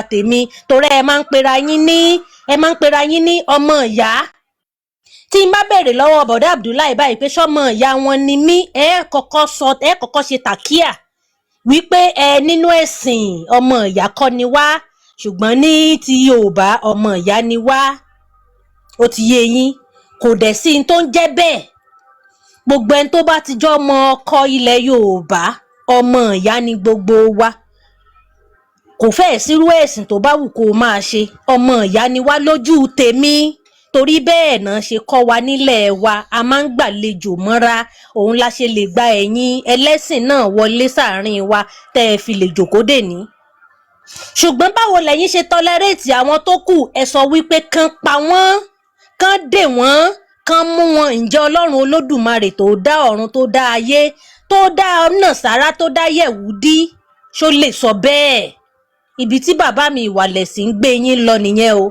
Tèmi torí ẹ máa ń pera yín ní, ẹ máa ń pera yín ní ọmọ ìyá. Tí n bá béèrè lọ́wọ́ bọ̀dá Abdullahi báyìí pé sọ́mọ ìyá wọn ni mí, ẹ kọ́kọ́ sọ, ẹ kọ́kọ́ ṣe tàkíà wípé ẹ nínú ẹ̀sìn ọmọ ìyá kọ́ ni wá, ṣùgbọ́n ní ti Yorùbá ọmọ ìyá ni wá. Ó ti yé yín, kò dẹ̀ sí n tó ń jẹ́ bẹ́ẹ̀. Gbogbo ẹni tó bá ti jọ́ ọmọ ọkọ ilẹ̀ Yorùbá, ọmọ ìyá ni gbogbo wa. Kò fẹ́ẹ̀ sírú ẹ̀sìn tó bá wù kó o máa ṣe, ọmọ ìyá ni wá lójú tèmi, torí bẹ́ẹ̀ náà ṣe kọ́ wa nílẹ̀ wa. A máa ń gbàlejò mọ́ra, òun la ṣe lè gba ẹ̀yin ẹlẹ́sìn náà wọlé sáàrin wa tẹ́ ẹ fi lè jòkó dè ní. Ṣùgbọ́n báwo lẹ̀yin ṣe tolerate àwọn tó kù? Ẹ sọ wípé kán pa wọ́n, kán dè wọ́n, kán mú wọn. Ǹjẹ́ Ọlọ́run Olódùmarè tó dá ọ̀run, tó dá ayé, tó dá Nàsárà, tó dá Yẹ̀wúdí, ṣó lè sọ bẹ́ẹ̀? Ibi tí bàbá mi ìwàlẹ̀sì ń gbé yín lọ nìyẹn o.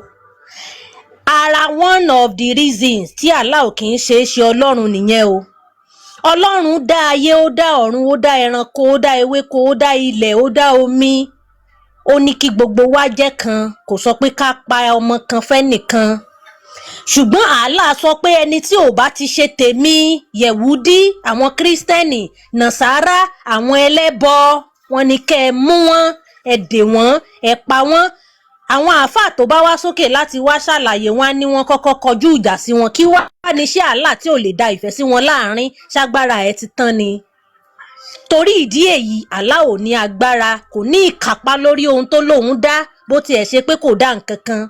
Ara one of the reasons tí Allah kì í ṣe é ṣe Ọlọ́run nìyẹn o. Ọlọ́run dá ayé, ó dá ọ̀run, ó dá ẹranko, ó dá ewéko, ó dá ilẹ̀, ó dá omi. Ó ní kí gbogbo wa jẹ́ kan. Kò sọ pé ká pa ọmọ kan fẹ́nìkan, ṣùgbọ́n Allah sọ pé ẹni tí ò bá ti ṣe tèmi, Yẹ̀wúdí, àwọn Kírísítẹ́nì, Nàsárà, àwọn ẹlẹ́bọ, wọn ni kẹ́ ẹ mú wọn, ẹ dè wọ́n, ẹ pa wọ́n. Àwọn àáfàá tó bá wá sókè láti wá ṣàlàyé wọn á ní wọn kọ́kọ́ kọjú ìjà sí wọn. Kí wá ní ṣé Allah tí ò lè da ìfẹ́ sí wọn láàrin ṣágbára ẹ̀ ti tán ni? Torí ìdí èyí, Allah ò ní agbára, kò ní ìkápá lórí ohun tó lóun dá, bó tiẹ̀ ṣe pé kò dá nǹkan kan.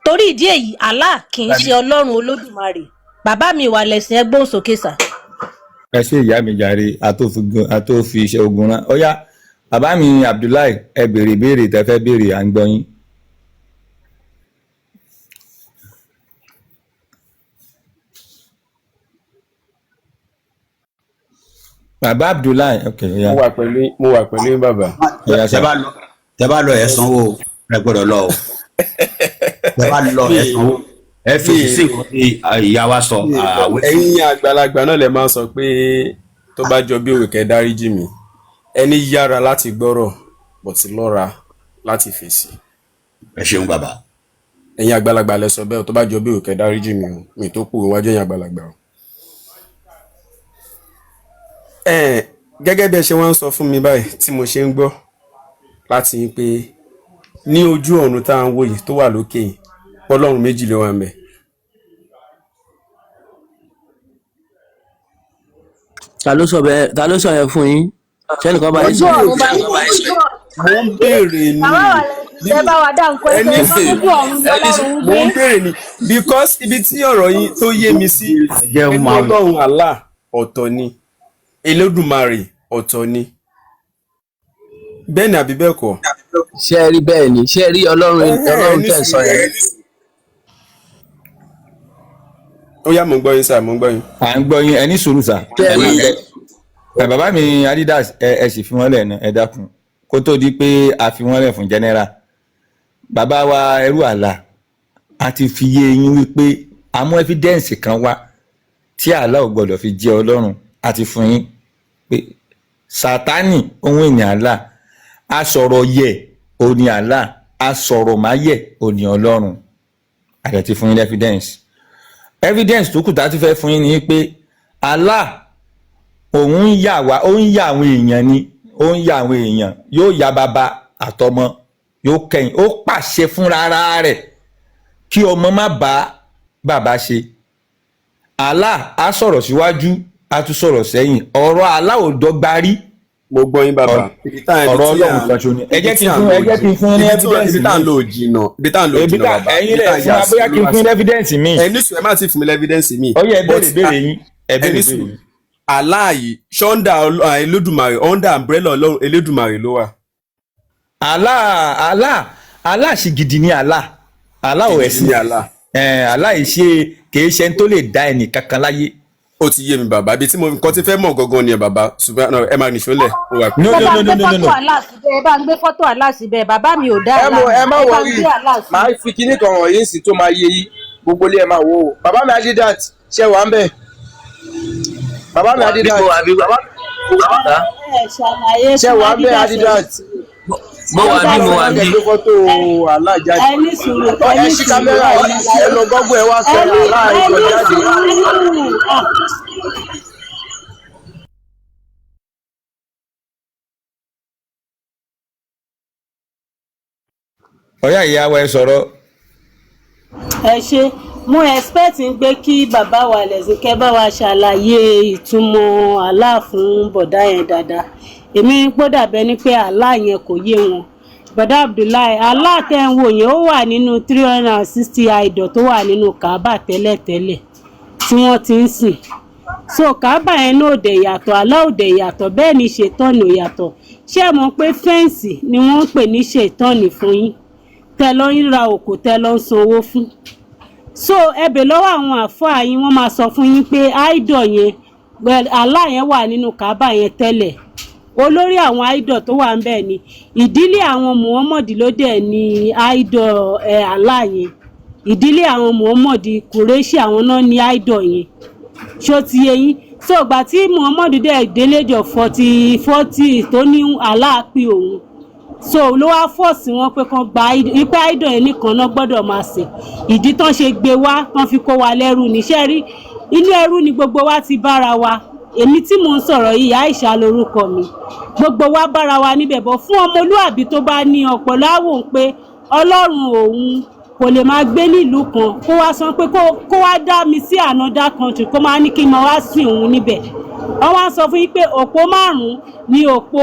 Torí ìdí èyí, Allah kì í ṣe Ọlọ́run Olódùmarè. Bàbá mi wà lẹ̀sìn, ẹgbọ́n sókè sà. Ẹ ṣe ìyá mi jàre, àtòfi iṣẹ́ ogun rán. Ó yá, bàbá mi Abdullahi, ẹ béèrè béèrè tẹ́ fẹ́ béèrè, à ń gbọ́ yín. Bàbá Abdullahi, ok, ó yá. Mo wà pẹ̀lú, mo wà pẹ̀lú yín, bàbá. Ó yá Tẹ sà. bá lọ, tẹ bá lọ, ẹ sanwó o. Ẹ gbọ́dọ̀ lọ o. Tẹ bá lọ, ẹ sanwó. Ẹ fèsì sí nǹkan tí ìyá wa sọ àwẹ. Ẹ̀yin àgbàlagbà náà lè máa sọ pé tó bá jọ bí òwe, kẹ́ dáríjì mí. Ẹni yára láti gbọ́rọ̀ bọ̀ ti lọ́ra láti fèsì. Ẹ ṣeun, bàbá. Ẹ̀yin àgbàlagbà lẹ sọ bẹ́ẹ̀ o, tó bá jọ bí òwe, kẹ́ dáríjì mí o, mi tó kù iwájú ẹ̀yin àgbàlagbà o. Ẹ gẹ́gẹ́ bí ẹ ṣe wá ń sọ fún mi báyìí tí mo ṣe ń gbọ́ láti yín pé ní ojú ọ̀run tá à ń wò yìí tó wà lókè yìí, Ọlọ́run méjì ló wà ń bẹ̀. Ta ló sọ bẹ́ẹ̀? Ta ló sọ yẹn fún yín? Sẹ́nìkan bá yín Ojú sọ ọ̀run bá Mo ń béèrè ni. Bàbá wa lẹ bá wa dá nǹkan Ẹni ẹsẹ sọ pé ojú ọ̀run lọ́lọ́run ń mo gbé. ń béèrè ni because ibi tí ọ̀rọ̀ yín tó yé mi sí Jẹ́ pé máa Ọlọ́run Allah ọ̀tọ̀ ni, Elédùmarè ọ̀tọ̀ ni, bẹ́ẹ̀ ni àbí bẹ́ẹ̀ kọ́? Ṣé ẹ rí bẹ́ẹ̀ ni? Ṣé ẹ rí Ọlọ́run Ẹhẹ́, Ọlọ́run ní tẹ̀ ń sọ sùúrù. yẹn? Ó yá, mò ń gbọ́ yín sà, mò ń gbọ́ yín. À ń gbọ́ yín, ẹ ní sùúrù sà. Ṣé ẹ rí Ẹ bàbá mi Adidas, ẹ sì fi wọ́n lẹ̀ náà, ẹ dákun, kó tó di pé a fi wọ́n lẹ̀ fún general. Bàbá wa ẹrú àlà, a ti fi yé yín wípé a mú evidence kan wá tí Allah ò gbọ́dọ̀ fi jẹ́ Ọlọ́run. A ti fún yín pé Sátánì ohun ìní Allah, a sọ̀rọ̀ yẹ òní Allah, a sọ̀rọ̀ má yẹ òní Ọlọ́run. A dẹ̀ ti fún yín evidence. Evidence tó kù tá a ti fẹ́ fún yín ni pé Allah òun ń yà wá, ó ń yà àwọn èèyàn ni, ó ń yà àwọn èèyàn. Yóò ya bàbá àtọmọ, yóò kẹyìn. Ó pàṣẹ fúnra ara rẹ̀ kí ọmọ má bá bàbá ṣe. Allah á sọ̀rọ̀ síwájú, á tún sọ̀rọ̀ sẹ́yìn. Ọ̀rọ̀ Allah ò dọ́gba rí. Mo gbọ́ yín, bàbá. Ibi tá ibi Ọ̀rọ̀ tí à Ọlọ́run kan ṣo ni. Ẹ ibi jẹ́ tí kí n à ń fún lò ẹ jẹ́ kí n fún yín ní ibi tí evidence ibi tá à ń mi. lò jìnnà, ibi tá à ń lò Ebi jìnnà, tá bàbá. ẹ̀yin Ibi lẹ̀ tá à ń fún yà wa sí bóyá kí n ló wá fún yín sí. ní evidence mi. Ẹ ní sùn, ẹ má ti fún mi l'evidence mi. Ó yẹ, ẹ But béèrè béèrè yín, ẹ ẹ béèrè ní béèrè sùn yín. Allah yìí ṣọ́ndà Elédùmarè, under umbrella Ọlọ́run Elédùmarè ló wà? Allah, Allah, Allah ṣì gidi ní Allah. Allah ò Gidi ẹ̀sìn ní Allah. Ẹ̀ Allah yìí ṣe kìí ṣe ẹni tó lè dá ẹnì kankan láyé. Ó ti yé mi, bàbá. Ibi tí mo nǹkan tí fẹ́ mọ̀ gangan ni ẹ, bàbá, ṣùgbọ́n ẹ máa nìṣó lẹ̀, ó wà No, Ẹ no, bá no, ń no, gbé no, no, fọ́tò no. Allah síbẹ̀, ẹ bá ń gbé fọ́tò Allah síbẹ̀. Bàbá mi ò dá Ẹ Allah mọ ẹ mọ̀, má ẹ bá ń worry. gbé Allah sí. Màá fi kinní kan wọ̀nyí sí tó máa yé yí gbogbo ilé, ẹ máa wò ó. Bàbá mi Adidat, ṣe wà ń bẹ̀? Bàbá mi Adidat. Bíbo àbí bàbá? Ẹ ṣàlàyé Ṣe fún wà ń bẹ̀? Adidas. Adidat. Mo wà bí, mo wà Ẹ bí. gbé fọ́tò Allah jáde. Ẹ ní sùúrù, ẹ Ẹ ní ṣí sùúrù. kámẹ́rà yìí, ẹ lọ Google, ẹ wá Ẹ tẹ ní Allah ẹ idol ní jáde. sùúrù. Ah, Ọ̀yá ìyá wa, ẹ sọ̀rọ̀. Ẹ ṣe. Mo expect ń pé kí bàbá wa lẹ̀sìn kẹ́ bá wa ṣàlàyé ìtumọ̀ Allah fún bọ̀dá yẹn dáadáa. Èmi ń pọ́ dàbẹ́ ni pé Allah yẹn kò yé wọn. Bọ̀dá Abdullahi, Allah tẹ́ ń wò yẹn, ó wà nínú 360 idol tó wà nínú Kaaba tẹ́lẹ̀tẹ́lẹ̀ tí wọ́n ti ń sìn. So Kaaba yẹn náà ò dẹ̀ yàtọ̀, Allah ò dẹ̀ yàtọ̀, bẹ́ẹ̀ ni ṣètọ́nì ò yàtọ̀. Ṣé ẹ mọ̀ pé fence ni wọ́n ń pè ní ṣètọ́nì fún yín tẹ́ lọ ń ra òkú, tẹ́ lọ ń sanwó fún? So ẹ bè lọ́wọ́ àwọn àáfàá yín, wọ́n máa sọ fún yín pé idol yẹn, well, Allah yẹn wà nínú Kaaba yẹn tẹ́lẹ̀. Olórí àwọn idol tó wà ń bẹ̀ ni ìdílé àwọn Muhammad ló dẹ̀ ní idol ẹ̀ Allah yẹn. Ìdílé àwọn Muhammad Kùrẹ́ṣì, àwọn náà ní idol yẹn. Ṣó ti yé yín? So ìgbà tí Muhammad dẹ̀ délé jọ 40 40 tó ní Allah pé òun, so ló wá force wọn pé kán gba ipe idol yẹn nìkan náà gbọ́dọ̀ máa sìn. Ìdí tán ṣe gbé wá tán fi kó wa lẹ́rú níṣẹ́ rí. Inú ẹrú ni gbogbo wa ti bára wa. Èmi tí mò ń sọ̀rọ̀ yìí, Aisha lorúkọ mi, gbogbo wa bára wa níbẹ̀ bọ̀. Fún ọmọlúàbí tó bá ní ọpọlọ, á wò ó pé Ọlọ́run òun kò lè máa gbé nílùú kan kó wá sọ pé kó wá dá mi sí another country, kó máa ní kí n máa wá sìn òun níbẹ̀. Wọ́n wá sọ fún yín pé òpó márùn-ún ni òpó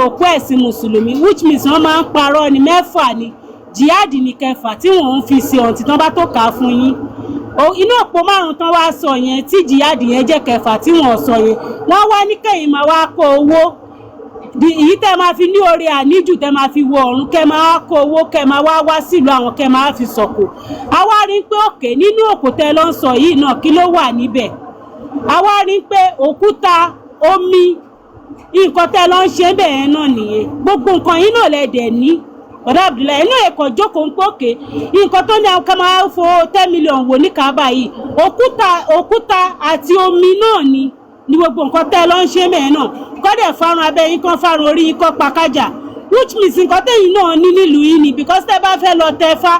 òpó ẹ̀sìn mùsùlùmí, which means wọ́n máa ń parọ́ ní. Mẹ́fà ni, jihad ní kẹfà tí wọ́n ń fi ṣe ọ̀ǹtí tán bá tó kà á fún yín. Inú òpó márùn-ún tán wá sọ yẹn, tí jihad yẹn jẹ́ kẹfà tí wọ́n sọ yẹn, wọ́n wá ní kẹ́yìn máa wá kó owó di èyí tẹ́ máa fi ní oore àníjù, tẹ́ máa fi wọ ọ̀run, kẹ́ máa kó owó, kẹ́ máa wá wá sílùú àwọn, kẹ́ máa fi sọ̀kò. Àwa rí i pé òkè nínú òkú tẹ́ ló ń sọ yìí náà, kí ló wà níbẹ̀? Àwa rí i pé òkúta, omi, nǹkan tẹ́ ló ń ṣe bẹ́ẹ̀ yẹn náà nìyẹn. Gbogbo nǹkan yìí náà lẹ dẹ̀ ní. Bọ̀dá Abdullahi inú ẹ̀kọ́ jókòó ń pòkè nǹkan tó ní àwọn ká máa fo 10 million wò ní Kaaba yìí, òkúta, òkúta àti omi náà ni gbogbo nǹkan tẹ́ ló ń ṣe bẹ́ẹ̀ náà. Kọ́dẹ̀ fárun abẹ́ yín, kán fárun orí yín, kán pa kájà, which means nǹkan tẹ́yìn náà ní nílùú yín ni, because tẹ́ bá fẹ́ lọ tẹ fá,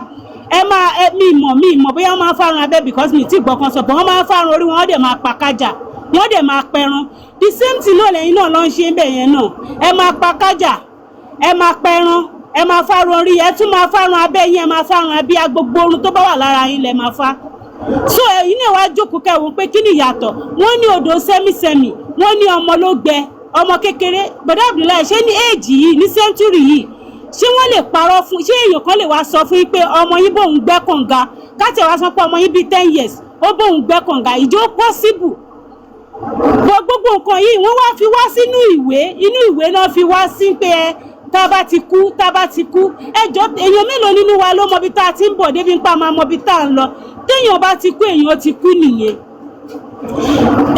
ẹ máa ẹ mi mọ̀ bóyá wọ́n máa ń fárun abẹ́, because mi ti gbọ́ kan sọ, but wọ́n máa ń fárun orí wọn, wọ́n dẹ̀ máa pa kájà, wọ́n dẹ̀ máa pẹran. The same thing náà lẹ́yìn náà ló ń ṣe bẹ́ẹ̀ yẹn náà. Ẹ máa pa kájà, ẹ máa pẹran, ẹ máa fárun orí, ẹ tún máa fárun abẹ́ yín, ẹ máa fárun abíyá, gbogbo orun tó bá wà lára yín lẹ máa fá. So ẹ̀yin náà wá jókòó kẹwò pé kí ni ìyàtọ̀? Wọ́n ní odò sẹ́mísẹ́mì, wọ́n ní ọmọ ló gbẹ, ọmọ kékeré. Bọ̀dá Abdullahi, ṣé ní age yìí, ní century yìí, ṣé wọ́n lè parọ́ fún? Ṣé èèyàn kan lè wá sọ fún yín pé ọmọ yín bóun gbẹ́ kànga? Káàtì wá sọ pé ọmọ yín bíi 10 years, ó bóun gbẹ́ kànga, ìjọ possible? Gbogbo nǹkan yìí, wọ́n wá fi wá sínú ìwé. Inú ìwé náà fi wá sí pé ẹ tá a bá ti kú, tá a bá ti kú. Ẹjọ́, èèyàn mélòó nínú wa ló mọbi tá a ti ń bọ̀ débi ń pa máa mọbi tá a ń lọ? Téèyàn bá ti kú, èèyàn ti kú nìyẹn.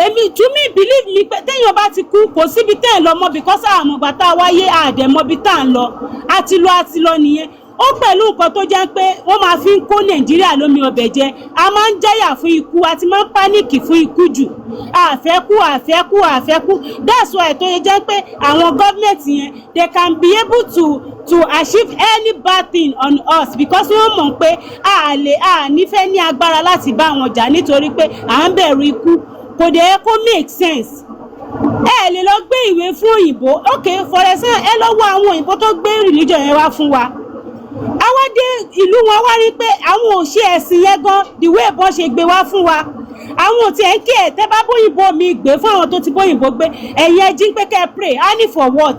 Èmi, to me, believe me pé téèyàn bá ti kú, kò síbi téèyàn lọ mọ́, because àmọ̀gbà tá a wáyé, àdẹ̀mọ́bi tá a ń lọ. Àti lọ, àti lọ nìyẹn. Ó pẹ̀lú nǹkan tó jẹ́ pé wọ́n máa fi ń kó Nàìjíríà lómi ọbẹ̀ jẹ. A máa ń jáyà fún ikú, a ti máa ń panic fún ikú jù. Àfẹ́kú, àfẹ́kú, àfẹ́kú. That's why tó yẹ jẹ́ pé àwọn gọ́ọ̀mẹ̀ntì yẹn, they can be able to achieve any bad thing on us, because wọ́n mọ̀ pé a lè a nífẹ̀ẹ́ ní agbára láti bá wọn jà, nítorí pé à ń bẹ̀rù ikú. Kò dẹ̀ yẹ kó make sense. Ẹ lè lọ gbé ìwé fún òyìnbó. Ok, for example, ẹ lọ wo àwọn òyìnbó tó gbé religion yẹn wá fún wa. Àwa dé ìlú wọn, wá rí pé àwọn ò ṣe ẹ̀sìn yẹn gan the way bọ́n ṣe gbé wá fún wa. Àwọn ò tiẹ̀ ń kí ẹ̀. Tẹ́ bá bóyìnbó mi gbé fún àwọn tó ti bóyìnbó gbé, ẹ̀yin ẹ jí pé kẹ́ ẹ pray, á ní for what?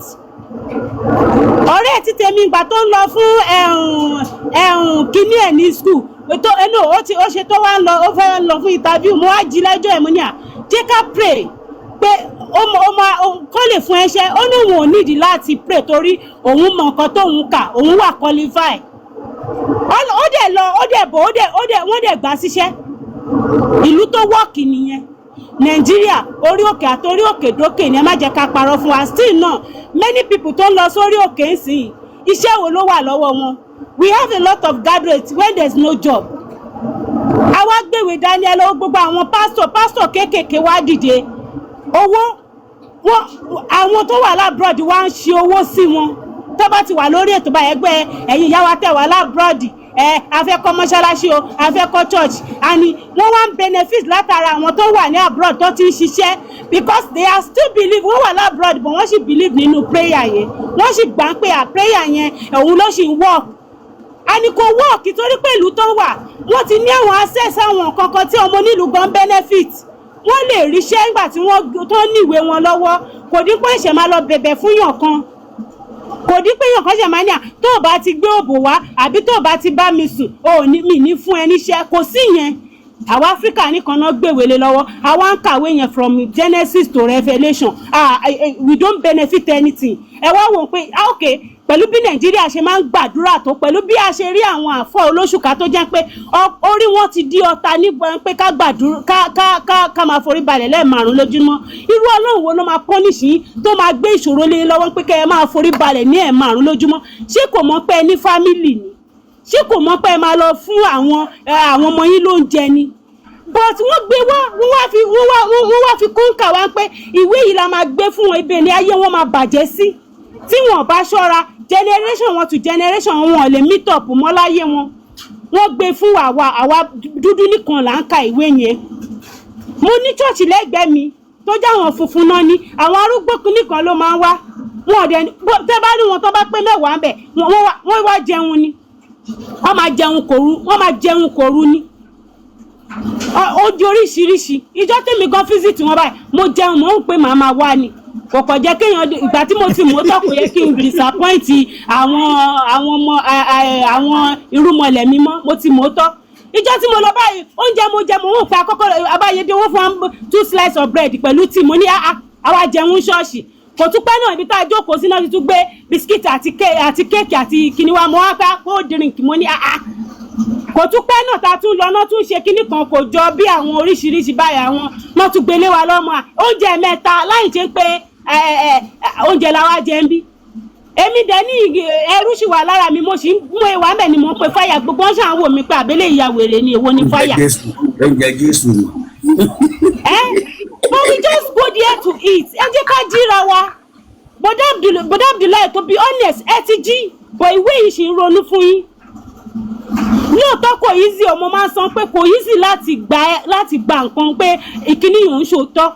Ọ̀rẹ́ ti tèmi, ìgbà tó ń lọ fún ẹ̀hún ẹ̀hún kíní ẹ̀ ní school tó ẹnu ó ti ó ṣe tó wá ń lọ, ó fẹ́ lọ fún interview, mo wá jí lẹ́jọ́ ẹ̀, mo ní à jẹ́ ká pray pé ó mọ ó máa kó lè fún ẹṣẹ́. Ó ní òun ò nídìí láti pray torí òun mọ nǹkan tóun kà, òun wà qualify. Ó dẹ̀ lọ, ó dẹ̀ bọ̀, ó dẹ̀ wọ́n dẹ̀ gbà síṣẹ́. Ìlú tó work nìyẹn. Nàìjíríà, orí òkè àtòrí òkè dókè ni. Ẹ má jẹ́ ká parọ́ fún wa. Still náà, many people tó ń lọ sórí òkè ń sìn, iṣẹ́ wo ló wà lọ́wọ́ wọn? We have a lot of graduates when there is no job. Àwa gbèwé dání. Ẹ lọ́wọ́ gbogbo àwọn pásítọ̀, pásítọ̀ kéékèèké wá dìde. Owó wọn, àwọn tó wà l'abroad wá ń ṣe owó sí wọn. Tó bá ti wà lórí ètò báyẹn, ẹgbẹ́ ẹ̀yin ìyá wa tẹ̀ wá l'abroad, ẹ a fẹ́ kọ́ mọ́ṣáláṣí o, a fẹ́ kọ́ church, and wọ́n wá ń benefit látara àwọn tó wà ní abroad tó ti ń ṣiṣẹ́, because they are still believe. Wọ́n wà l'abroad, but wọ́n sì believe nínú prayer yẹn. Wọ́n sì gbà pé à prayer yẹn òun ló sì ń work, and kò work, torí pé ìlú tó wà, wọ́n ti ní àwọn access àwọn kankan tí ọmọ onílùú gan benefit. Wọ́n lè ríṣẹ́ nígbà tí wọ́n tó ní ìwé wọn lọ́wọ́. Kò dín pé ìṣẹ̀ máa lọ bẹ̀bẹ̀ fún yàn kan, kò dín pé yàn kan ṣẹ̀ máa ní à tó o bá ti gbé òbò wá àbí tó o bá ti bá mi sùn, o ò ní mi ní fún ẹ níṣẹ́. Kò sí yẹn. Àwa Áfíríkà nìkan náà gbèwélé lọ́wọ́. Àwa ń kàwé yẹn from Genesis to Revelation. Ah, we don't benefit anything. Ẹ wá wò ó pé, ah, ok, pẹ̀lú bí Nàìjíríà ṣe máa ń gbàdúrà tó, pẹ̀lú bí a ṣe rí àwọn àfọ olóṣùká tó jẹ́ pé orí wọn ti di ọta nípa pé ká gbàdúrà, ká máa forí balẹ̀ lẹ́ẹ̀márùn lójúmọ́, irú Ọlọ́run wo ló máa punish yín tó máa gbé ìṣòro lé lọ́wọ́ pé kẹ́ ẹ máa forí balẹ̀ ní ẹ̀ẹ̀márùn lójúmọ́? Ṣé kò mọ̀ pé ẹ ní family ni? Ṣé kò mọ̀ pé ẹ máa lọ fún àwọn ọmọ yín lóúnjẹ ni? But wọ́n gbé wá, wọ́n wá fi kóńkà wá pé ìwé yìí la máa gbé fún wọn, ibẹ̀ ni ayé wọn máa bàjẹ́ sí tí wọn bá ṣọ́ra. Generation wọn to generation wọn ò lè meet up mọ́ láyé wọn. Wọ́n gbé fún àwa, àwa dúdú nìkan là ń ka ìwé yẹn. Mo ní church lẹ́gbẹ̀ẹ́ mi tó jẹ́ àwọn funfun náà ní àwọn arúgbó nìkan ló máa ń wá. Wọn ò dẹ̀ tẹ́ bá rí wọn, tó bá pé 10 ń bẹ̀, wọ́n wá jẹun ni. Wọ́n máa jẹun kòru, wọ́n máa jẹun kòru ni. Ó di oríṣiríṣi. Ìjọ tèmi gan visit wọn báyìí, mo jẹun, mò ń pè màá máa wá ni. Kò kàn jẹ́ kéèyàn ìgbà tí mo ti mọ̀ tọ́, kò yẹ kí n disappoint àwọn ọmọ àwọn irúmọlẹ̀ mi mọ́. Mo ti mọ̀ tọ́. Ìjọ tí mo lọ báyìí, oúnjẹ mo jẹ, mo ń fẹ́ àkọ́kọ́ abáyédé owó fún wa, two slice of bread pẹ̀lú tíì. Mo ní áá, àwa jẹun ṣọ́ọ̀ṣì. Kò tún pẹ́ náà, ibi tá a jókòó sí náà ti tún gbé biscuit àti cake àti kíní wa. Mo wá fẹ́ cold drink. Mo ní áá. Kò tún pẹ́ náà, tá a tún lọ náà, tún ṣe kíní kan, kò jọ bí àwọn oríṣiríṣi báyìí, àwọn náà tún gbélé wa lọ́mọ à oúnjẹ mẹ́ta láì ṣe pé ẹ, ẹ, oúnjẹ la wá jẹ ń bí. Èmi dẹ̀ ní ẹrú sì wà lára mi. Mo sì ń mú ewa mẹ́ ni mo ń pe fáyà. Gbogbo wọn ṣàn wò mí pé àbẹ́lẹ̀ ìyá wèrè ni, èwo ni fáyà. Jésù, oúnjẹ Jésù ni. Eh? But we just go there to eat. Ẹ jẹ́ ká jíra wa. Bọ̀dá Abdullahi, to be honest, ẹ ti jí, but ìwé yìí ṣì ń ronú fún yín. Lóòótọ́ kò easy o. Mo máa ń sọ pé kò easy láti gba nǹkan pé ìkíní yòó ń ṣòótọ́.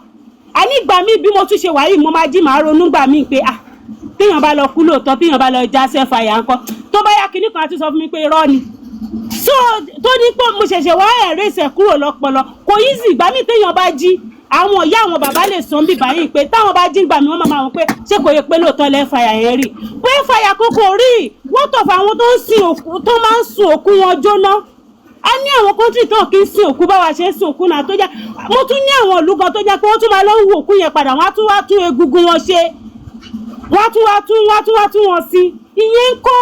Àní ìgbà míì bí mo tún ṣe wà yìí, mo máa jí, màá ronú gbà míì pé, ah, téèyàn bá lọ kú lóòótọ́, téèyàn bá lọ já sẹ́fàyà ńkọ́? Tó bá yá, kinní kan á tún sọ fún mi pé irọ́ ni. So tó ní pé mo ṣẹ̀ṣẹ̀ wá ẹ̀rẹ́sẹ̀ kúrò lọ́pọlọ. Kò easy. Ìgbà míì téèyàn bá jí, àwọn ìyá, àwọn bàbá lè sọ bí báyìí pé táwọn bá jí gbà mí, wọ́n máa wọ́n pé ṣé kò yẹ pé lóòótọ́ lẹ́fàyà yẹn rí pé fàyà kókó rí. What of àwọn tó ń sin òkú, tó máa ń sun òkú wọn jóná? A ní àwọn country tán kì í sin òkú báwa ṣe ń sin òkú náà, tó jẹ́ mo tún ní àwọn ìlú kan tó jẹ́ pé wọ́n tún máa lọ ń wo òkú yẹn padà, wọ́n á tún wá tún egungun wọn ṣe, wọ́n á tún wá tún wọn sí. Ìyẹn ń kọ́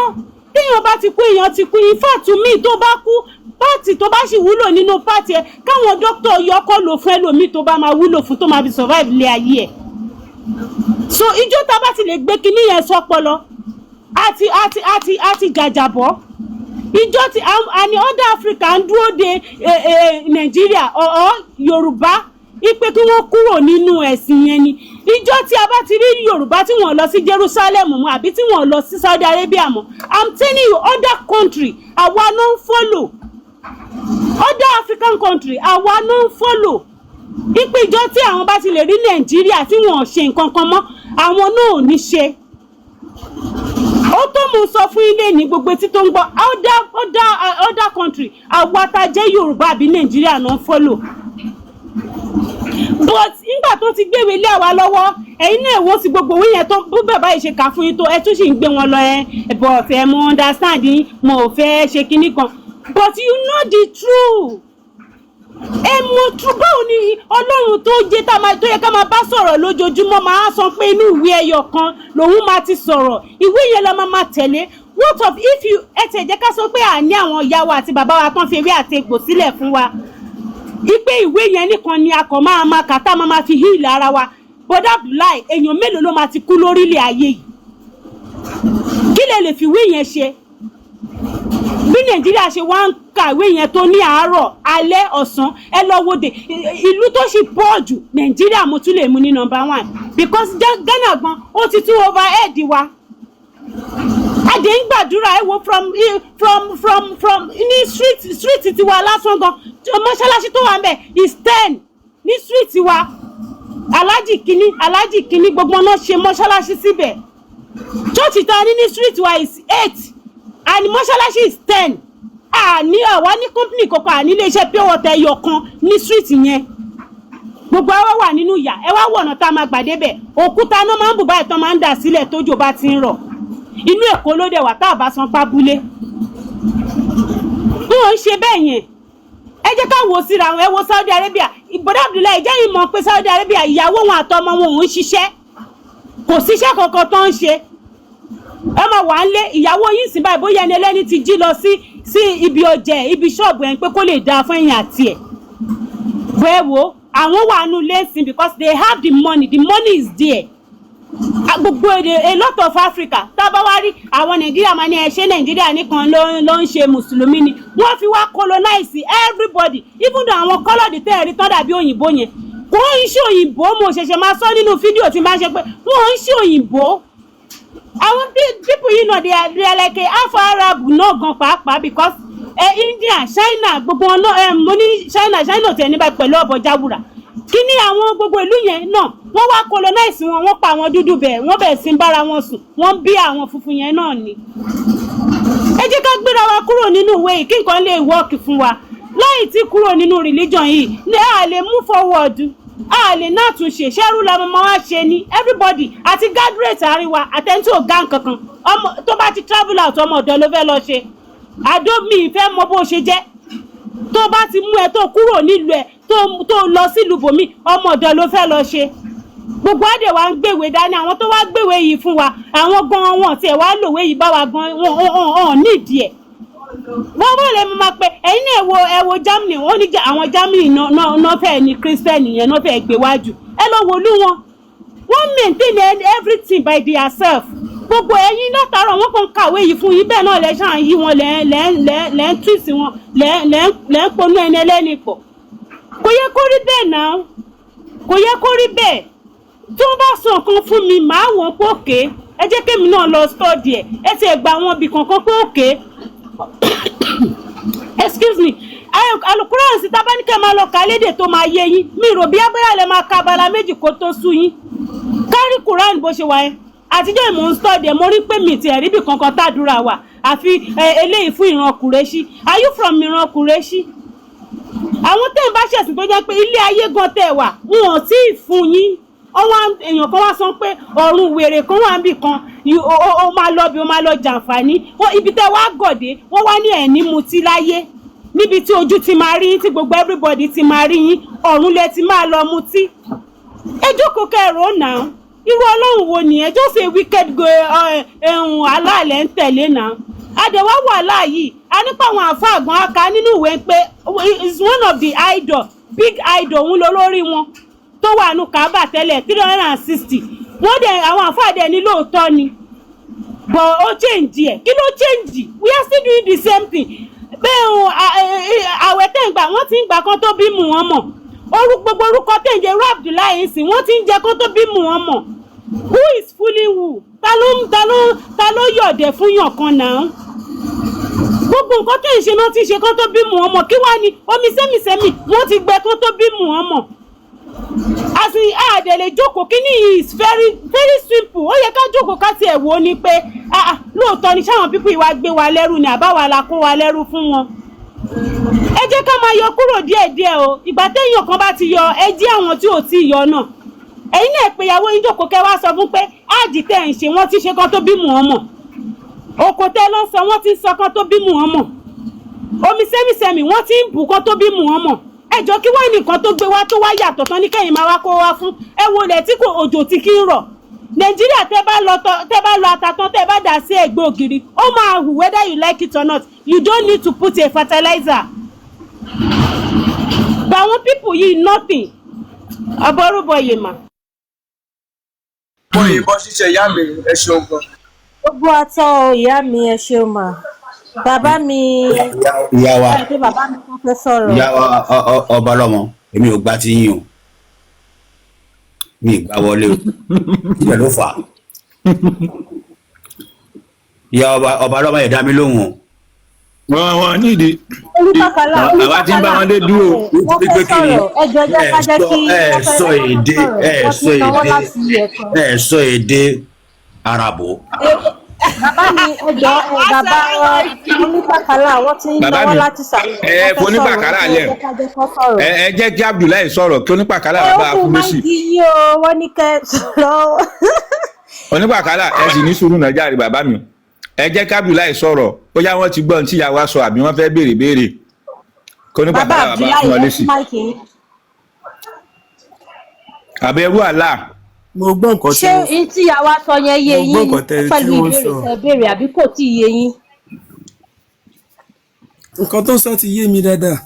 téèyàn bá ti kú, èèyàn ti kú. In fact, mi tó bá kú, part tó bá sì wúlò nínú part ẹ, káwọn dókítà yọ kọ́ lò fún ẹlòmíì tó bá máa wúlò fún, tó máa fi survive lé ayé ẹ̀. So ìjọ tá a bá ti lè gbé kinní yẹn sọpọlọ, àti jàjàbọ́. Ìjọ tí àní other Africa ń dúró de Nàìjíríà ọ̀ Yorùbá ipe kí wọ́n kúrò nínú ẹ̀sìn yẹn ni. Ìjọ tí a bá ti rí Yorùbá tí wọ́n lọ sí Jerusalem mọ́ àbí tí wọ́n lọ sí Saudi Arabia mọ́, I'm telling you, other country àwa náà ń follow. Other African country àwa náà ń follow. Ipe ìjọ tí àwọn bá ti lè rí Nàìjíríà tí wọ́n ò ṣe nǹkan kan mọ́, àwọn náà ò ní ṣe. Ó tó mú sọ fún ilé ní gbogbo etí tó ń gbọ́, other country àwa tá a jẹ́ Yorùbá àbí Nàìjíríà náà ń follow. But nígbà tó ti gbéwèé lé àwa lọ́wọ́, ẹ̀yin náà wọ́n ti gbogbo owó yẹn tó bó bàbá yìí ṣe kà fún yín tó, ẹ tún sì ń gbé wọn lọ. Ẹ but ẹ mo understand yín, mo ò fẹ́ ṣe kinní kan, but you know the truth. Ẹ mọ true. Báwo ni Ọlọ́run tó jẹ́ tá máa tó yẹ ká máa bá sọ̀rọ̀ lójoojúmọ́ máa sọ pé inú ìwé ẹyọ kan lòun máa ti sọ̀rọ̀, ìwé yẹn la máa tẹ̀lé? What of if you ẹ tẹ̀ jẹ́ ká sọ pé àní àwọn ìyá wa àti bàbá wa tán fi ewé àti egbò sílẹ̀ fún wa, ipe ìwé yẹn nìkan ni a kàn máa máa kà tá máa máa fi heal ara wa? Bọ́dà Abdullahi, èèyàn mélòó ló máa ti kú lórílẹ̀ ayé yìí? Kí lè fi ìwé yẹn ṣe? Bí Nàìjíríà ṣe wá ń kàwé yẹn tó ní àárọ̀, alẹ́, ọ̀sán, ẹ lọ wo de ìlú tó sì pọ̀ jù, Nàìjíríà mo tún lè mú ní number one, because Ghana gan ó ti tún overhead wa. A dẹ̀ ń gbàdúrà. Ẹ wo from ní street tiwa lásán gan, mọ́ṣáláṣí tó wà ń bẹ̀ is 10 ní street wa. Alájì kínní, alájì kínní, gbogbo náà ṣe mọ́ṣáláṣí síbẹ̀. Church tá a ní ní street wa is eight and mọ́ṣáláṣí is 10. Àní àwa ní company kankan, àní iléeṣẹ́ pure water ẹyọ kan ní street yẹn. Gbogbo àwa wà nínú ìyà. Ẹ wá wọ̀nà tá a máa gbà débẹ̀, òkúta náà máa ń bù báyìí tán, máa ń dà sílẹ̀ tójò bá ti ń rọ̀. Inú Èkó ló dẹ̀ wà, tá a bá san pábúlé bí wọ́n ń ṣe bẹ́ẹ̀ yẹn. Ẹ jẹ́ ká wo síra wọn. Ẹ wo Saudi Arabia. Ìbọ̀dá Abdullahi jẹ́ ìmọ̀ pé Saudi Arabia, ìyàwó wọn àtọmọ wọn ò ń ṣiṣẹ́, kò síṣẹ́ kankan tó ń ṣe. Ẹ máa wà ń lé ìyàwó yín sí báyìí, bóyá ẹni ẹlẹ́ni ti jí lọ sí ibi ọjà, ibi ṣọ́ọ̀bù ẹ̀ ń pé kó lè dáa fún ẹ̀yìn àti ẹ̀ bẹ́ẹ̀. Wo àwọn wà nù lẹ́sìn because they have the money, the money is there. Gbogbo èdè, a lot of Africa, tá a bá wá rí àwọn Nàìjíríà, máa ní ẹ ṣé Nàìjíríà nìkan ló ń ṣe mùsùlùmí ni. Wọ́n fi wá colonize everybody, even though àwọn coloured tẹ́ ẹ̀rí tán dàbí òyìnbó yẹn, kò ń ṣe òyìnbó. Mo ṣẹ̀ṣẹ̀ máa sọ nínú fídíò tí n bá ń ṣe pé wọ́n ń ṣe òyìnbó. Àwọn people yìí náà, they are like a half Arab náà gan pàápàá, because India, China, gbogbo wọn náà, mo ní China, China tẹ̀ níbà pẹ̀lú ọ̀bọ̀ jáwùrà kí ní àwọn gbogbo ìlú yẹn náà. Wọ́n wá colonize wọn, wọ́n pa àwọn dúdú bẹ́ẹ̀, wọ́n bẹ̀rẹ̀ sí ń bára wọn sùn, wọ́n bí àwọn funfun yẹn náà ni. Ẹ jẹ́ ká gbéra wa kúrò nínú ìwé yìí kí nǹkan lè work fún wa. Láì tí kúrò nínú religion yìí ní a lè move forward, a lè náà tún ṣe ṣẹ́rú la máa wá ṣe ni. Everybody àti graduate àárín wa, àtẹni tí ò gá nǹkankan, ọmọ tó bá ti travel out, ọmọ ọ̀dọ́ ló fẹ́ lọ ṣe. Àdó mi ìfẹ́ mọ bó ṣe jẹ́, tó bá ti mú ẹ tó kúrò nílùú ẹ, tó lọ sílùú bòmí, ọmọ ọ̀dọ́ ló fẹ́ lọ ṣe. Gbogbo àdè wa ń gbèwé dání. Àwọn tó wá gbèwé yìí fún wa, àwọn gan wọn tiẹ̀ wá lòwe yìí bá wa gan, wọn nídìí ẹ̀. Wọ́n wọ́n lè máa pe ẹ̀yin náà. Ẹ wo Germany, wọ́n ní àwọn Germany náà fẹ́ ní Christian yẹn náà fẹ́ gbé wájú. Ẹ lọ wòlú wọn, wọ́n maintain everything by their self. Gbogbo ẹ̀yin látàárọ̀, wọ́n kàn kàwé yìí fún yín, bẹ́ẹ̀ náà lẹ́ ṣáà ń yí wọn, lẹ́ ń twist wọn, lẹ́ ń ponú ẹni ẹlẹ́ni pọ̀. Kò yẹ kó rí bẹ́ẹ̀ náà, kò yẹ kó rí bẹ́ẹ̀. Tí wọ́n bá sọ nǹkan fún mi, màá wọ̀ pé okay, ẹ jẹ́ kémi náà lọ study ẹ̀. Ẹ ti ẹ̀ gba àwọn ibì kankan pé okay, excuse me, Alukuran sí tábánikẹ́ máa lọ kà lédè tó máa yé yín. Mi rò bí abẹ́rẹ́ lẹ máa ka abala méjì kó tó sú yín. Kárí Quran bó ṣe wà yẹn, àtijọ́ ìmọ̀ ń study ẹ̀, mo rí pé mi ti ẹ̀rí bì kankan tàdúrà wà àfi eléyìí fún ìran Kùrẹ́ṣí. Are you from ìran Kùrẹ́ṣí? Àwọn tẹ́ ń bá ṣẹ̀sìn tó jẹ́ pé ilé ayé gan tẹ́ wà, wọn ò tí ì fún yín. Ọwọ́ èèyàn kan wá sọ pé ọ̀run wèrè kan wà níbì kan, ó máa lọ bí ó máa lọ jàǹfààní. Ibi tẹ́ wá gọ̀dé, wọ́n wá ní ẹ̀ ní mutí láyé, níbi tí ojú ti máa rí yín, tí gbogbo everybody ti máa rí yín, ọ̀run lẹ ti máa lọ mutí. Ẹ jókòó kẹrò náà, irú ọlọ́run wo nìyẹn? Just a wicked go ẹ̀hún aláàlẹ̀ ń tẹ̀lé náà. Àdẹ̀wá wà láàyè a nípa àwọn àáfàá gan aka nínú ìwé pé is one of the idol, big idol, òun ló lórí wọn tó wà nù Kábà tẹ́lẹ̀, 360. Wọ́n dẹ̀ àwọn àáfàá dẹ̀ ní lóòótọ́ ni, but ó change ẹ̀. Kí ló change? We are still doing the same thing. Bẹ́ẹ̀ o, àwẹ̀ tẹ̀ ń gbà, wọ́n ti ń gbà kan tó bí mu wọn mọ̀. Gbogbo orúkọ tẹ̀ ń jẹ́ irú Abdullahi ń sìn, wọ́n ti ń jẹ́ kó tó bí mu wọn mọ̀. Who is fooling who? Ta ló yọ̀dẹ̀ fún yàn kan náà? Gbogbo nǹkan tẹ̀ ń ṣe náà ti ṣe kán tó bí mu wọn mọ̀. Kí wàá ní omi sẹ́mìsẹ́mì, wọ́n ti gbẹ kán tó bí mu wọn mọ̀. Àti àdẹ̀lẹ̀ jókòó, kíní yìí is very very simple. Ó yẹ ká jókòó, ká tiẹ̀ wò ó ní pé ah, ah, lóòótọ́ ni sáwọn people ìwà gbé wa lẹ́rù ni, àbáwa la kó wa lẹ́rù fún wọn. Ẹ jẹ́ ká máa yọ kúrò díẹ̀díẹ̀ o. Ìgbà téèyàn kan bá ti yọ, ẹ jí àwọn tí ò tí ì yọ náà. Ẹ̀yin náà pé ìyàwó yín jókòó, kẹ́ wá sọ fún pé áàjì tẹ́ ẹ̀ ń ṣe, wọ́n ti ṣe kan tó bí mu wọn mọ̀. Oko tẹ́ ló ń sọ, wọ́n ti ń sọ kan tó bí mu wọn mọ̀. Omi sẹ́mìsẹ́mì, wọ́n ti ń bù kan tó bí mu wọn mọ̀. Ẹ jọ, kí wọ́n nìkan tó gbé wá tó wá yàtọ̀ tán ní kẹ́yìn máa wá kó wá fún? Ẹ wo ilẹ̀ tí kò òjò tí kì í rọ̀. Nàìjíríà, tẹ́ bá lọ ata tán, tẹ́ bá dà sí ẹ̀gbẹ́ ògiri, ó máa hù whether you like it or not. You don't need to put a fertilizer. But àwọn people yìí, nothing. Àbọ̀rúbọyè mà. Mo yìnbọn ṣíṣe ìyá mi, ẹ ṣeun gan. Gbogbo atọ́ o, ìyá mi, ẹ ṣeun mà. Bàbá mi Ìyá wa. Báyìí pé bàbá mi kan fẹ́ sọ̀rọ̀. Ìyá wa, ọba lọmọ, èmi ò gbà tí yín o, mi ì gbà wọlé o. Kílẹ̀ ló fà á? Ìyá ọba, ọba lọ́mọ ẹ̀ dá mi lóhùn o. Wọn nídìí Onípàkàlà. àwa tí ń bá wọn dé dúró. Wọ́n Nítorí fẹ́ pé kí ni? sọ̀rọ̀. Ẹ jọ̀ọ́, ẹ jẹ́ Ẹ ká jẹ́ sọ kí ẹ wọ́n fẹ́ sọ wọ́n fẹ́ èdè sọ̀rọ̀. Ẹ Wọ́n sọ ti sanwó èdè láti ẹ̀kan. Ẹ sọ èdè arabo. Bàbá mi, ẹ jọ̀ọ́, ẹ bàbá wa onípàkàlà, wọ́n ti ń Bàbá náwó mi, láti sàlẹ̀. ẹ Wọ́n fẹ́ sọ̀rọ̀. fonípàkàlà Ẹ lẹ̀. jẹ́ ká jẹ́ kó sọ̀rọ̀. Ẹ jẹ́ kí Abdullahi sọ̀rọ̀, kí onípàkàlà Ẹ ó bá a kú fún lésì. máìkì yín o, wọ́n ní kẹ́ ẹ sọ̀rọ̀. Onípàkàlà, ẹ sì ní sùúrù náà jáde. Bàbá mi, ẹ jẹ́ kí Abdullahi sọ̀rọ̀, bóyá wọ́n ti gbọ́ ohun tí ìyá wa sọ àbí wọ́n fẹ́ béèrè béèrè, kí Bàbá onípàkàlà bá a Abdullahi, fún wọn ẹ lésì. kú máìkì yín. Àbẹ̀rù àlà. Mo gbọ́ nǹkan tí Ṣé wọ́n n tí ìyá wa sọ yẹn yé Mo gbọ́ yín nǹkan tẹ tí pẹ̀lú wọ́n ìbéèrè sọ. tẹ́ béèrè, àbí kò tí ì yé yín? Nǹkan tó sọ ti yé mi dáadáa,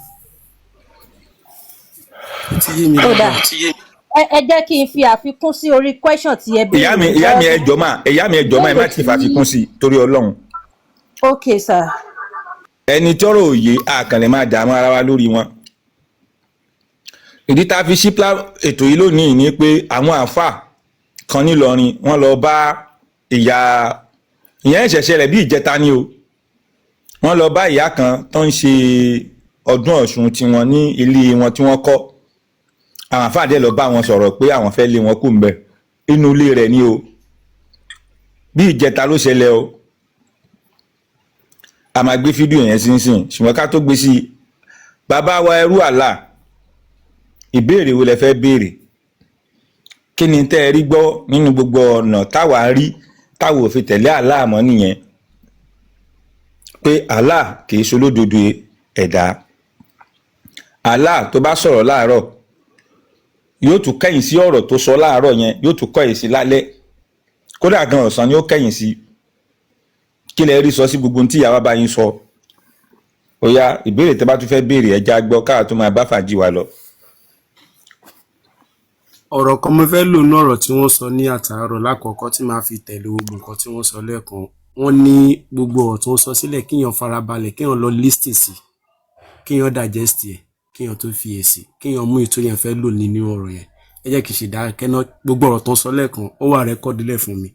ó ti yé mi Ó dáa. dáadáa. Ẹ jẹ́ kí n fi àfikún sí orí question tí ẹ Ìyá béèrè mi, ìyá mi, because ẹ jọ̀ọ́ mà, ìyá mi, ẹ jọ̀ọ́ mà, ẹ má ìbéèrè ti tí fàfikún sí i torí Ọlọ́run. Ok sir. Ẹni tọ́rọ̀ òye àkànlẹ̀ máa dààmú ara wa lórí wọn. Ìdí tá a fi sí ètò yìí lónìí ni pé àwọn àáfàá kan nílọrin, wọ́n lọ bá ìyá ìyẹn, ìṣẹ̀ṣẹ̀ rẹ̀ bí ìjẹta ni o. Wọ́n lọ bá ìyá kan tó ń ṣe ọdún Ọ̀ṣun tiwọn ní ilé wọn tí wọ́n kọ́. Àwọn àáfàá dẹ̀ lọ bá wọn sọ̀rọ̀ pé àwọn fẹ́ lé wọn kú ńbẹ̀ inú ilé rẹ̀ ni o. Bí ìjẹta ló ṣẹlẹ̀ o. A máa gbé fídíò yẹn sínsìn, ṣùgbọ́n ká tó gbé sí i, bàbá wa ẹrú àlà, ìbéèrè wo lẹ fẹ́ béèrè? Kí ni tẹ́ ẹ rí gbọ́ nínú gbogbo ọ̀nà táwa rí táwa ò fi tẹ̀lé àlá mọ́ nìyẹn, pé àlá kì í ṣolódodo ẹ̀dá? Àlá tó bá sọ̀rọ̀ láàárọ̀, yóò tún kẹ́yìn sí ọ̀rọ̀ tó sọ láàárọ̀ yẹn, yóò tún kọ̀yìn sí lálẹ́, kódà gan ọ̀sán ni ó kẹ́yìn sí. Kí lẹ rí sọ sí gbogbo ohun tí ìyàwó bá yín sọ? Ó yá, ìbéèrè tẹ́ bá tún fẹ́ béèrè, ẹ já gbọ́, káà tó máa bá fàájì wa lọ. Ọ̀rọ̀ kan mo fẹ́ lò ní ọ̀rọ̀ tí wọ́n sọ ní àtàárọ̀ lákọ̀ọ́kọ́ tí màá fi tẹ̀lé gbogbo nǹkan tí wọ́n sọ lẹ́ẹ̀kan. Wọ́n ní gbogbo ọ̀rọ̀ tí wọ́n sọ sílẹ̀, kíyàn farabalẹ̀, kíyàn lọ listen sí, kíyàn digest ẹ̀, kíyàn tó fi èsì, kíyàn mú ìtò yẹn fẹ́ lò nínú ọ̀rọ̀ yẹn. Ẹ jẹ́ kí n ṣe dákẹ́ náà. Gbogbo ọ̀rọ̀ tó ń sọ lẹ́ẹ̀kan, ó wà record lẹ̀ fún mi.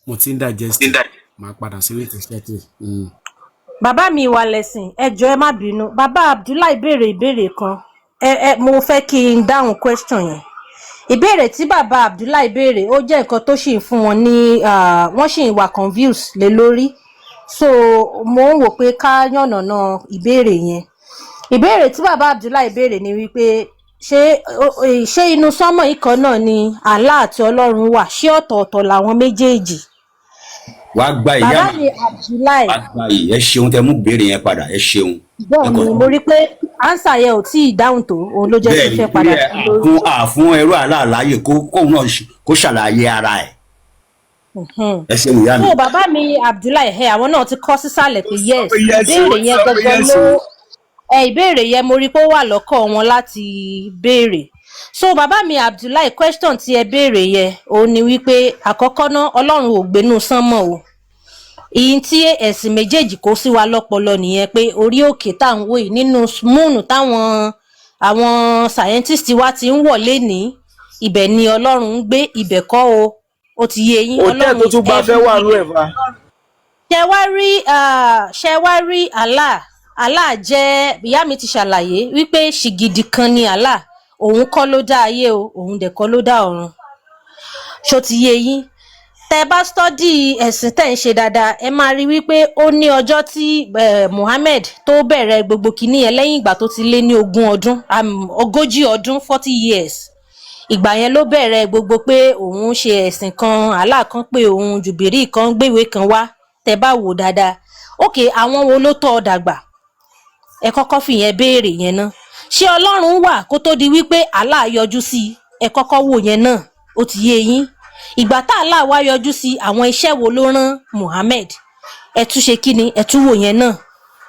Mo ti ń digest ẹ̀, màá padà sí ilé ìtẹ̀síwájú. Bàbá mi ìwà lẹ̀sìn, ẹ jọ̀ọ́, ẹ má bínú. Bàbá Abdullahi béèrè ìbéèrè kan. Ẹ mo fẹ́ kí n dáhùn question yẹn. Ìbéèrè tí bàbá Abdullahi béèrè, ó jẹ́ nǹkan tó sì ń fún wọn ní wọ́n sì ń wà confused lé lórí, so mo ń wò pé ká yànnàná ìbéèrè yẹn. Ìbéèrè tí bàbá Abdullahi béèrè ni wípé ṣé inú sánmọ̀ ìkan náà ni Allah àti Ọlọ́run wà, ṣé ọ̀tọ̀ọ̀tọ̀ làwọn méjèèjì? Wàá gba ìyá Bàbá mi. mi Abdullahi. Wàá gba yìí. Ẹ ṣeun tẹ mú béèrè yẹn padà, ẹ ṣeun. Bẹ́ẹ̀ ni, mo rí pé answer yẹn ò tí ì dáhùn tó, òun ló jẹ́ kí Bẹ́ẹ̀ n ni fẹ́ padà torí ẹ sí lórí. àfún ẹrú àlàáláyè kó kóun náà kó ṣàlàyé ara ẹ̀. Ẹ ṣeun, ìyá mi. So bàbá mi Abdullahi, ẹ àwọn náà ti kọ sísàlẹ̀ pé yes. Sọ pé yes o, Ìbéèrè yẹn sọ pé gangan yes ló o. ẹ ìbéèrè yẹn, mo rí pé ó wà lọ́kàn wọn láti béèrè. So bàbá mi Abdullahi, question tí ẹ béèrè yẹn, òun ni wípé àkọ́kọ́ náà, Ọlọ́run ò gbénú sánmọ̀ o. Ìyìn tí ẹ̀sìn méjèèjì kó sí wa lọ́pọlọ nìyẹn, pé orí òkè tá à ń wò yìí, nínú moon táwọn àwọn scientist wa ti ń wọ̀ lénìí, ibẹ̀ ni Ọlọ́run ń gbé. Ibẹ̀ kọ́ o, ó ti yé yín? Hòtẹ́ẹ̀lì Ọlọ́run tó is tún gbafẹ́ wà nú ẹ̀ fa. Ṣe wá rí Allah, Allah jẹ́, ìyá mi ti ṣàlàyé wípé ṣìgìdì kan ni Allah. Òun kọ́ ló dá ayé o, òun dẹ̀ kọ́ ló dá ọ̀run. Ṣó ti yé yín? Tẹ bá study ẹ̀sìn tẹ̀ ń ṣe dáadáa, ẹ máa rí wípé ó ní ọjọ́ tí Muhammed tó bẹ̀rẹ̀ gbogbo kìíní yẹn, lẹ́yìn ìgbà tó ti lé ní 20 ọdún, 40 ọdún, 40 years, ìgbà yẹn ló bẹ̀rẹ̀ gbogbo pé òun ń ṣe ẹ̀sìn kan. Allah kan pé òun jùbìrí kan gbéwèé kan wá. Tẹ bá wò dáadáa, ok, àwọn wo ló tọ́ ọ dàgbà? Ẹ kọ́kọ́ fìyẹn béèrè yẹn náà. Ṣé Ọlọ́run wà kó tó di wípé Allah yọjú sí i? Ẹ kọ́kọ́ wò yẹn náà. Ó ti yé yín? Ìgbà tá Allah wá yọjú sí i, àwọn iṣẹ́ wo ló rán Muhammed? Ẹ tún ṣe kí ni, ẹ tún wò yẹn náà.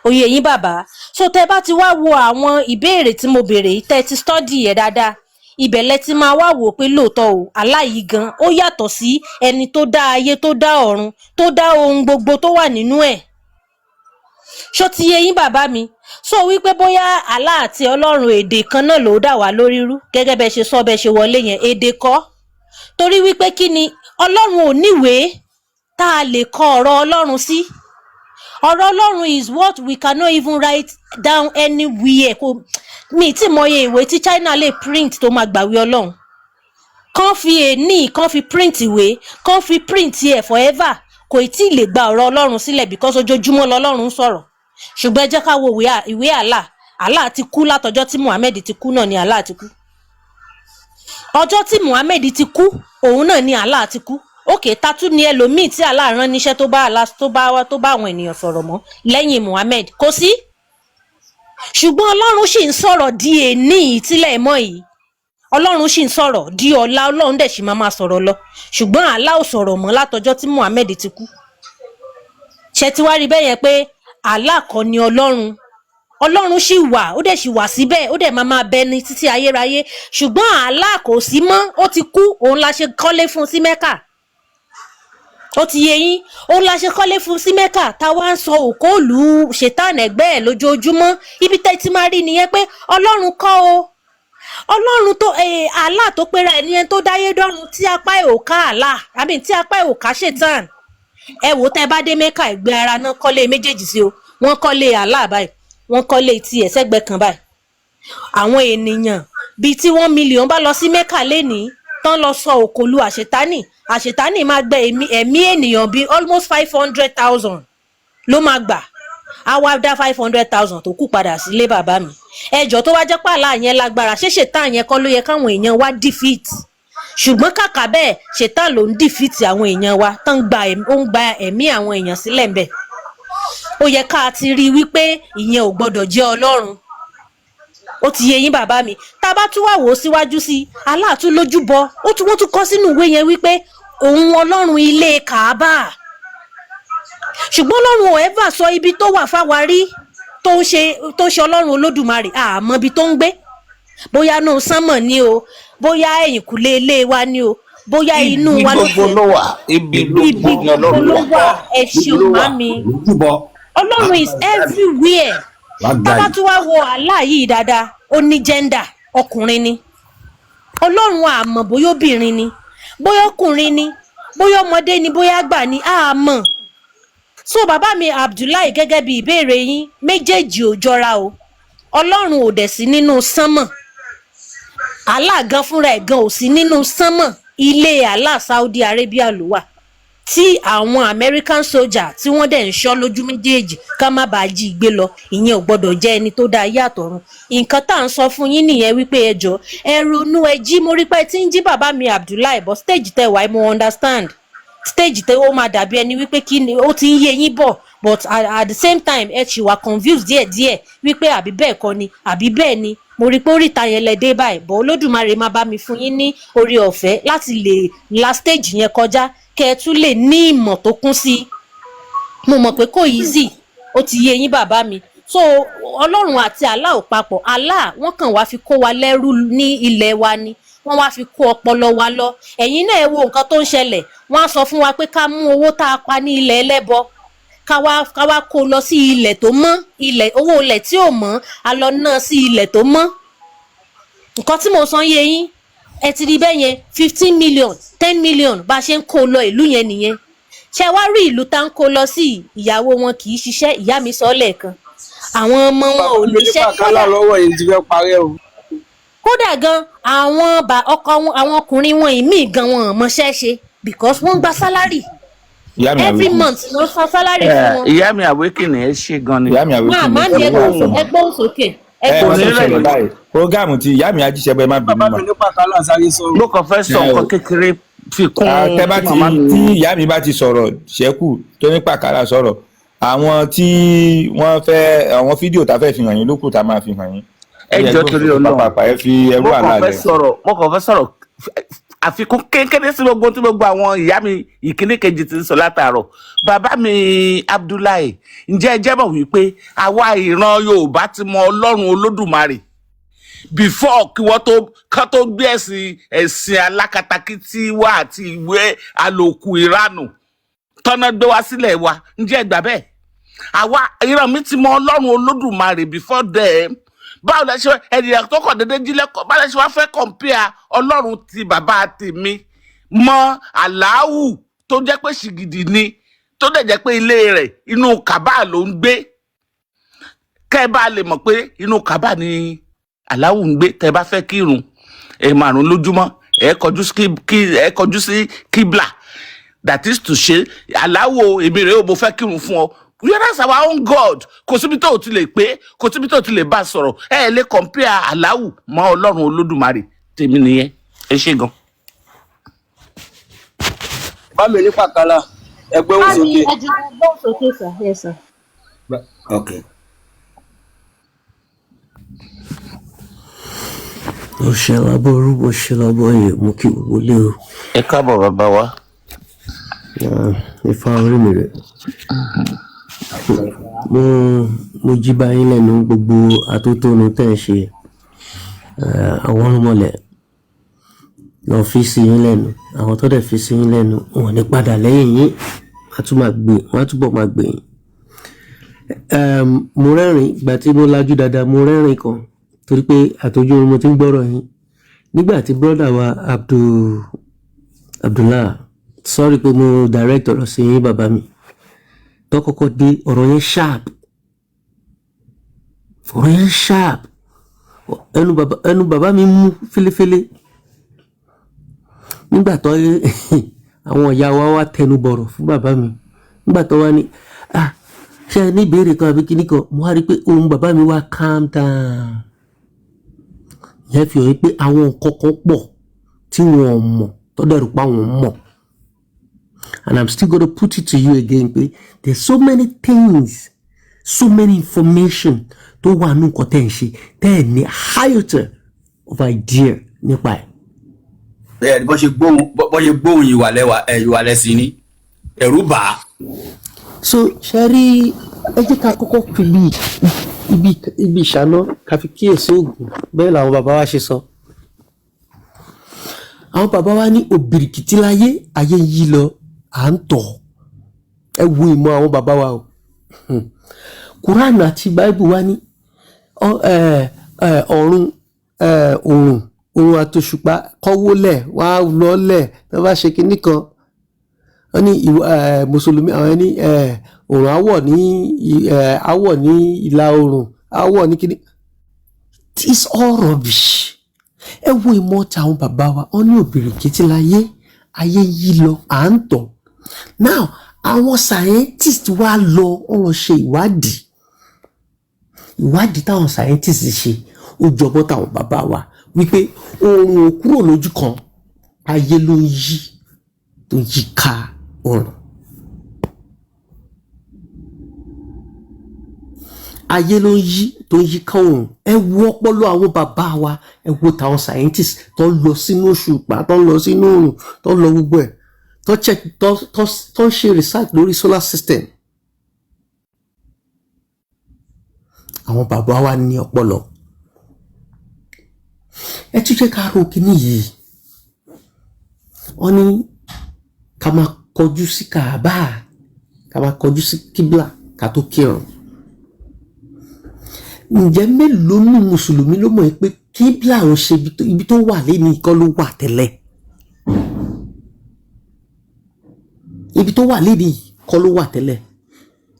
Ó yé yín, bàbá? So tẹ bá ti wá wo àwọn ìbéèrè tí mo béèrè yìí, tẹ ti study ẹ dáadáa, ibẹ̀ lẹ ti máa wá wò pé lóòótọ́ o, Allah yìí gan ó yàtọ̀ sí ẹni tó dá ayé, tó dá ọ̀run, tó dá ohun gbogbo tó wà nínú ẹ̀. Ṣó ti yé yín, bàbá mi? So wípé bóyá Allah àti Ọlọ́run èdè kan náà ló dà wá lórí rú, gẹ́gẹ́ bẹ́ẹ̀ ṣe sọ, bẹ́ẹ̀ ṣe wọlé yẹn, èdè kọ́, torí wípé kí ni, Ọlọ́run ò níwèé. tá a lè kọ ọ̀rọ̀ Ọlọ́run sí. Ọ̀rọ̀ Ọlọ́run is what we cannot even write down anywhere. Kò mi tí mọye ìwé tí China lè print tó máa gbàwé Ọlọ́run. Kán fi èní, kán fi print ìwé, kán fi print ẹ̀ forever, kò tí ì lè gba ọ̀rọ̀ Ọlọ́run sílẹ̀, because ojoojúmọ́ lọ́lọ́run ń sọ̀rọ̀. Ṣùgbọ́n ẹ jẹ́ ká wo ìwé Allah. Allah ti kú látọjọ́ tí Muhammed ti kú náà ni Allah ti kú. Ọjọ́ tí Muhammed ti kú, òun náà ni Allah ti kú. Òkè tatu ni ẹlòmíì tí Allah rán níṣẹ́ tó bá Allah tó bá àwọn ènìyàn sọ̀rọ̀ mọ́ lẹ́yìn Muhammed? Kò sí. Ṣùgbọ́n Ọlọ́run sì ń sọ̀rọ̀ di èní ìtílẹ̀ mọ́ yìí. Ọlọ́run sì ń sọ̀rọ̀ di ọ̀la, Ọlọ́run dẹ̀ sì máa sọ̀rọ̀ lọ. Ṣùgbọ́n Allah ò sọ̀rọ̀ mọ́ látọjọ́ tí Muhammed ti kú. Ṣe ti wá rí bẹ́ẹ̀ yẹn pé Allah kọ́ ni Ọlọ́run? Ọlọ́run sì wà, ó dẹ̀ sì wà síbẹ̀, ó dẹ̀ máa bẹ ní títí ayérayé. Ṣùgbọ́n Allah kò sí mọ́, ó ti kú. Òun la ṣe kọ́lé fún sí Mẹ́kà. Ó ti yé yín? Òun la ṣe kọ́lé fún sí Mẹ́kà, táwa ń sọ òkóòlù ṣètàn ẹ̀gbẹ́ ẹ̀ lójoojúmọ́. Ibi tẹ́ ti máa rí nìyẹn pé Ọlọ́run kọ́ o. Ọlọ́run tó Allah tó pera ẹ̀ ní ẹni tó dáyé dọ́run, tí apá ẹ̀ ò ká Allah, I mean, tí apá ẹ̀ ò ká ṣètàn. Ẹ wò, tẹ́ bá dé Mẹ́kà, ẹ̀gbẹ́ ara náà kọ́lé méjèèjì sí o. Wọ́n kọ́lé Allah báyìí, wọ́n kọ́lé tiẹ̀ sẹ́gbẹ́ kan báyìí. Àwọn ènìyàn bíi tí 1 million bá lọ sí Mẹ́kà lénìí, tán lọ sọ òkòlù àṣetánì, àṣetánì máa gbẹ ẹ̀mí ènìyàn bíi almost 500,000 ló máa gbà. Á wá dá 500,000 tó kù padà sílé. Bàbá mi, ẹjọ́, tó wá jẹ́ pààlà yẹn lágbára, ṣé ṣètàn yẹn kọ́ ló yẹ káwọn èèyàn wá defeat? Ṣùgbọ́n kàkà bẹ́ẹ̀, ṣètàn ló ń defeat àwọn èèyàn wa tán gba ó ń gba ẹ̀mí àwọn èèyàn sílẹ̀ ńbẹ̀. Ó yẹ ká ti rí i wípé ìyẹn ò gbọ́dọ̀ jẹ́ Ọlọ́run. Ó ti yé yín, bàbá mi? Tá a bá tún wà wò ó síwájú sí i, Allah tún lójúbọ. Ó tún wọ́n tún kọ sínú ìwé yẹn wípé òun Ọlọ́run ilé Kàábà. Ṣùgbọ́n Ọlọ́run ò ever sọ ibi tó wà fáwa rí tó ń ṣe Ọlọ́run Olódùmarè. Àmọ́ ibi tó ń gbé, bóyá inú sánmọ̀ ni o, bóyá ẹ̀yìnkùlé ilé wa ni o, bóyá inú Ibi wa ló gbogbo ló wà, ibi ibi gbogbo ni gbogbo Ọlọ́run ló wà. wà. Ẹ ṣeun, màmí. Lójúbọ. Ọlọ́run is everywhere. Wàá gbà Tá bá yìí. tún wá wo Allah yìí dáadáa, ó ní gender, ọkùnrin ni Ọlọ́run. Àmọ́ bóyá obìnrin ni, bóyá ọkùnrin ni, bóyá ọmọdé ni, bóyá àgbà ni, àmọ́. So bàbá mi Abdullahi, gẹ́gẹ́ bí ìbéèrè yín, méjèèjì ò jọra o. Ọlọ́run ò dẹ̀ sí nínú sánmọ̀. Allah gan fúnra ẹ̀ gan ò sí nínú sánmọ̀. Ilé Allah, Saudi Arabia ló wà, tí àwọn American soldier tí wọ́n dẹ̀ ń ṣọ́ lójú méjèèjì ká má bàa jí gbé lọ. Ìyẹn ò gbọ́dọ̀ jẹ́ ẹni tó dá ayé àtọ̀run. Nǹkan tá à ń sọ fún yín nìyẹn wípé ẹ jọ, ẹ ronú, ẹ jí. Mo rí pé tí ń jí, bàbá mi Abdullahi, but stage tẹ wàá, mo understand stage tẹ ó máa dàbí ẹni wípé kí ni ó ti ń yé yín bọ̀, but at the same time, ẹ ṣì wà confused díẹ̀díẹ̀ wípé àbí bẹ́ẹ̀ kọ́ ni, àbí bẹ́ẹ̀ ni. Mo rí i pé oríta yẹn lẹ dé báyìí bọ̀. Olódùmarè máa bá mi fún yín ní orí ọ̀fẹ́ láti lè la stage yẹn kọjá, kẹ́ ẹ tún lè ní ìmọ̀ tó kún sí i. Mo mọ̀ pé kò easy. Ó ti yé yín, bàbá mi? So Ọlọ́run àti Allah ò papọ̀. Allah, wọ́n kàn wá fi kó wa lẹ́rú ní ilẹ̀ wa ni, wọ́n wá fi kó ọpọlọ wa lọ. Ẹ̀yin náà ẹ wo nǹkan tó ń ṣẹlẹ̀. Wọ́n á sọ fún wa pé ká mú owó tá a pa ní ilẹ̀ ẹlẹ́bọ, ká wá kó lọ sí ilẹ̀ tó mọ́. Ilẹ̀ owó ilẹ̀ tí ò mọ́, a lọ ná sí ilẹ̀ tó mọ́. Nǹkan tí mo sọ ń yé yín? Ẹ ti rí bẹ́ẹ̀ yẹn, 15 million, 10 million, bá a ṣe ń kó lọ ìlú yẹn nìyẹn. Ṣé wá rí ìlú tá ń kó lọ sí, ìyàwó wọn kì í ṣiṣẹ́. Ìyá mi sọ lẹ́ẹ̀kan, àwọn ọmọ wọn ò Bàbá mi ní níṣẹ́. pàkálà Kódà lọ́wọ́ yìí ti fẹ́ parẹ́ o. Kódà gan, àwọn ọkọ wọn, àwọn ọkùnrin wọn ìmíì gan, wọn ò mọṣẹ́ ṣe because wọ́n ń gba salary Ìyá mi every àwíkù. month ló san salary fún wọn. Ìyá mi àwékìnì, ẹ ṣe gan ni. Ìyá mi àwíkù Máa ní má ní ẹgbẹ́ wà sọmọ. ẹ gbóhùn sókè, ẹ Ẹ Kò mọ gbóhùn ní tó sókè. ṣẹlẹ̀ rẹ̀ báyìí, program ti ìyá mi ajíṣẹ́bọ, ẹ má bínú Bàbá mà. mi ní pàkálà sáré sọ̀rọ̀. Mo kàn fẹ́ sọ Ẹ o. nǹkan kékeré fi kún Ah, tẹ bá tí ti màmá mi. Tí ìyá mi bá ti sọ̀rọ̀ ṣẹ́kù tó ní pàkàrà sọ̀rọ̀, àwọn tí wọ́n fẹ́ àwọn fídíò tá a fẹ́ fi hàn yín lókù tá a máa fi hàn yín. Ẹ Ó yẹ jọ̀ọ́, gbóhùn torí sókè Ọlọ́run. pápápá, ẹ fi ẹrú Mo kàn àlá fẹ́ lẹ̀. sọ̀rọ̀, mo kàn fẹ́ sọ̀rọ̀ àfikún kékeré sí gbogbo tí gbogbo àwọn ìyá mi ìkíní kejì ti ń sọ látàárọ̀. Bàbá mi Abdullahi, ǹjẹ́ ẹ jẹ́ mọ̀ wípé àwa ìran Yorùbá ti mọ Ọlọ́run Olódùmarè before kí wọ́n tó kán tó gbé ẹ̀sìn alákatakítí wá àti ìwé àlòkù ìranù tọ́nà gbé wá sílẹ̀ wa? Ǹjẹ́ ẹ gbà bẹ́ẹ̀? Àwa ìran mi ti mọ Ọlọ́run Olódùmarè before them. Báwo lẹ ṣe ènìyàn tó kàn déédéé jí lẹ́kọ̀ọ́, báwo lẹ ṣe wá fẹ́ compare Ọlọ́run ti bàbá tèmi mọ́ Aláwù? tó jẹ́ pé ṣìgìdì ni, tó dẹ̀ jẹ́ pé ilé rẹ̀ inú Kàbá ló ń gbé, kẹ́ ẹ bá lè mọ̀ pé inú Kàbá ni Aláwù ń gbé. Tẹ́ ẹ bá fẹ́ kírun ẹ̀ márùn lójúmọ́, ẹ kọjú sí ẹ kọjú sí kíblà, that is to say, Aláwo, èmi rèé o, mo fẹ́ kírun fún ọ. Whereas our own God, kò síbi tó o ti lè pé, kò síbi tó o ti lè bá a sọ̀rọ̀. Ẹ ẹ lè compare Aláwù mọ́ Ọlọ́run Olódùmarè. Tèmi nìyẹn, ẹ ṣé gan. Bá mi ní pàkálà, ẹgbẹ́ òun Bá mi sókè. ẹ ti gbóhùn sókè sir, yes sir. Ok. Mo ṣe lábọ́rú, mo ṣe lábọ́yè, mo kí gbogbo lé o. Ẹ káàbọ̀, bàbá wa. Ah, ifá orí mi rẹ̀. Mo jí bá yín lẹ́nu gbogbo atótónu tẹ́ ń ṣe. Àwọn ọmọlẹ̀ lọ fi sí yín lẹ́nu. Àwọn tó dẹ̀ fi sí yín lẹ́nu, wọn ò ní padà lẹ́yìn yín. Wọ́n á tún máa gbé, wọ́n á túbọ̀ máa gbé yín. Mo rẹ́rìn-ín ìgbà tí mo lajú dáadáa, mo rẹ́rìn-ín kan torí pé àtọ́jú oorun mo ti ń gbọ́rọ̀ yín. Nígbà tí brọ́dà wa Abdullah, sorry pé mo direct ọ̀rọ̀ sí yín, bàbá mi, tó kọ́kọ́ dé, ọ̀rọ̀ yẹn sharp, ọ̀rọ̀ yẹn sharp, ẹnu bàbá mi mú fẹ́lẹ́fẹ́lẹ́. Nígbà tó àwọn ìyá wa wá tẹnu bọ̀rọ̀ fún bàbá mi, nígbà tó wá ní, ah, ṣé ẹ ní ìbéèrè kan àbí kíní kan, mo wá rí i pé ohùn bàbá mi wá calm down. Ìyẹn fi hàn pé àwọn nǹkan kan pọ̀ tí wọn ò mọ̀ tó dẹ̀rù pa wọn mọ̀. And I'm still gonna put it to you again pé there's so many things, so many information tó wà nù nǹkan tẹ́ ń ṣe tẹ́ ẹ̀ ní iota of idea nípa ẹ̀. Bẹ́ẹ̀ ni, bó ṣe gbóhùn ìwà lẹ́wà ẹ̀ ìwà lẹ́sìn ni ẹ̀rù bà á. So ṣe rí, ẹ jẹ́ ká kọ́kọ́ fi ibi ìṣáná ká fi kíyèsí oògùn. Bẹ́ẹ̀ làwọn bàbá wa ṣe sọ. Àwọn bàbá wa ní òbìrìkìtì láyé, ayé ń yí lọ, à ń tọ̀. Ẹ wo ìmọ̀ àwọn bàbá wa o. Quran àti Bible wa ní ọ̀run, òrùn àtòṣùpá kọ́wólẹ̀ wá lọ́lẹ̀ tó bá ṣe kinní kan. Wọ́n ní mùsùlùmí, àwọn ẹni òrùn áwọ̀ ní ìlà oòrùn, áwọ̀ ní kinní. It's all rubbish. Ẹ wo ìmọ̀ tàwọn bàbá wa, wọ́n ní òbìrìkìtì láyé, ayé yí lọ, à ń tọ̀. Now àwọn scientist wá lọ, wọ́n lọ ṣe ìwádìí. Ìwádìí táwọn scientist ṣe, ó jọmọ́ táwọn bàbá wa wípé oòrùn ò kúrò lójú kan, ayé ló ń yí, tó yí ká oòrùn. Ayé ló ń yí, tó ń yí ká oòrùn. Ẹ wo ọpọlọ àwọn bàbá wa, ẹ wo táwọn scientist tó ń lọ sínú òṣùpá, tó ń lọ sínú oòrùn, tó ń lọ gbogbo ẹ̀, tó check, tó ń ṣe research lórí solar system. Àwọn bàbá wa ní ọpọlọ. Ẹ tún jẹ́ ká ro kíní yìí. Wọ́n ní ká máa kọjú sí Kaaba, ká máa kọjú sí kíblà ká tó kírun. Ǹjẹ́ mélòó nù mùsùlùmí ló mọ̀ pé kíblà ò ṣe ibi tó wà lẹ́ni kọ́ ló wà tẹ́lẹ̀? Ibi tó wà lẹ́ni kọ́ ló wà tẹ́lẹ̀.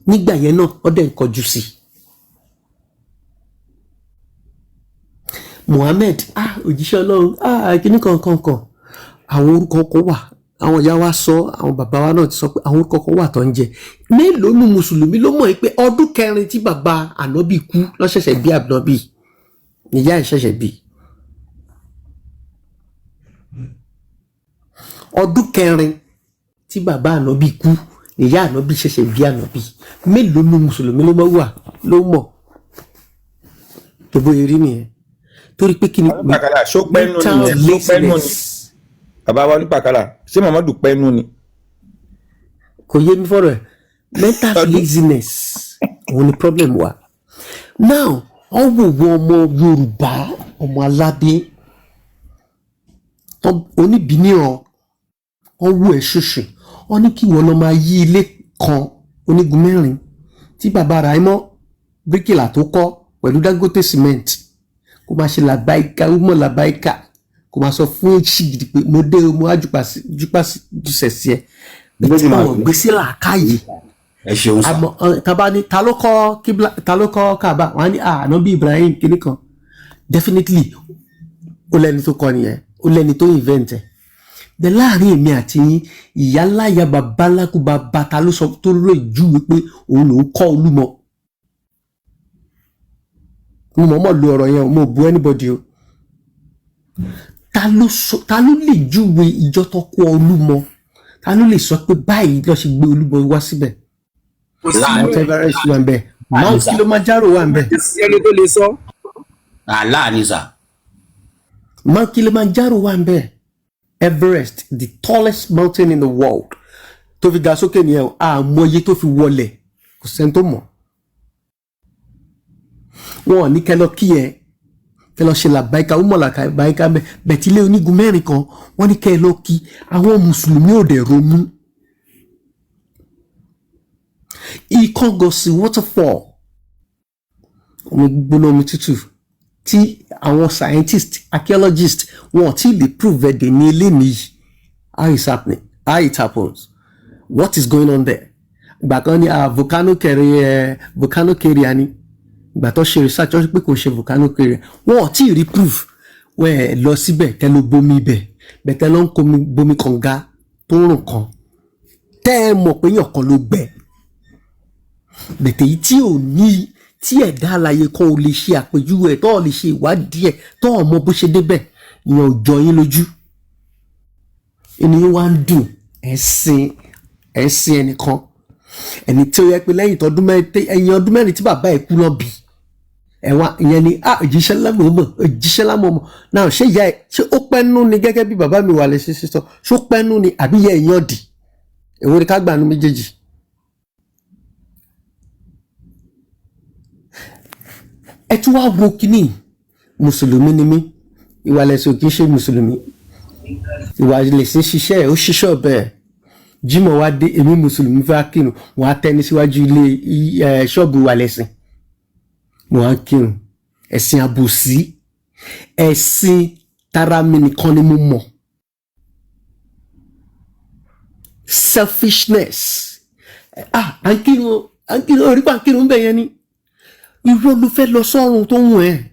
Nígbà yẹn náà, ó dẹ̀ ń kọjú sí i. Muhammed, òjíṣẹ́ Ọlọ́run, kíní kan kan. Àwọn orúkọ kan wà, àwọn ìyá wa sọ, àwọn bàbá wa náà ti sọ pé àwọn orúkọ kan wà tó ń jẹ. Mélòó nu mùsùlùmí ló mọ̀ pé ọdún kẹrin tí bàbá ànábì kú ló ṣẹ̀ṣẹ̀ bí ànábì, ìyá ẹ̀ ṣẹ̀ṣẹ̀ bí. Ọdún kẹrin tí bàbá ànábì kú ìyá ànábì ṣẹ̀ṣẹ̀ bí ànábì. Mélòó nu mùsùlùmí ló mọ̀ wà ló mọ̀? Gbogbo eré nìyẹn. Torí pé kí ni Onípàkàlà ṣó pẹ́ nú mental nìyẹn, ṣó pẹ́ nú ni. laziness. Bàbá wa onípàkàlà, ṣé Muhammadu pẹ́ nú ni? Kò yé mi fọ́rọ̀ ẹ̀. Mental laziness òun ni problem wa. Now wọ́n wò wọ́n ọmọ Yorùbá, ọmọ aládé, oníbìníran, wọ́n wò ẹ́ ṣoṣù, wọ́n ní kí wọ́n lọ máa yí ilé kan onígun mẹ́rin tí bàbá Raimọ́ bíríkìlà tó kọ́ pẹ̀lú Dangote cement, kó máa ṣe làbáìka, ó mọ̀ làbáìka, kó máa sọ fún ṣìgìdì pé mo dé o, mo á jùpá jùsẹ̀ sí ẹ. Méjì máa Wọn ò gbé sí làákàyè. Ẹ ṣeun sà. Àmọ́ taba ni ta ló kọ́ kíbla, ta ló kọ́ Kaaba, wọn á ní ànábì Ibrahim kìíní kan. Definitely ó lẹ́ni tó kọ́ nìyẹn, ó lẹ́ni tó invent ẹ̀. Bẹ́ẹ̀ láàrin èmi àti yín, ìyá ńlá ìyá bàbá ńlá kú bàbá, ta ló sọ tó lè júwe pé òun lòún kọ́ Olúmọ? Mo mọ̀ọ́mọ̀ lo ọ̀rọ̀ yẹn o, mo bu anybody o. Ta ló sọ, ta ló lè júwe ìjọ tó kọ́ Olúmọ? Ta ló lè sọ pé báyìí ló ṣe gbé Olúmọ wá síbẹ̀? Kò sí. Mount Everest wà ń bẹ̀, Mount Kilimanjaro wà ń bẹ̀. Kò sí ẹni tó lè sọ. Àlá ni sà. Mount Kilimanjaro wà ń bẹ̀, Everest, the tallest mountain in the world, tó fi ga sókè nìyẹn o, àmọye tó fi wọlẹ̀, kò sẹ́ni tó mọ̀. Wọn ò ní kẹ́ lọ kí ẹ kẹ́ lọ ṣe làbáyíká ó mọ̀ làbáyíká bẹ́ẹ̀ bẹ́ẹ̀ tí ilé onígun mẹ́rin kan, wọ́n ní kẹ́ ẹ lọ kí. Àwọn mùsùlùmí ò dẹ̀ ronú. Ìkángosi waterfall, omi gbóná, omi tútù, tí àwọn scientist, archaeologist, wọn ò tí ì lè prove ẹ̀ dè ní eléyìí. How it's happening, how it happens, what is going on there? Ìgbà kan ní volcano kẹrin ẹ, volcano area ni. Ìgbà tó ṣe research, wọ́n pé kò ṣe volcano area. Wọn ò tí ì rí proof. Wọ́n ẹ̀ lọ síbẹ̀, tẹ́ ló bomi ibẹ̀ bẹ̀, tẹ́ ló ń komi bomi kànga tó ń rùn kan, tẹ́ ẹ mọ̀ pé yàn kan ló gbẹ bẹ̀tẹ̀ yìí tí ò ní tí ẹ̀dá alààyè kan ò lè ṣe àpèjúwe ẹ̀, tó ò lè ṣe ìwádìí ẹ̀, tó ò mọ bó ṣe débẹ̀. Ìyẹn ò jọ yín lójú, ènìyàn wá ń dùn. Ẹ̀ ń sin ẹnìkan, ẹni tí ó yẹ pé lẹ́yìn tọdún 4, ẹ̀yìn ọdún 4 tí bàbá ẹ̀ kú lọ bí ẹ̀ wá. Ìyẹn ni òjíṣẹ́ lámọ̀ọ́mọ̀, òjíṣẹ́ lámọ̀ọ́mọ̀ náà. Ṣé ìyá ẹ̀, ṣé ó pẹ́nu ni? Gẹ́gẹ́ bí bàbá mi wà lè ṣe sísọ, ṣé ó pẹ́nu ni àbí ìyá ẹ̀ yàn dì? Èwo ni ká gbà nú méjèèjì? Ẹ tún wá wo kínní. Mùsùlùmí ni mí, ìwà lẹ̀sìn ò kì í ṣe mùsùlùmí. Ìwà lẹ̀sìn ṣiṣẹ́ ẹ̀, ó ṣiṣẹ́ ọ̀bẹ ẹ̀. Jímọ̀ wá dé, èmi mùsùlùmí fẹ́ kírun, wọ́n á tẹ́ni síwájú ilé ẹ̀ ṣọ́ọ̀bù ìwà lẹ̀sìn, wọ́n á kírun. Ẹ̀sìn àbòsí, ẹ̀sìn tara mi nìkan ni mo mọ̀, selfishness. À ń kírun, à ń kírun, orí pa ń kírun bẹ́ẹ̀ yẹn ni. Ìwọ ló fẹ́ lọ sọ́run tó ń wọ̀n ẹ́,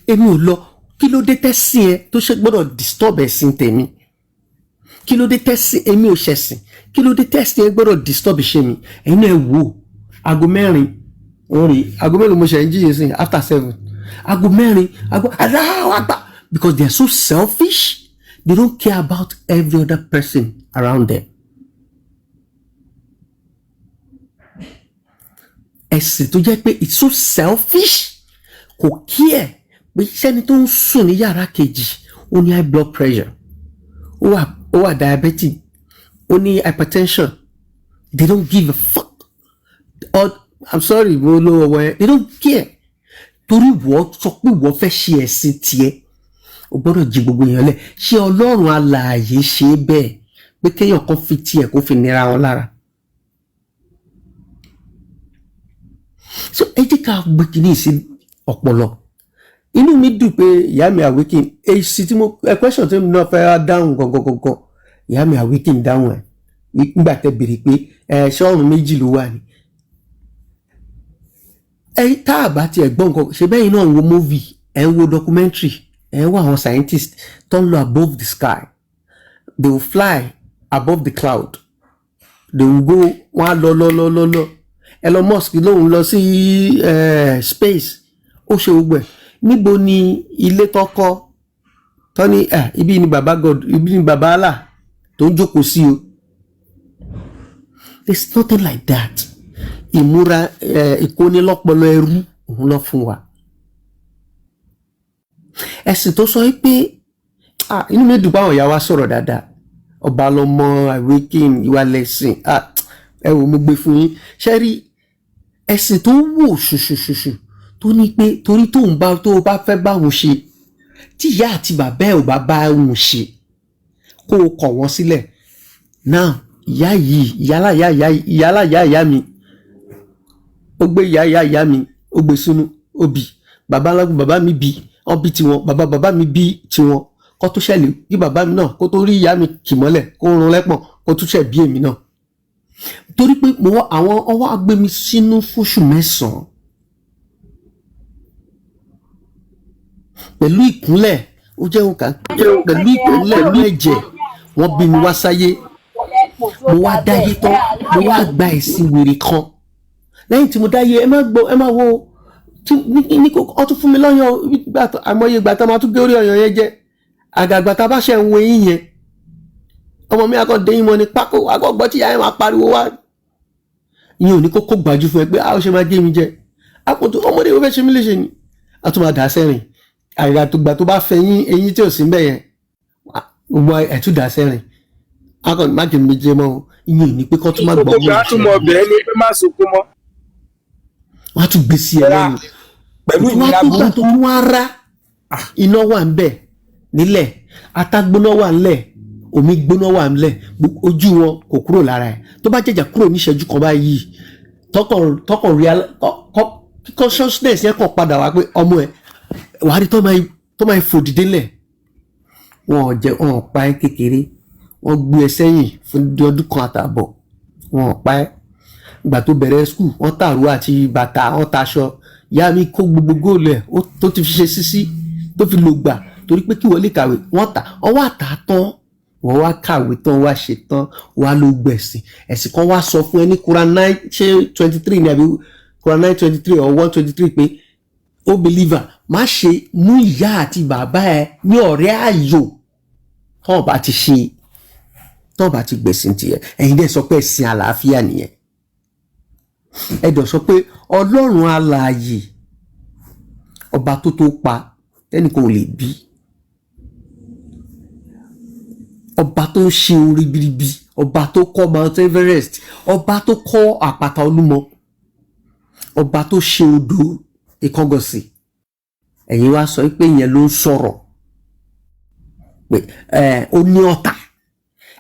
èmi ò lọ. Kí ló dé tẹ́sìn ẹ tó ṣe gbọ́dọ̀ disturb ẹ̀sìn tèmi? Kí ló dé tẹ́sìn èmi ò ṣẹ̀sìn? Kí ló dé tẹ́sìn ẹ gbọ́dọ̀ disturb ṣe mi? Ẹ̀yin náà ẹ wò ó, aago 4 òun rè, aago mélòó mo ṣe ń jíye sí? After 7, aago 4, aago aláwọ̀ àgbà, because they are so selfish, they don't care about every other person around them. Ẹ̀sìn tó jẹ́ pé it's so selfish, kò kí ẹ̀ pé sẹ́ni tó ń sùn ní yàrá kejì, ó ní high blood pressure, ó wà diabetic, ó ní hypertension. They don't give a fuck, or I'm sorry, mo lo ọwọ́ ẹ. They don't care, torí wọ́n sọ pé wọ́n fẹ́ ṣe ẹ̀sìn tiẹ̀, o gbọ́dọ̀ jí gbogbo èèyàn lẹ̀. Ṣé Ọlọ́run alààyè ṣe é bẹ́ẹ̀ pé kéèyàn kan fi tiẹ̀ kó fi nira wọn lára? So ẹ jẹ́ ká gbé kínní sí ọpọlọ. Inú mi dùn pé ìyá mi àwíkìn èsì tí mo ẹ question tí mo náà fẹ́ wá dáhùn gangan gangan, ìyá mi àwíkìn dáhùn ẹ nígbà tẹ béèrè pé ẹ ṣọ́ọ̀run méjì ló wà ní. Ẹ tá a bá tiẹ̀ gbọ́ nǹkan ṣe bẹ́ẹ̀ náà, ń wo movie, ẹ̀ ń wo documentary, ẹ̀ ń wo àwọn scientists tó ń lọ above the sky. They will fly above the cloud, they will go, wọ́n á lọ lọ lọ lọ lọ. Elon Musk lòun lọ sí space, ó ṣe gbogbo ẹ̀. Níbo ni ilé tọkọ tọ́ ní ibi ni baba God, ibi ni baba Allah tó ń jókòó sí o? There's nothing like that. Ìmúra ìkónilọ́pọlọ ẹrú òun lọ fún wa. Ẹ̀sìn tó sọ pé inú mi dùn pé àwọn ìyá wa sọ̀rọ̀ dáadáa, ọba lọmọ awaken ìwà lẹ̀sìn. Ẹ wò, mo gbé fún yín. Ṣe rí ẹ̀sìn tó wò ṣùṣùṣùṣù tó ní pé torí tóun bá tó bá fẹ́ báwọn ṣe, tí ìyá àti bàbá ẹ̀ ò bá bá òun ṣe, kó o kọ̀ wọ́n sílẹ̀ náà. Ìyá yìí, ìyálà ìyá, ìyá ìyálà ìyá, ìyá mi, ó gbé ìyá ìyá ìyá mi, ó gbé sínú, ó bí bàbá alágùn. Bàbá mi bí wọn bí tiwọn, bàbá bàbá mi bí tiwọn, kó tó ṣẹlẹ̀ kí bàbá mi náà kó tó rí ìyá mi kì mọ́lẹ̀, kó rún lẹ́pọ̀n, kó tó ṣẹ̀ bí èmi náà. Torí pé mo wá àwọn ọwọ́ á gbé mi sínú fóṣù 9 pẹ̀lú ìkúnlẹ̀, ó jẹ́ òǹkà pẹ̀lú ìkúnlẹ̀, pẹ̀lú ẹ̀jẹ̀ wọ́n bí mi wá sáyé. Mo wá dáyé tán, mo wá gba ẹ̀sìn wèrè kan. Lẹ́yìn tí mo dáyé, ẹ má gbọ́, ẹ má wo ní kó ọ tún fún mi lọ́yàn àìmọye ìgbà tó máa tún gé orí ọyàn yẹn jẹ. Àgàgbà tá a bá ṣe ń wo eyín yẹn, ọmọ mi akọ dé yín mọ ni pákó akọ gbọ́ tí ìyá yẹn máa pariwo wá. Ìyẹn ò ní kókó gbàjú fún ẹ pé a ó ṣe máa gé mi jẹ, àpótò ọmọdé wo fẹ́ ṣe mí léṣe ni, a tún máa dà á sẹ́rìn. Àgbà tó gbà tó bá fẹ́ yín eyín tí ò sí mbẹ̀ yẹn, gbogbo ẹ̀ tún dà á sẹ́rìn, akọ má gé mi jẹ mọ́ o. Ìyẹn ò ní pé kọ́ tún má gbọ́ Gbogbo mọ́. àtúmọ̀ bẹ́ẹ̀ ni pé má sunkún mọ́. Wọ́n á tún gbé sí ẹ lẹ́nu pẹ̀lú wọ́n á ìnira tún gbà burúkú. tó tún wá rá iná wà ń bẹ̀ nílẹ̀, ata gbóná wà ńlẹ̀, omi gbóná wà ńlẹ̀, ojú wọn kò kúrò lára ẹ̀. Tó bá jẹ̀jà kúrò níṣẹ́jú kan báyìí, tọkàn real consciousness yẹn kàn padà wá pé ọmọ ẹ wàá rí tó máa fò dìde ńlẹ̀. Wọn ò jẹ, wọn ò pa ẹ́ kékeré, wọ́n gbé ẹ sẹ́yìn fún di ọdún kan àtààbọ̀, wọn ò pa ẹ́. Ìgbà tó bẹ̀rẹ̀ skul, wọ́n tàrú àti bàtà, wọ́n taṣọ. Ìyá mi kó gbogbo góòlù ẹ̀ tó ti fi ṣe sísí tó fi lò gbà torí pé kí wọ́n lè kàwé. Wọ́n tà, wọ́n wá tà á tán, wọ́n wá kàwé tán, wá ṣe tán, wá ló gbẹ̀sìn. Ẹ̀sìn kan wá sọ fún ẹ ní Quran 9 ṣé 23 ní àbí Quran 9:23 or 1:23 pé ó believer má ṣe mú ìyá àti bàbá ẹ ní ọ̀rẹ́ ààyò tán bá ti ṣe, tán bá ti gbẹ̀sìn tiẹ̀. Ẹ̀yin dẹ̀ sọ pé ẹ̀sìn àlàáfíà nìyẹn. Ẹ dẹ̀ sọ pé Ọlọ́run alààyè, ọba tó tó pa tẹ́nìkan ò lè bí, ọba tó ń ṣe orí biribi, ọba tó kọ́ Mount Everest, ọba tó kọ́ àpáta Olúmọ, ọba tó ṣe odò Ìkọgọ̀sì. Ẹ̀yin wá sọ pé ìyẹn ló ń sọ̀rọ̀ pé ẹ ó ní ọ̀tá.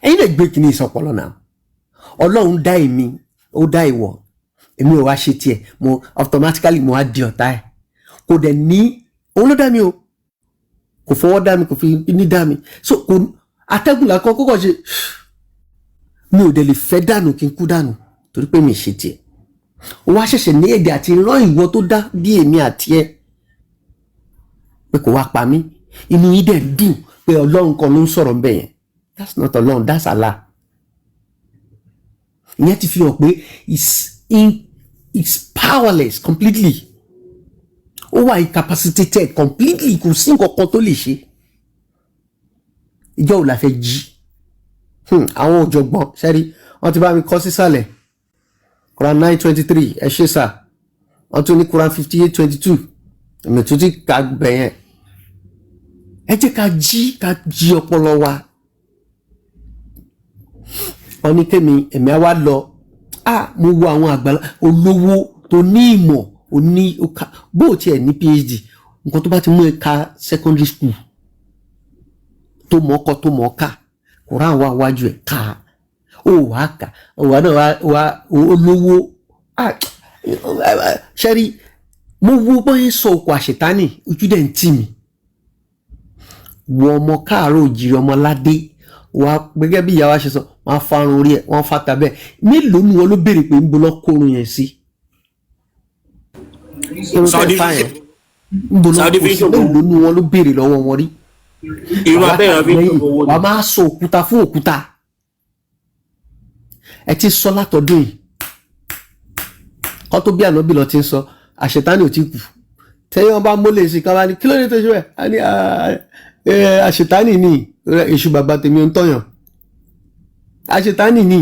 Ẹ̀yin lè gbé kínní ìsọpọlọ náà. Ọlọ́run dá èmi, ó dá ìwọ, èmi ò wá ṣe tiẹ̀, mo automatically mo wá di ọ̀tá ẹ̀. Kò dẹ̀ ní òun ló dá mi o, kò fọwọ́ dá mi, kò fi ní dá mi, so kò atẹ́gùn làkọ́ kókò ṣe. Mi ò dẹ̀ lè fẹ́ dànù kí n kú dànù torí pé mi ṣe tiẹ̀. Ó wá ṣẹ̀ṣẹ̀ ní èdè àti rán ìwọ tó dá bí èmi àti ẹ pé kò wá pa mí. Inú yín dẹ̀ dùn pé Ọlọ́run kan ló ń sọ̀rọ̀ ń bẹ̀ yẹn. That's not Ọlọ́run, that's Allah. Ìyẹn ti fi hàn pé it's powerless completely, ó wà incapacitated completely, kò sí nǹkan kan tó lè ṣe. Ìjọ ò la fẹ́ jí? Àwọn ọ̀jọ̀gbọ́n sẹ́rí wọ́n ti bá mi kọ́ sísàlẹ̀ Quran 9:23. Ẹ ṣé sà. Wọ́n tún ní Quran 58:22. Èmi tún ti kà bẹ̀ yẹn. Ẹ jẹ́ ká jí, ká jí ọpọlọ wa. Wọ́n ní kémi èmi á wá lọ. Mo wo àwọn àgbàlá olówó tó ní ìmọ̀, ó ní bó o tiẹ̀ ní PhD, nǹkan tó bá ti mú ẹ ka secondary school, tó mọ̀ ọkọ, tó mọ̀ ọ́kà, Quran wà wájú ẹ̀ ká ó wà á kà ó wà náà wà olówó. Ṣẹ́rí, mo wo bóyá sọ òkú àṣetánì, ojú dẹ̀ ń tì mí. Wọ ọmọ káàárọ̀ òjìrì, ọmọ ládé wa, gẹ́gẹ́ bí ìyá wa ṣe sọ, wọ́n á farun orí ẹ̀, wọ́n á fata bẹ́ẹ̀. Mélòó ni wọ́n ló béèrè pé ń bo lọ́ kórun yẹn sí? Irun tẹ́ Saudi fà yẹn ń bo lọ́ Saudi kó fi ń sí? ṣògùn. Mélòó ni wọ́n ló béèrè lọ́wọ́ wọn rí? Irú Wàá abẹ́rẹ́ fi ń lẹ́yìn ṣògùn owó ni. wàá máa sọ òkúta fún òkúta. Ẹ ti sọ látọdún yìí kọ́ tó bí ànábì lọ ti ń sọ àṣetánì ò ti kù. Tẹ́yìn wọn bá mólè sí kan bá ní kí ló dé tó ṣe bẹ́ẹ̀, á ní àṣetánì ni èṣù bàbá tèmi ń tọ̀yàn, àṣetánì ni.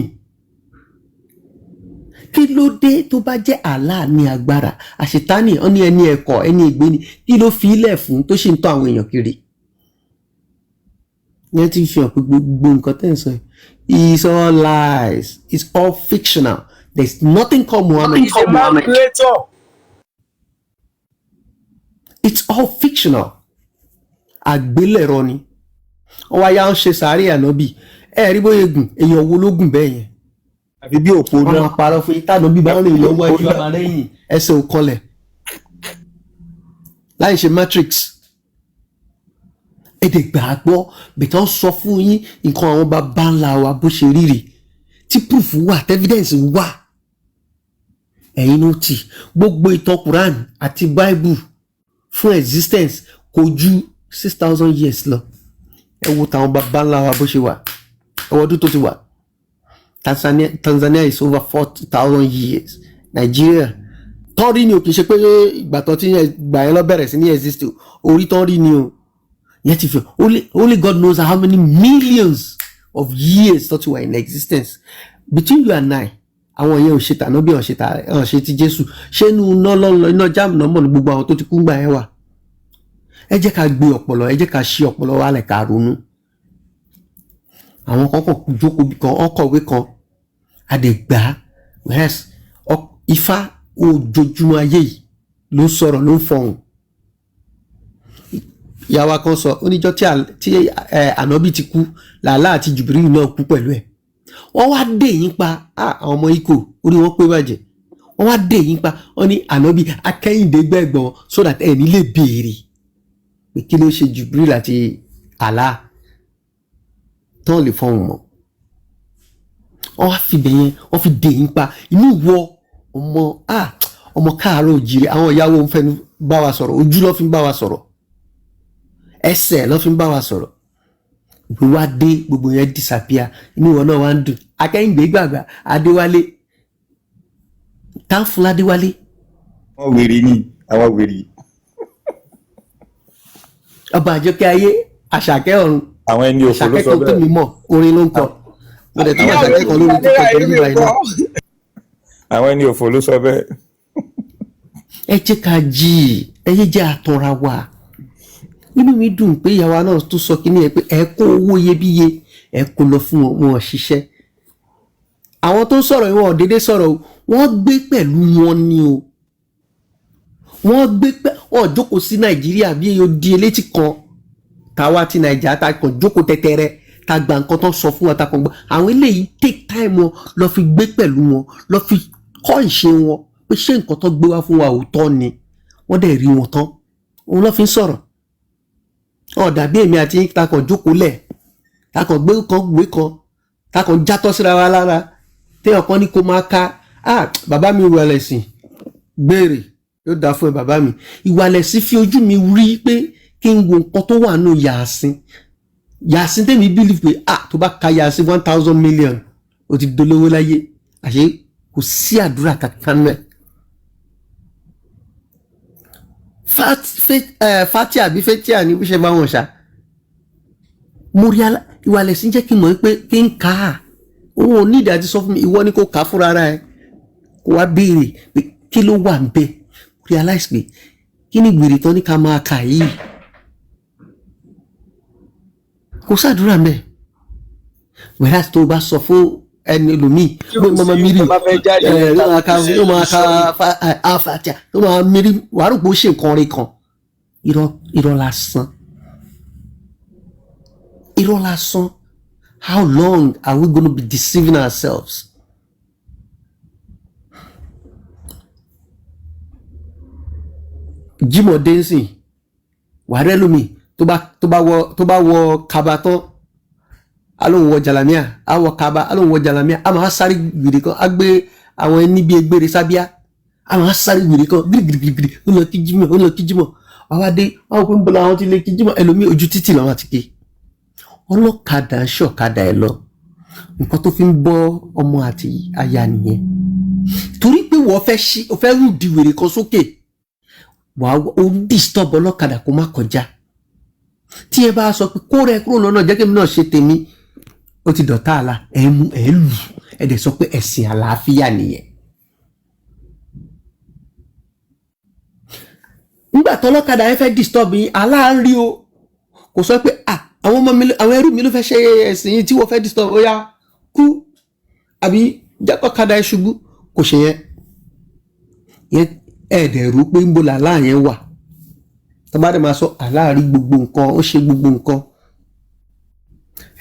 Kí ló dé tó bá jẹ́ Allah ní agbára àṣetánì ọ ní ẹni ẹ̀kọ́ ẹni ìgbé ni, kí ló fi ilẹ̀ fún tó sì ń tọ́ àwọn èèyàn kiri? Yẹn ti fi hàn pé gbogbo nǹkan tẹ́ ń sọ yìí is all lies, it's all fictional, there is nothing called Muhammad. He's a man creator. It's all fictional, àgbélẹ̀rọ ni. Wọ́n wá yá ń ṣe sàárè ànábì, ẹ rí bóyá gùn, èèyàn wo ló gùn bẹ́ẹ̀ yẹn? Àfi bí òpó Wọ́n náà. máa parọ́ fún yín tànàbí bá ń rìn lọ́wọ́ ẹjú àmà lẹ́yìn ẹsẹ̀ ò kanlẹ̀ láì ṣe matrix. Èdè gbàgbọ́ bìtọ́ sọ fún yín nǹkan àwọn bàbá ńlá wa bó ṣe rírì tí Tí proof wà, tí evidence wà, ẹ̀yin ló tì. Gbogbo ìtàn Quran àti Bible fún existence kò ju 6,000 years lọ. Ẹ wo tàwọn baba ńlá wa bó ṣe wà, ẹ wo ọdún tó ti wà. Tanzania is over 40,000 years. Nigeria tán rí ni o, kì í ṣe pé ìgbà tán tí gbà yẹn lọ bẹ̀rẹ̀ sí ní exist o. Orí tán rí ni o. Yẹn ti fi only God knows how many millions of years tó ti wà in existence. Between you and I, àwọn yẹn ò ṣe tàná bí ò ṣe tà ọ̀ ṣe ti Jésù. Ṣé inú iná lọ́nà iná jáàmù náà mọ̀ ní gbogbo àwọn tó ti kú gbà yẹn wà? Ẹ jẹ́ ká gbé ọpọlọ, ẹ jẹ́ ká ṣí ọpọlọ wa lẹ̀, ká ronú. Àwọn kan kàn jókòó bí kan, ọkọ̀wé kan àdègbà. Whereas Ifá ojoojúmọ́ ayé yìí ló ń sọ̀rọ̀, ló ń fọhùn. Ìyàwó kan sọ oníjọ́ tí ànábì ti kú, làálàá àti Jùbìrìlù náà kú pẹ̀lú ẹ̀. Wọ́n wá dé yín pa. Àwọn ọmọ ikọ̀ orí wọn pé bàjẹ́. Wọ́n wá dé yín pa. Wọ́n ní ànábì akẹ́yìndé gbẹ̀gbọ́n, so that ẹ̀ ní lè béèrè pé kí ló ṣe Jùbìrìlù àti àlá tán lè fọhùn mọ́. Wọ́n wá fi bẹ̀yẹn, wọ́n fi dé yín pa. Inú ìwọ ọmọ, ọmọ káàárọ̀ òjìrì, àwọn ìyàwó ń fẹnu bá wa sọ̀rọ̀, ojú ló fi ń bá wa sọ̀rọ̀, ẹsẹ̀ ló fi ń bá wa sọ̀rọ̀. Ìwé wa dé, gbogbo yẹn disappear. Inú ìwọ náà wá ń dùn. Akẹ́yìndé gbàgbà Adéwálé, táǹfùlà Adéwálé. Wọ́n wèrè ni àwọn wèrè. Ọba àjọkẹ́ ayé, àṣàkẹ́ ọ̀run. Àwọn ẹni òfò ló Àṣàkẹ́ sọ kan tó bẹ́ẹ̀. mi mọ̀, orin ló ń kọ. Mo dẹ̀ tún àṣàkẹ́ kan lórí TikTok pẹ̀lú ìgbà yìí náà. Àwọn ẹni òfò ló sọ bẹ́ẹ̀. Ẹ jẹ́ ká jí, ẹ yé jẹ́ àtọ̀ra wa. Inú mi dùn pé ìyàwó náà tún sọ kínní ẹ pé ẹ kó owó iyebíye, ẹ kó lọ fún wọn, wọn ò ṣiṣẹ́. Àwọn tó ń sọ̀rọ̀ yìí, wọn ò déédéé sọ̀rọ̀ o. Wọ́n gbé pẹ̀lú wọn ni o. Wọ́n gbé pẹ́, wọ́n jókòó sí Nàìjíríà bí odi elétí kan táwa ti Nàìjíríà ta kàn jókòó tẹ́tẹ́rẹ́, ta gba nǹkan tó ń sọ fún wa, ta kàn gbọ́. Àwọn eléyìí take time wọn lọ fi gbé pẹ̀lú wọn, lọ fi kọ́ ìṣe wọn pé ṣé nǹkan tó gbé wá fún wa òótọ́ ni. Wọ́n dẹ̀ rí wọn tán, òun lọ́ fi ń sọ̀rọ̀. Ọ̀ dàbí èmi àti yín, ta kàn jókòó lẹ̀, ta kàn gbé kan gbé kan, ta kàn játọ́ síra wa lára. Téèyàn kan ní kó máa ka, ah, bàbá mi ìwà lẹ̀sìn gbére yóò dáa fún ẹ. Bàbá mi ìwà lẹ̀sìn fi ojú mi rí pé kí n wo nǹkan tó wà nù Yàásín. Yàásín tèmi believe pé, ah, tó bá ka Yàásín 1,000 million, o ti dolówó láyé. Àṣé kò sí àdúrà kankan náà. Fatia àbí Fatia ni bí ṣe bá wọn ṣá. Mo rí ìwà lẹ̀sìn jẹ́ kí n mọ̀ pé kí n kà á. Òun ò ní ìdí àti sọ fún mi. Ìwọ ni kò kà á fúnra ara ẹ, kó wá béèrè pé kí ló wà ń bẹ̀. Realize pé kí ni gbèrè tán ní ká máa kà yìí, kò sàdúrà mẹ́. Whereas tó o bá sọ fún ẹni ẹlòmíì pé mọ́mọ́ mírì Tó bá fẹ́ jáde, ẹ ló máa ka, ló máa ka afatia, ló máa mírí, wàá rò pé ó ṣe nǹkan rí kan. Irọ́, irọ́ lásán, irọ́ lásán. How long are we gonna be deceiving ourselves? Jimoh Densin, wàá rẹ́ lómi tó bá wọ kaba tán, á lóun wọ jalamiya, á wọ kaba, á lóun wọ jalamiya, á máa sáré gbèrè kan, á gbé àwọn ẹni bíi egbére sábíà, á máa sáré gbèrè kan gírígírígírí. Ó lọ kí Jímọ̀, ó lọ kí Jímọ̀. Wàá dé, wàá wò pé ń bọ̀ làwọn ti lè kí Jímọ̀. Ẹlòmíì ojú títì làwọn àti ké. Ọlọ́kadà ń ṣọ̀kadà ẹ̀ lọ, nǹkan tó fi ń bọ́ ọmọ àti aya nìyẹn. Torí pé wọ́n fẹ́ ṣí, o fẹ́ rúdi wèrè kan sókè, wàá ó disturb ọlọ́kadà kó má kọjá. Tí ẹ bá sọ pé kó rẹ kúrò lọ́nà, jẹ́ kí èmi náà ṣe tèmi, ó ti dọ̀tá àlà. Ẹ mú ẹ lù, ẹ dẹ̀ sọ pé ẹ̀sìn àlàáfíà nìyẹn. Nígbà tó ọlọ́kadà yẹn fẹ́ disturb yín, aláàárí o kò sọ pé, ah, àwọn ọmọ mi àwọn ẹrú mi ló fẹ́ ṣe ẹ̀sìn yìí tí wọ́n fẹ́ disturb, ó yá kú àbí jákọ̀kadà ẹ ṣubú. Kò ṣe yẹn. Yẹn ẹ dẹ̀ rò pé ń bo làlá yẹn wà. Tó bá dẹ̀ máa sọ aláàrí gbogbo nǹkan, ó ṣe gbogbo nǹkan.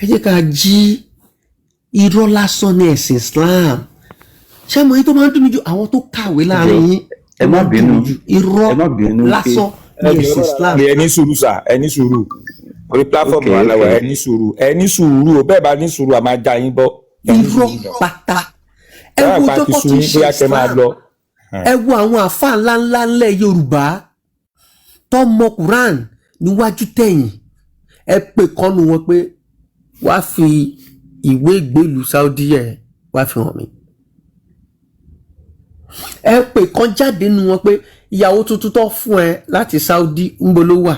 Ẹ jẹ́ ká jí. Irọ́ lásán ní ẹ̀sìn Islam. Ṣé mo yín tó máa ń dùn mí jù, àwọn tó kàwé láàrin yín Ẹ tó má máa ń dùn bínú. mí jù, irọ́ Ẹ má bínú pé lásán ní ẹ̀sìn Islam. Ẹ ní sùúrù sà, ẹ ní sùúrù. Orí platform Ok, wa la wà. ok. Ẹ ní sùúrù, ẹ ní sùúrù o. Bẹ́ẹ̀ bá ní sùúrù, a máa já yín bọ́. Ẹ ní Irọ́ sùúrù náà. pátá. Ẹ Báwa wo pa ọjọ́ ti tó sú ti ń yín ṣe bóyá kẹ́ máa Islam. lọ. Ẹ wo àwọn àáfàá ńláńlá ńlẹ̀ Yorùbá tó mọ Quran níwájú tẹ̀yìn. Ẹ pè kọ́nu wọn pé wàá fi ìwé ìgbélú Saudi ẹ̀ wàá fi hàn mí. Ẹ pè kán jáde nu wọn pé ìyàwó tuntun tó fún ẹ láti Saudi ń bo ló wà.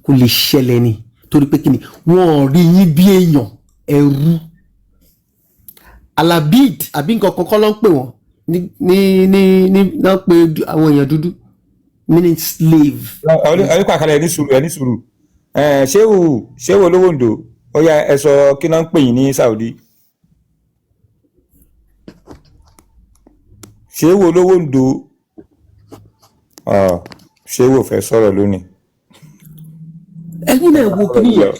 Kò lè ṣẹlẹ̀ ni, torí pé kíni, wọn ò rí yín bí èèyàn, ẹrú alabid àbí nǹkan kan kọ́ ló ń pè wọ́n ní náà pé àwọn èèyàn dúdú, meaning slave. Ọlọ́pàá àkàlẹ̀, ẹ ní sùúrù, ẹ ní sùúrù. Ṣéwù, ṣéwù Olówóǹdó, ó yá, ẹ sọ kí náà ń pè yín ní Saudi. Ṣéwù Olówóǹdó, ṣéwù ò fẹ́ sọ̀rọ̀ lónìí. Ẹ̀yin náà wo kíní yẹn,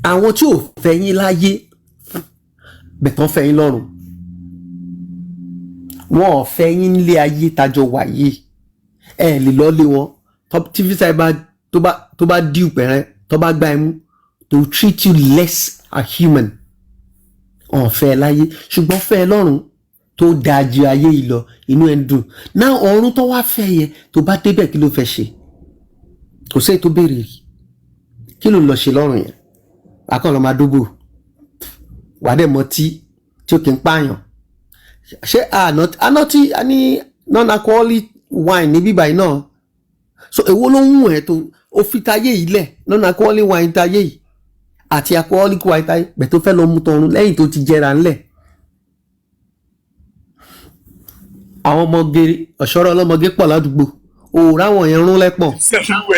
àwọn tí ò fẹ́ yín láyé bẹ̀tàn fẹ́ yín lọ́run, wọn ò fẹ́ yín nílé ayé tajọ wà yìí. Ẹ lè lọ lé wọn tí visa ẹ bá tó bá díù pẹ̀rẹ́, tó bá gbá ẹ mú, they will treat you less a human. Wọn ò fẹ́ ẹ láyé, ṣùgbọ́n fẹ́ ẹ lọ́run tó dáa ju ayé yìí lọ. Inú ẹ ń dùn náà. Ọ̀run tó wá fẹ́ yẹ, tó bá débẹ̀, kí ló fẹ́ ṣe? Kò sí èyí tó béèrè rí. Kí ló ń lọ ṣe lọ́run yẹn? Akọ́ lọ́ máa dóbò, wàá dẹ̀ mọtí tí ó kì í pààyàn. Ṣé àná tí a ní non-alcoholic wine ní bíbá yìí náà, so èwo ló ń wù ẹ́ tó ó fi tayé yìí lẹ̀, non-alcoholic wine tayé yìí àti alcoholic wine tayé bẹ̀, tó fẹ́ lọ mu tọrun lẹ́yìn tó ti jẹra ńlẹ̀? Àwọn ọmọge ọ̀ṣọ́rọ̀ ọlọ́mọge pọ̀ ládùúgbò, òòrùn àwọn yẹn rún lẹ́pọ̀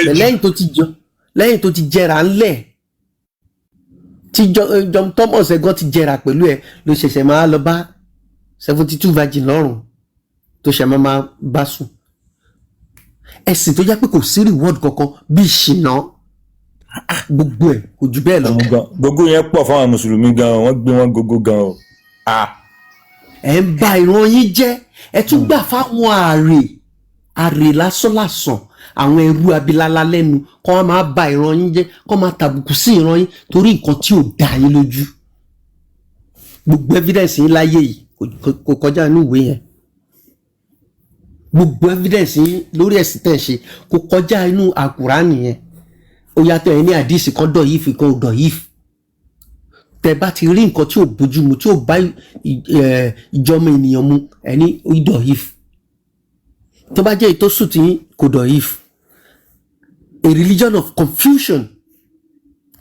bẹ̀ lẹ́yìn tó ti jẹra ńlẹ̀, tí John Thomas ẹ̀gán ti jẹrà pẹ̀lú ẹ̀, ló ṣẹ̀ṣẹ̀ máa lọ bá 72 virgin lọ́rùn tó ṣẹ̀ máa bá sùn. Ẹ̀sìn tó jẹ́ pé kò sí reward kankan bí ìṣìnà, gbogbo ẹ̀ kò jù bẹ́ẹ̀ lọ. Òun gan gbogbo yẹn pọ̀ fáwọn mùsùlùmí gan, wọ́n gbé wọn gógó gan o. Ah, Ẹ̀ ń ba ìran yín jẹ́. Ẹ tún gbà fáwọn ààrẹ ààrẹ lásánlàsàn, àwọn ẹrú abilala lẹ́nu kọ́ wọn máa ba ìran yín jẹ́, kọ́ máa tàbùkù sí ìran yín torí nǹkan tí ò dá yín lójú. Gbogbo evidence yín láyé yìí kò kọjá inú ìwé yẹn. Gbogbo evidence yín lórí ẹ̀sìn tẹ̀ ń ṣe kò kọjá inú àkùránì yẹn. Ó yàtọ̀ ẹ̀ ní àdìsí kan dọ̀ yìí fi kan ò dọ̀ yìí. Tẹ bá ti rí nǹkan tí ò bójú mu, tí ò bá ìjọmọ ènìyàn mu, ẹ ní ó dọ̀ yìí. Tó bá jẹ́ èyí tó sùn tí yín, kò dọ̀ yìí. A religion of confusion.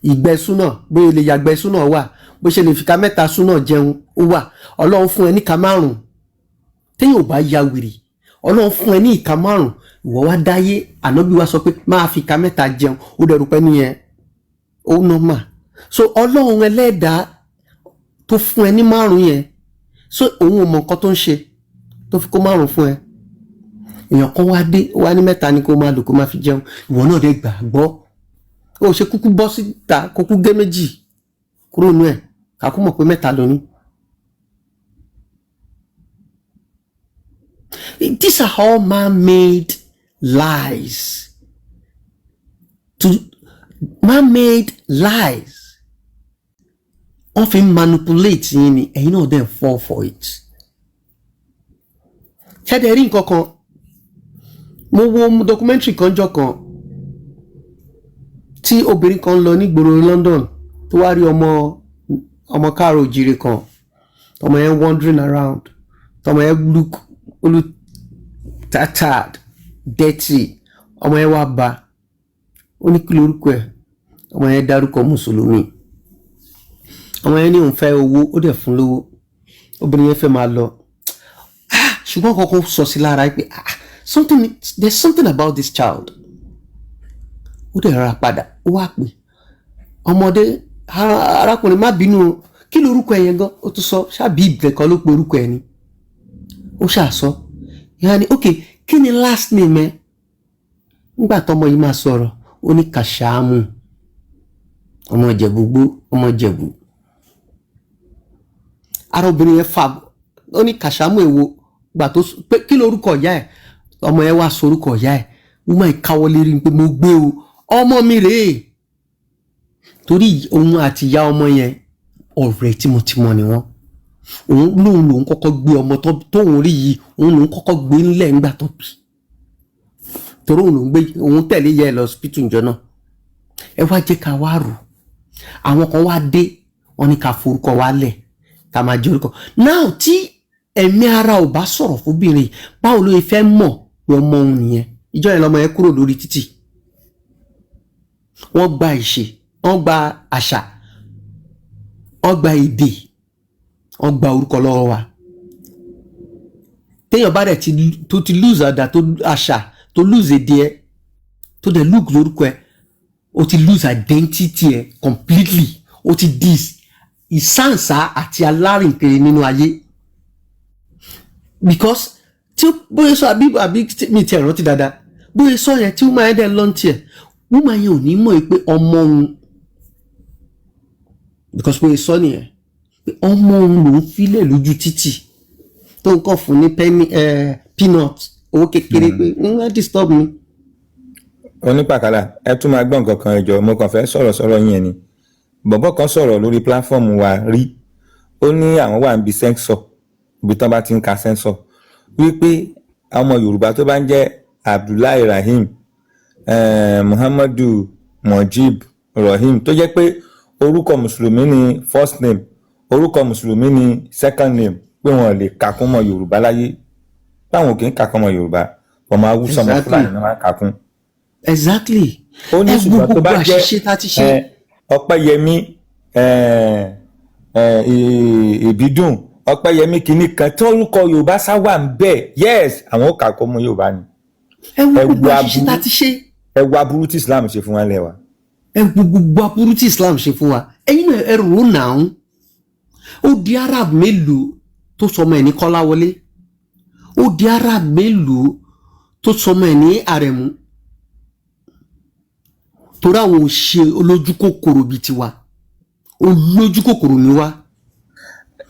Ìgbẹ́ súnà, bóyá lè yàgbẹ́ súnà wà, bó ṣe lè fìkà mẹ́ta súnà jẹun ó wà. Ọlọ́run fún ẹ ní ìka 5. Téèyàn ò bá ya wèrè, Ọlọ́run fún ẹ ní ìka 5, ìwọ wá dáyé, ànábì wa sọ pé máa fi ìka mẹ́ta jẹun, ó dẹrù pẹ́ nìyẹn, ó normal. So Ọlọ́run ẹlẹ́dàá tó fún ẹ ní 5 yẹn, so òun ò mọ nǹkan tó ń ṣe tó fi kó 5 fún ẹ? Èèyàn kan wá dé, ó wá ní mẹ́ta ni kó máa lò, kó máa fi jẹun. Ìwọ náà dẹ̀ gbàgbọ́. Ó ṣe kúkú bọ́ síta, kó kú gé méjì kúrò nú ẹ̀, ká kú mọ̀ pé mẹ́ta ló ní. These are all man-made lies. To man-made lies. Wọ́n fi ń manipulate yín ni, ẹ̀yin náà dẹ̀ fall for it. Ṣẹ́dẹ̀ rí nǹkan kan, mo wo documentary kan jọ kan tí obìnrin kan lọ nígboro London, tó wá rí ọmọ ọmọ káàró òjìrè kan, tọmọ yẹn wandering around, tọmọ yẹn look, ó look tattered, dirty. Ọmọ yẹn wá bá, ó ní kí lorúkọ ẹ̀? Ọmọ yẹn dárúkọ mùsùlùmí. Ọmọ yẹn ní òun fẹ́ owó, ó dẹ̀ fún lówó. Obìnrin yẹn fẹ́ máa lọ. Ah, ṣùgbọ́n kọ́kọ́ sọ sí lára pé, ah, something, there's something about this child. Ó dẹ̀ rárá padà, ó wá pè ọmọdé, "Arákùnrin, má bínú o, kí lorúkọ ẹ yẹn gan?" Ó tún sọ ṣáàbí ìbẹ̀ kan ló pe orúkọ ẹ ni, ó ṣàṣọ ìyá ni, "Ok, kí ni last name ẹ?" Nígbà tọmọ yìí máa sọ̀rọ̀, ó ní Kàṣámù, ọmọ Ìjẹ̀bú gbó, ọmọ Ìjẹ̀bú. Ara obìnrin yẹn fà. Ó ní Kàṣámù èwo? Gbà tó pé kí lorúkọ ìyá ẹ, ọmọ yẹn wá sọ orúkọ ìyá ẹ. Wọ́n máa káwọ́ lérí pé mo gbé o, ọmọ mi rèé. Torí òun àti ìyá ọmọ yẹn, ọ̀rẹ́ tímọ́tímọ́ ni wọ́n. Òun lòun lòun kọ́kọ́ gbé ọmọ tóun rí yìí, òun lòun kọ́kọ́ gbé ńlẹ̀ ńgbà tó bí, torí òun lòun gbé, òun tẹ̀lé ìyá ẹ̀ lọ hospital ìjọ náà. Ẹ wá jẹ́ ká wá rò, àwọn kan wá dé, wọ́n ní ká forúkọ wá lẹ̀, ká máa jẹ́ orúkọ náà. Tí ẹ̀mí ara ò bá sọ̀rọ̀ fóbìnrin, báwo ló yẹ fẹ́ mọ̀ pé ọmọ òun nìyẹn? Ìjọ yẹn lọmọ yẹn kúrò lórí títì. Wọ́n gba ìṣe, wọ́n gba àṣà, wọ́n gba èdè, wọ́n gba orúkọ lọ́wọ́ wa. Téèyàn bá dẹ̀ ti tó ti lose àdà tó àṣà, tó lose èdè ẹ, tó dẹ̀ lose lórúkọ ẹ, o ti lose identity ẹ completely. O ti di ìsáǹsá àti alárìnkiri nínú ayé, because tí ó bóyá sọ àbí mi ti ẹ̀ rántí dáadáa, bóyá sọ yẹn tí woman yẹn dẹ̀ lọ́n tiẹ̀, woman yẹn ò ní mọ̀ pé ọmọ òun, because bóyá sọ nìyẹn pé ọmọ òun lòún filẹ̀ lójú títì, tó ń kàn fún ní penny, peanut, owó kékeré, pé ń wá disturb mi. Onípàkàlà, ẹ tún máa gbọ́ nǹkan kan. Ẹjọ́, mo kàn fẹ́ sọ̀rọ̀ sọ̀rọ̀ yẹn ni. Bọ̀bọ́ kan sọ̀rọ̀ lórí platform wa rí, ó ní àwọn wà níbi census, ibi tán bá ti ń ka census, wípé ọmọ Yorùbá tó bá ń jẹ́ Abdullahi Rahim, Muhammadu Mojib Rahim, tó jẹ́ pé orúkọ mùsùlùmí ni first name, orúkọ mùsùlùmí ni second name, pé wọn lè kà kún mọ́ Yorùbá láyé, báwọn ò kì í kà kún mọ́ Yorùbá, ọmọ Haúsá, ọmọ Fúlàní ni wọ́n kà kún. Exactly. Ó ní ẹ ṣùgbọ́n tó gbogbo bá jẹ́ àṣìṣe tá a ti ṣe. Ọpẹ́yẹmí, Ìbídùn Ọpẹ́yẹmí kìíní kan tí orúkọ Yorùbá sá wà ń bẹ̀, yes, àwọn ò kà kó mọ́ Yorùbá ni. Ẹ wo ẹ gbogbo wo àṣìṣe tá a aburú ti ṣe. Ẹ wo aburú tí Islam ṣe fún wa lẹ́wà. Ẹ wo gbogbo aburú tí Islam ṣe fún wa. Ẹ̀yin náà, ẹ rò ó nàá. Ó di Arab mélòó tó sọmọ ẹ̀ ní Kọ́láwọlé? Ó di Arab mélòó tó sọmọ ẹ̀ ní Àrẹ̀mú? Torí àwọn ò ṣe olójú kòkòrò bíi tiwa. Olójú kòkòrò ni wá.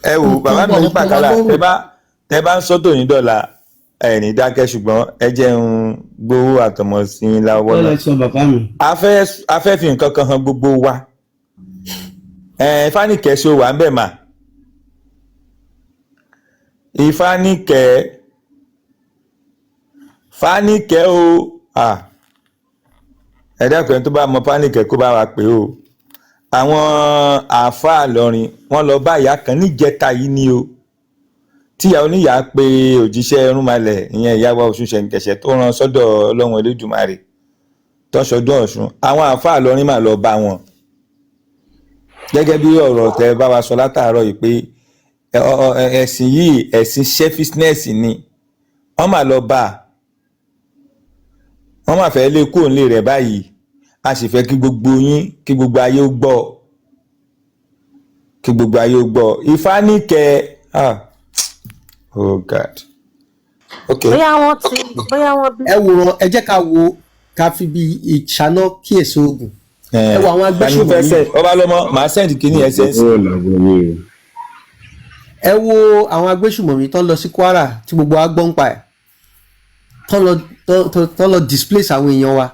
Ẹ wo Nǹkan bàbá mi wà ní ọ̀pọ̀ wa pàkàlà lọ́rùn. Tẹ bá ń sọ́tò yín dọ̀la, ẹ ní dákẹ́, ṣùgbọ́n ẹ jẹ́ ń gbowó àtọmọ sí yín láwọ́ náà. Lọ́lẹ̀ sọ, bàbá mi. A fẹ́ fi nǹkan kan hàn gbogbo wa. Ẹ Ifáníkẹ́, ṣe wà ń bẹ̀ mà? Ifáníkẹ́, Fáníkẹ́ o. Ah, ẹ dákun, ẹni tó bá mọ Fáníkẹ́ kó bá wa pè o. Àwọn àáfàá lọrin wọn lọ bá ìyá kan níjẹta yìí ni o, tíyà oníyàá pé òjíṣẹ́ ẹrúnmalẹ̀, ìyẹn ìyá wa Ọ̀ṣun ṣẹ̀ǹkẹ̀ṣẹ̀ tó rán sọ́dọ̀ Ọlọ́run Elédùmarè tọ́sọdún Ọ̀ṣun. Àwọn àáfàá lọrin mà lọ bá wọn, gẹ́gẹ́ bí ọ̀rọ̀ tẹ bá wa sọ látàárọ̀ yìí pé ẹ̀sìn yìí, ẹ̀sìn selfishness ni. Wọ́n mà lọ bá a, wọ́n mà fẹ́ lé kúrò nílé rẹ̀ báyìí. A sì fẹ́ kí gbogbo yín, kí gbogbo ayé ó gbọ́, kí gbogbo ayé ó gbọ́. Ifáníkẹ́, ah, oh God, ok. Bóyá wọ́n ti, bóyá wọ́n bí. Ẹ wòran, ẹ jẹ́ ká wo, ká fi bí ìṣáná kíyèsí oògùn. Ẹ wo àwọn Tani mo fẹ́ agbésùnmọ̀mí. Send ọba lọ́mọ, màá send kínní ẹ send. Ó làbọ̀ mi o. Ẹ wo àwọn agbésùnmọ̀mí tó ń lọ sí Kwara tí gbogbo wa gbọ́ ń pa ẹ̀, tó lọ displace àwọn èèyàn wa,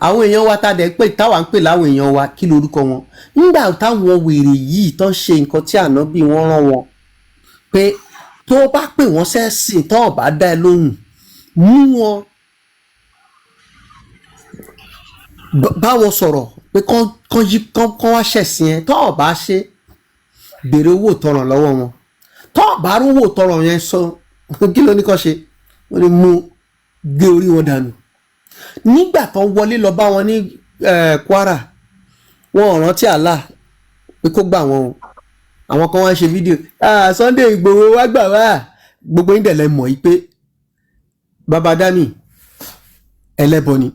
àwọn èèyàn wa tá a dẹ̀ pé táwa ń pè láwọn èèyàn wa. Kí lorúkọ wọn nígbà táwọn wèrè yìí tó ń ṣe nǹkan tí ànábì wọn rán wọn pé tó bá pè wọ́n sẹ́sìn, tó ò bá dá ẹ lóhùn, mú wọn, bá wọn sọ̀rọ̀ pé kán yí, kán wá ṣẹ̀sìn ẹ. Tó ò bá ṣe, béèrè owó ìtanràn lọ́wọ́ wọn. Tó ò bá rówó ìtanràn yẹn sọ, kí ló ní kán ṣe? Wọ́n ní mú gé orí wọn dànù. Nígbà tó ń wọlé lọ bá wọn ní Kwara, wọn ò rántí Allah pé kó gbà wọn o. Àwọn kan wá ń ṣe fídíò, "Ah, Sunday Igboho wá gbà wá." Gbogbo yín dẹ̀ lẹ mọ̀ yìí pé baba dami ẹlẹ́bọ ni.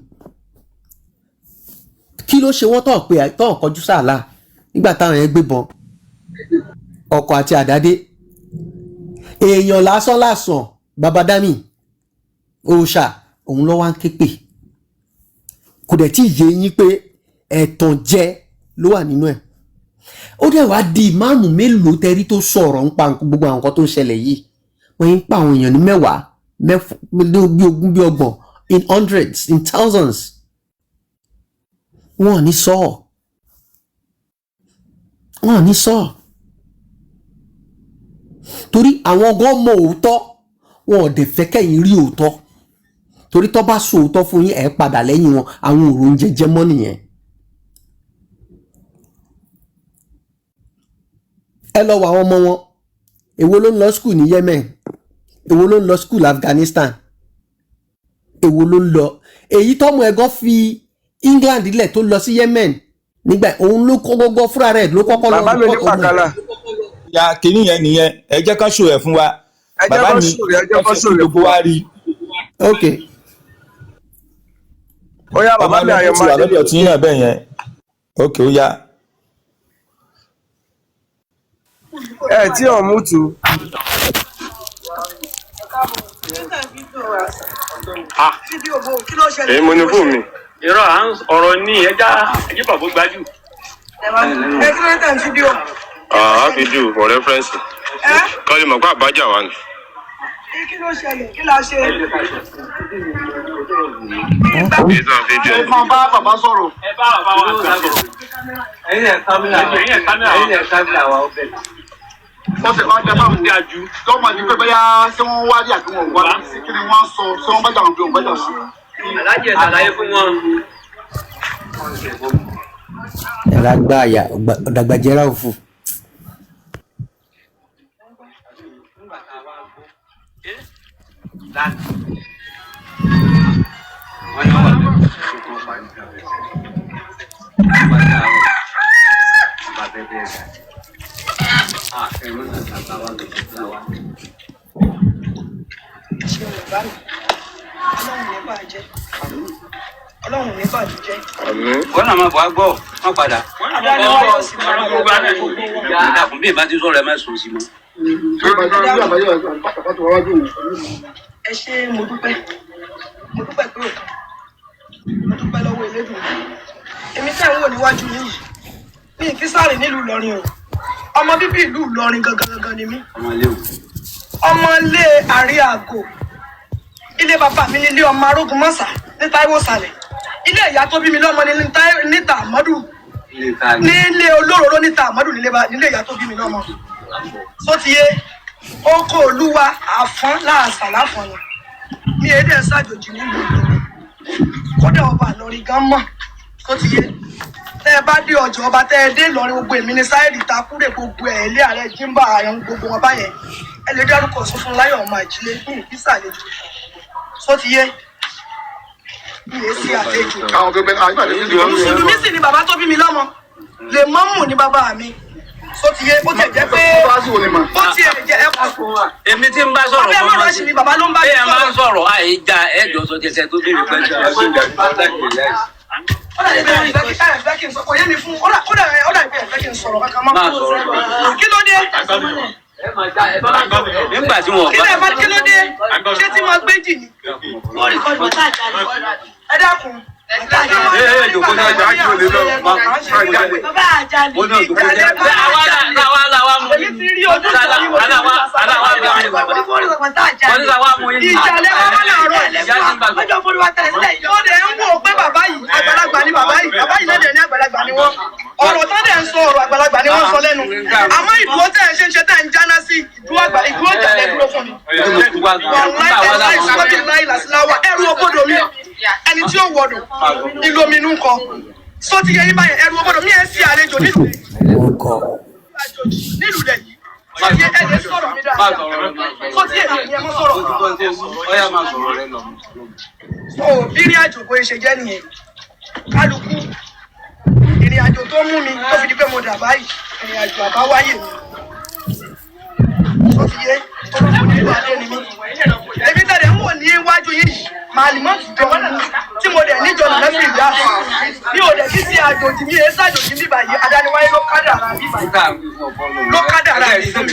Kí ló ṣe wọ́n tọ̀ pé tọ̀ kọjú sáàlà nígbà táwọn yẹn gbébọn ọkọ̀ àti àdádé èèyàn lásán lásán? Baba dami òòṣà òun ló wá ń ké pè. Kò dẹ̀ tí ì yé yín pé ẹ̀tàn jẹ ló wà nínú ẹ̀. Ó dẹ̀ wá di ìmáàmù mélòó tẹ́rí tó sọ̀rọ̀ ń pa gbogbo àwọn nǹkan tó ń ṣẹlẹ̀ yìí? Wọ́n ń pa àwọn èèyàn ní mẹ́wàá, mẹ́fà, bí 20, bí 30, in hundreds, in thousands. Wọn ò ní sọ ọ́. Wọn ò ní sọ, torí àwọn gan mọ òótọ́, wọn ò dẹ̀ fẹ́ kẹ́yìn rí òótọ́, torí tó bá sọ òótọ́ fún yín, ẹ̀ padà lẹ́yìn wọn. Àwọn òrò ń jẹjẹ mọ́ nìyẹn. Ẹ lọ wọ àwọn ọmọ wọn, èwo ló ń lọ school ní Yemen, èwo ló ń lọ school Afghanistan, èwo ló ń lọ, èyí tọ́mọ ẹ̀gán fi England lẹ̀ tó lọ sí Yemen nígbà òun ló kọ́ gbọ́gbọ́ fúnra rẹ̀ ló kọ́kọ́ lọ Bàbá mi ní report ọmọ ẹ̀. pàkàlà. Ya kínní yẹn nìyẹn, ẹ jẹ́ kán ṣò ẹ̀ fún wa. Ẹ jẹ́ Bàbá kó mi, ṣòro, ẹ jẹ́ ẹ kó fẹ́ kí ṣòro gbogbo fún wa wa. rí. Ok. Ó yá Ọmọ bàbá mi alẹ́ tó ti wà Àyànmádé. lọ́dọ̀ tí yín náà bẹ́ẹ̀ yẹn. Ok, ó yá. Ẹ tí ò mú tu. Èyí mo ní fóònù mi. Irọ́ à ń ọ̀rọ̀ ní ẹja ẹjẹ́ bàbá gbájú. Àá fi dù for reference. Kọ́ lè mọ̀ pé àbájá wa ni. Èyí tó ń fi dù. Ẹ máa bá bàbá sọ̀rọ̀. Ẹ bá bàbá wa sọ̀rọ̀. Ẹ̀yin ẹ̀ sábìlà wa ó bẹ̀. Wọ́n ti máa ń dábàá mú lọ́mọ ní pé bóyá ṣé wọ́n wá rí àbí wọn ò wá rí sí, kí ni wọ́n sọ, ṣé wọ́n bá jà wọn bí wọ́n bá jà sí. Alájẹ ṣàlàyé fún wọn. Ẹ̀rọ agbá àyà ọ̀dàgbàjẹ́ra òfò. Wọ́n náà máa bọ̀ á gbọ́ wọ́n padà. Dàkún bí ìbá ti sọ̀rọ̀ ẹ má sùn sí mọ́. Ẹ ṣé, mo dúpẹ́, mo dúpẹ́ pé òkan, mo dúpẹ́ lọ́wọ́ Elédùn. Èmi tẹ́ ń wò níwájú yín yìí, mi ì kí sáré nílùú Ìlọrin o. Ọmọ bíbí ìlú Ìlọrin gangan gangan ni mí. Ọmọ ilé àrí àgò, ilé bàbá mi nílé ọmọ arógun mọ́sà ní Táíwò Sàlẹ̀. Ilé ìyá tó bí mi lọ́mọ ní níta Àmọ́dù, nílé olóróró níta Àmọ́dù, nílé ìyá tó bí mi lọ́mọ. Sótìyé oko olúwa àfọ́n láàṣà láfọ̀n ni mi èdè ṣàjòjì nílùú Ìlọrin, kódà ọba Ìlọrin gan mọ̀. Sótìyé tẹ́ ẹ bá dé ọjọ́ ọba, tẹ́ ẹ dé Ìlọrin, gbogbo èmi ní sáìdì takúrè, gbogbo ẹ̀ ilé ààrẹ jímbà àyàn, gbogbo wọn báyẹn, ẹ lè dárúkọ sọ fún láyọ̀ ọmọ àjílé ní ìbísàlejò. Sótìyé mi èé sí àlejò. Mùsùlùmí sì ni bàbá tó bí mi lọ́mọ, lè mọ́mù ní bàbá mi. Sótìyé bó tiẹ̀ jẹ́ pé bó tiẹ̀ jẹ́ ẹ kù. Èmi tí ń bá sọ̀rọ̀ Abẹ́ kọ́ mọ́ rọ́ọ̀ṣì mi, bàbá ló ń bá mi Bẹ́ẹ̀ máa ń sọ̀rọ̀. sọ̀rọ̀ àìjà ẹ̀jọ̀ sọ jẹsẹ̀ tó béèrè pẹ́jọ. Ó dàbí pé ẹ fẹ́ kí n sọ, kò yé mi fún, ó dàbí pé ẹ fẹ́ kí n sọ̀rọ̀ kankan mọ́. Máa sọ̀rọ̀. Kí ló dé? Nígbà tí wọn Kí lè má, kí ló dé? Ṣé tí mo gbé jì ni? Ẹ dákun. Ẹ ẹ jòkó náà jà ájú òde lọ. Bàbá àjálù. Ó náà jòkó jẹ́. Àwa làwa làwa mú. Èmi ti rí ojú ìtàn yìí, mo ti rí Wọ́n ní làwa mú yín. Ìjàlẹ̀ bàbá làárọ̀. Ìyá ti ń gbàgbọ́. Ó dẹ̀ ń wò pé bàbá yìí àgbàlagbà ni, bàbá yìí, bàbá yìí náà dẹ̀ ní àgbàlagbà ni wọ́n. Ọ̀rọ̀ tó dẹ̀ ń sọ, ọ̀rọ̀ àgbàlagbà ni wọ́n sọ lẹ́nu. Àmọ́ ìdúró tẹ̀ ń ṣe ń ṣe tẹ̀ ń jáná sí ìdúró àgbà, ìdúró ìjàlẹ̀ dúró fún mi. Wàláì sọ́bì láì làsíláwà, ẹrú ògbódò mi, ẹni tí ó wọ̀dọ̀ ìlú omi inú kọ. Só ti yẹ yín báyẹn, ẹrú ògbódò mi ẹ̀ sí àlejò nílùú nílùú rẹ̀ yìí. Só ti yẹ ẹ̀ lè sọ̀rọ̀ mi dáadáa. Só ti yẹ ẹ̀ mọ́ sọ̀rọ̀. Ọyá máa sọ̀rọ̀ rẹ lọ. So bí ìrìn àjò bóyá ṣe jẹ́ nìyẹn. Kálukú ìrìn àjò tó mú mi tó fi di pé mo dà báyìí, ìrìn àjò àbáwáyé mi. Só ti yé olùkọ́ adé ni mí. Èmi tẹ̀lé ń wò ní iwájú yìí, màálìmọ́ jọ tí mo dẹ̀ níjọ nà lẹ́fì ìyá mi ò dẹ̀ kí sí àjòjì mi, èé sàjòjì mi báyìí. Adániwáyé ló kádàrá mi báyìí, ló kádàrá mi fún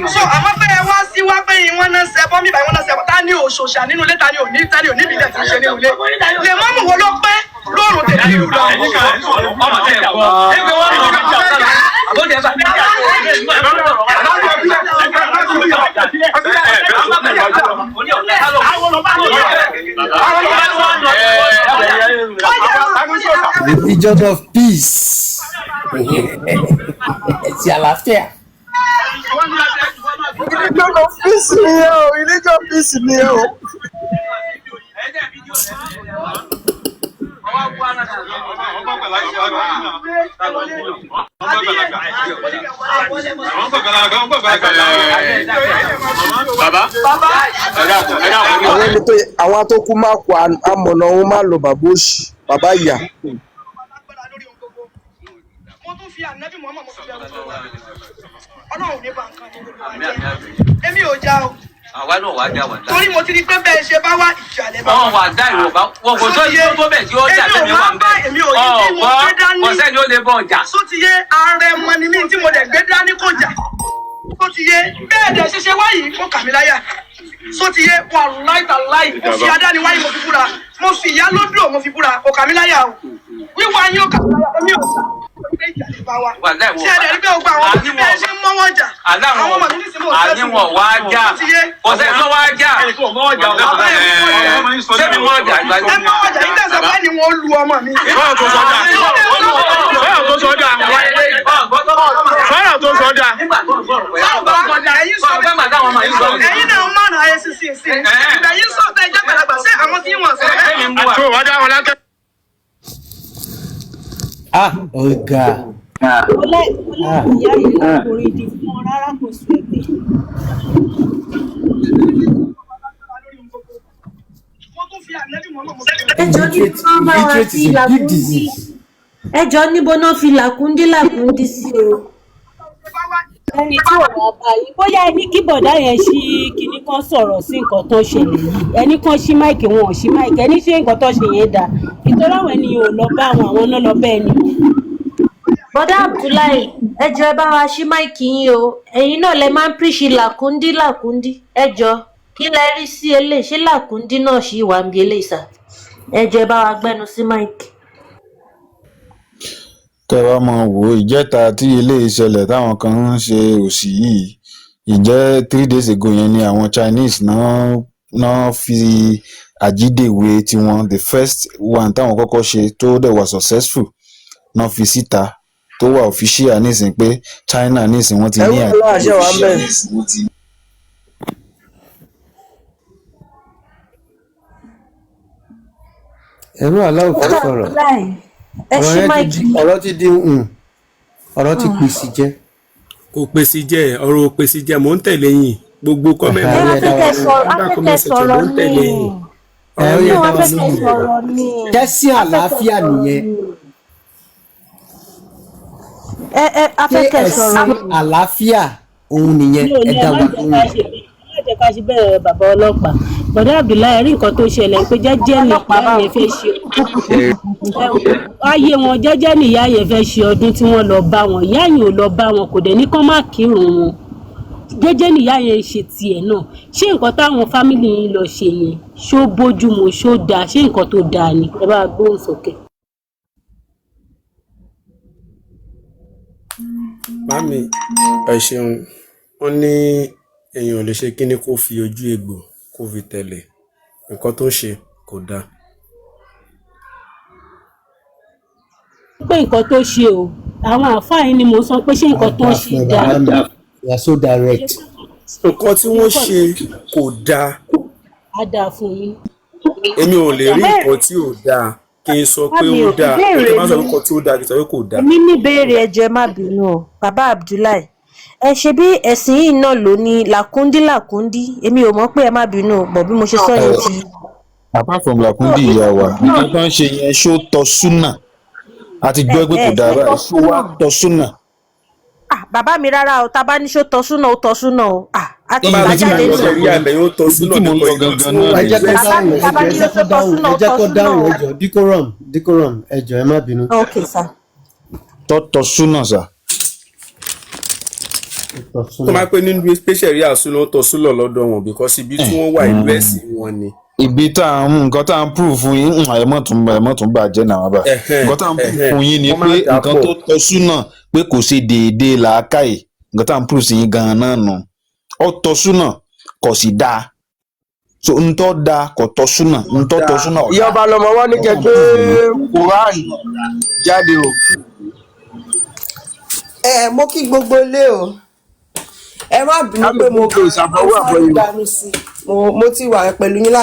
mi. So àmọ́ pé ẹ wá sí wá pé ìwọ́n náà ṣẹbọ mi báyìí, wọ́n náà ṣẹbọ, ta ni òṣòṣà nínú ilé, ta ni òní, ta ni òní ìbílẹ̀ tí ń ṣe nínú ilé? Lè mọ́mù wo ló pẹ́ lóòrùn tèmi ìlú lọ. Ọmọ tẹ̀ ẹ̀ kọ́. Ẹgbẹ́ wọn lọ sí ọ̀sán. Àbójẹ bá. Religion of peace. Ẹ̀sìn àlàáfíà. Religion of peace nìyẹn o, religion of peace nìyẹn o. Bàbá Àwọn ẹni tó àwọn tó kú má kó amọ̀nà òun má lọ bàbá òṣì bàbá ìyá. Mo tún fi ànábì Muhammad, mo fi bẹ̀rù tó wà. Ọlọ́run ò ní ba nǹkan ní gbogbo wa jẹ́. Èmi ò já o. Àwa náà wàá dá wà láì. Torí mo ti rí pé bẹ́ẹ̀ ṣe bá wá ìjà lẹ́ bá Wọ́n wà dá ìwọ̀nba wọn kò sọ yìí tó bẹ̀ tí ó jà Èmi ò tẹ́mi wà máa ń ń bá bẹ̀. èmi ò ní tí mo gbé dání. Kò sẹ́ni ó lè bọ̀ ọjà. Só ti yé ààrẹ mọ ni mí tí mo dẹ̀ gbé dání kò jà. Só ti yé bẹ́ẹ̀ dẹ̀ ṣe ṣe wáyìí kó kà mí láyà. Só ti yé wàláì tàláì mo fi adáni wáyé mo fi búra, mo fi ìyá lódò mo fi búra, kò kà mí láyà o. Wíwá yín ò kà mí láyà, èmi ò sá pé ìjà lè bá wa. Wà láì wọ̀ Ṣé ẹ dẹ̀ rí pé gbogbo àwọn ọmọ bẹ́ẹ̀ ṣe ń mọ́wọ́ jà? Àwọn ọmọ mi ní ìsinmi ò Àní wọn wá já. Kò sẹ́ni tó wá já. Sẹ́mi wọ́n jà ìgbà Ẹ mọ́wọ́ jà yín tẹ̀sán pé ni wọ́n lu ọmọ mi. Báwo tó sọ dáa? Báwo tó sọ dáa? Báwo tó sọ dáa? Ẹ̀yin sọ ẹ̀yin náà ń mọ̀nà ayé sísìn sí. Ìgbà yín sọ tẹ́ ẹ jẹ́ gbàlagbà ṣé àwọn tí wọ́n sọ bẹ́ẹ̀. Tó wá dá wọn lákẹ́. Ah, ọ̀gá. Mo láì mo láì ìyá yìí kò rí di fún ọ rárá, kò sùn ẹgbẹ́. Ẹjọ́ níbo náà bá wa Illiterate fi is a big làkúndí disease. Ẹjọ́ níbo náà fi làkúndí làkúndí sí o. Ẹni tí ò wá bá yín, bóyá ẹni kí bọ̀dá yẹn ṣí kinní kan sọ̀rọ̀ sí nǹkan tó ṣẹlẹ̀ yìí, ẹni kan ṣí máìkì, wọn ò ṣí máìkì, ẹni ṣé nǹkan tó ṣe yẹn dáa? Nítorí àwọn ènìyàn ò lọ bá àwọn, àwọn náà lọ bẹ́ẹ̀ ni. Bọ́dá Abdullahi, ẹ jọ̀ọ́ ẹ bá wa ṣí máìkì yín o. Ẹ̀yin náà lẹ máa ń píríṣì làkúndí làkúndí. Ẹ jọ̀ọ́ kí lẹ rí sí eléyìí? Ṣé làkúndí náà ṣì wà ń bí eléyìí sà? Ẹ jọ̀ọ́ ẹ bá wa gbẹ́nu sí máìkì. Kẹ wàá máa wò ó, ìjẹta tí eléyìí ṣẹlẹ̀ táwọn kan ń ṣe òṣì yìí, ìjẹ́ 3 days ago yẹn ni àwọn Chinese náà fi àjídèwé tiwọn, the first one táwọn kọ́kọ́ ṣe tó dẹ̀ wà successful náà fi síta tó wà official nísìnyí pé China nísìnyí wọ́n ti Ẹ ní wúlò láàṣẹ wa ń bẹ̀. Ẹ̀rú aláwọ̀ fẹ́ Bọ́dá sọ̀rọ̀. Abdullahi, ẹ Ọ̀rọ̀ ṣí yẹn ti máìkì di yín. ọ̀rọ̀ ti di ọ̀rọ̀ ti pèsè jẹ́. Kò pèsè jẹ́, ọ̀rọ̀ ò pèsè jẹ́, mò ń tẹ̀lé yín gbogbo Ẹ comment wá fẹ́ kẹ́ sọ̀rọ̀, á under fẹ́ kẹ́ comment section, sọ̀rọ̀ mò ń ni. tẹ̀lé yín. Ẹ ó Ọ̀rọ̀ yẹ Inú yẹn wa dá wa fẹ́ kẹ́ lóhùn. sọ̀rọ̀ ni. Tẹ́sí A fẹ́ kẹ́ àlàáfíà sọ̀rọ̀ nìyẹn. ni. Ẹ a Ṣé fẹ́ kẹ́ sọ̀rọ̀ ẹ̀sìn ni. àlàáfíà òun nìyẹn? Mi ò Ẹ ní ẹ dá má wa jẹ́ lóhùn. ká ṣe ẹ má jẹ́ ká ṣe bẹ́ẹ̀. Bàbá ọlọ́pàá, bọ̀dá Abdullahi, rí nǹkan tó ṣẹlẹ̀ pé jẹ́jẹ́ ni Ọlọ́pàá ìyá báwo? yẹn fẹ́ ṣe ayé wọn, jẹ́jẹ́ ni ìyá yẹn fẹ́ ṣe ọdún tí wọ́n lọ bá wọn. Ìyá yẹn ò lọ bá wọn, kò dẹ̀ ní kán má kírun wọn, jẹ́jẹ́ ni ìyá yẹn ṣe tiẹ̀ náà. Ṣé nǹkan táwọn fámìlì yín lọ ṣe yẹn, ṣó bójúmu? Ṣó dáa? Ṣé nǹkan tó dáa ni? Ẹ bá gbóhùn sókè. Màámi, ẹ ṣeun. Wọ́n ní èèyàn ò lè ṣe kíni kó fi ojú egbò kó fi tẹ̀lé nǹkan tó ń ṣe kò dáa. Pé nǹkan tó ṣe o, àwọn àáfàá yín ni mò ń sọ pé ṣé nǹkan tó Á ń dáa ṣe fún ẹ dáa? bàbá mi. You are so direct. Nǹkan tí wọ́n ṣe kò dáa. Á dáa fún yín. Èmi ò lè rí Ìbéèrè nǹkan tí ò dáa kí n sọ pé mi ó ò dáa. ìbéèrè Ẹ má sọ mi pé nǹkan tí ó dáa kí n sọ pé kò dáa. Èmi ní ìbéèrè, ẹ jọ̀ọ́ ẹ má bínú o. Bàbá Abdullahi, ẹ ṣe bí ẹ̀sìn yìí náà ló ní làkúndí làkúndí. Èmi ò mọ̀ pé ẹ má bínú o, bọ̀ bí mo ṣe sọ yẹn ti. Apart from làkúndì ìyá wa, nǹkan tó ń ṣe yẹn, ṣó tọ́ súnà? A ti Ẹ gbọ́ pé ẹ kò dáa ṣé báyìí, tọ́ ṣó wá súnà? tọ́ súnà? Ah, bàbá mi, rárá o, tá a bá ní ṣó tọ́ súnà, ó tọ́ súnà o. Ah, a Tó ti bá gbà fi tí mò jáde ń lọ nù. sẹ́rí àbẹ̀ yóò tọ́ Ibi súnà tí mò ń nípa lọ ìlú tí gangan wọ́n náà wà Ẹ jẹ́ ìlú kó ẹ̀sìn Bàbá dáhùn, mi, ẹ tá a bá jọ̀ọ́ ẹ ní jẹ́ ṣó kó tọ́ dáhùn, súnà, ẹ ó jẹ́ tọ́ kó súnà dáhùn, o. ẹ jọ̀ọ́. Decorum, decorum, ẹ jọ̀ọ́ ẹ má bínú. Ok sir. Tọ́ tọ́ súnà sà. Ó tọ́ tó súnà. máa pé nínú pé sẹ̀rí àsúná ó tọ́ súnà lọ́dọ̀ wọn because ibi tí wọ́n wà ìlú ẹ̀sìn wọn ni. Ibi tá à ń nǹkan tá à ń prove fún yín, ẹ mọ̀ tún bàjẹ́ náà wá bá Ẹ̀hẹ́n, nǹkan tá à ń prove ẹ̀hẹ́n. fún yín ni Wọ́n pé máa ń dà nǹkan pọ̀. tó tọ́ súnà pé kò ṣe déédéé làákàyè. Nǹkan tá à ń prove sí yín gan-an náà nù, ó tọ́ súnà kò sì dáa, so ntọ́ dáa kò tọ́ súnà, ntọ́ tọ́ súnà Ìyá ọ̀dà. ọba lọmọ wọn ní Nǹkan kẹ tá à ń gbé prove nìyẹn. Quran jáde o. Ẹ mo kí gbogbo ilé o. Ẹ má bínú Kámi pé mo kúkú mo ìṣàfọwọ́ sáré àfọyín. dànù sí i. Mo ti wà pẹ̀lú yín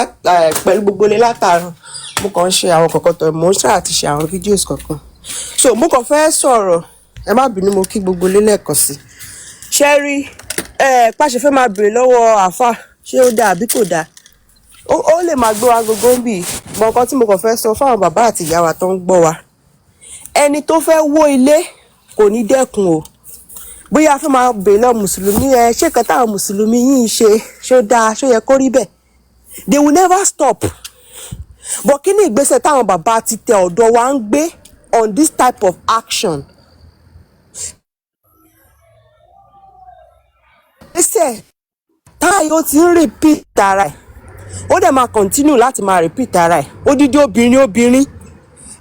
pẹ̀lú gbogbo ilé látàárọ̀. Mo kàn ń ṣe àwọn kọ̀ọ̀kan tó mo ń ṣáà àti ṣe àwọn videos kọ̀ọ̀kan. So mo kàn fẹ́ sọ̀rọ̀. Ẹ má bínú, mo kí gbogbo ilé lẹ́ẹ̀kan sí i. Ṣé rí ẹ pàṣẹ fẹ́ máa béèrè lọ́wọ́ àáfà, ṣé ó dáa àbí kò dáa? Ó lè máa gbé wa gbogbo ń bì í. Mọ nǹkan tí mo kàn fẹ́ sọ fáwọn bàbá àti ìyá wa tó ń gbọ́ wa. Ẹni tó fẹ́ wó ilé kò ní dẹ́kun o. Bóyá a fẹ́ máa bèèrè lọ mùsùlùmí, ẹ ṣé nǹkan táwọn mùsùlùmí yìí ń ṣe, ṣó dáa, ṣó yẹ kó rí bẹ́ẹ̀? They will never stop. But kí ni ìgbésẹ̀ táwọn bàbá ti tẹ ọ̀dọ̀ wa ń gbé on this type of action? Ìgbésẹ̀ táyọ̀ ti ń repeat ara ẹ̀, ó dẹ̀ máa continue láti máa repeat ara ẹ̀. Odidi obìnrin obìnrin,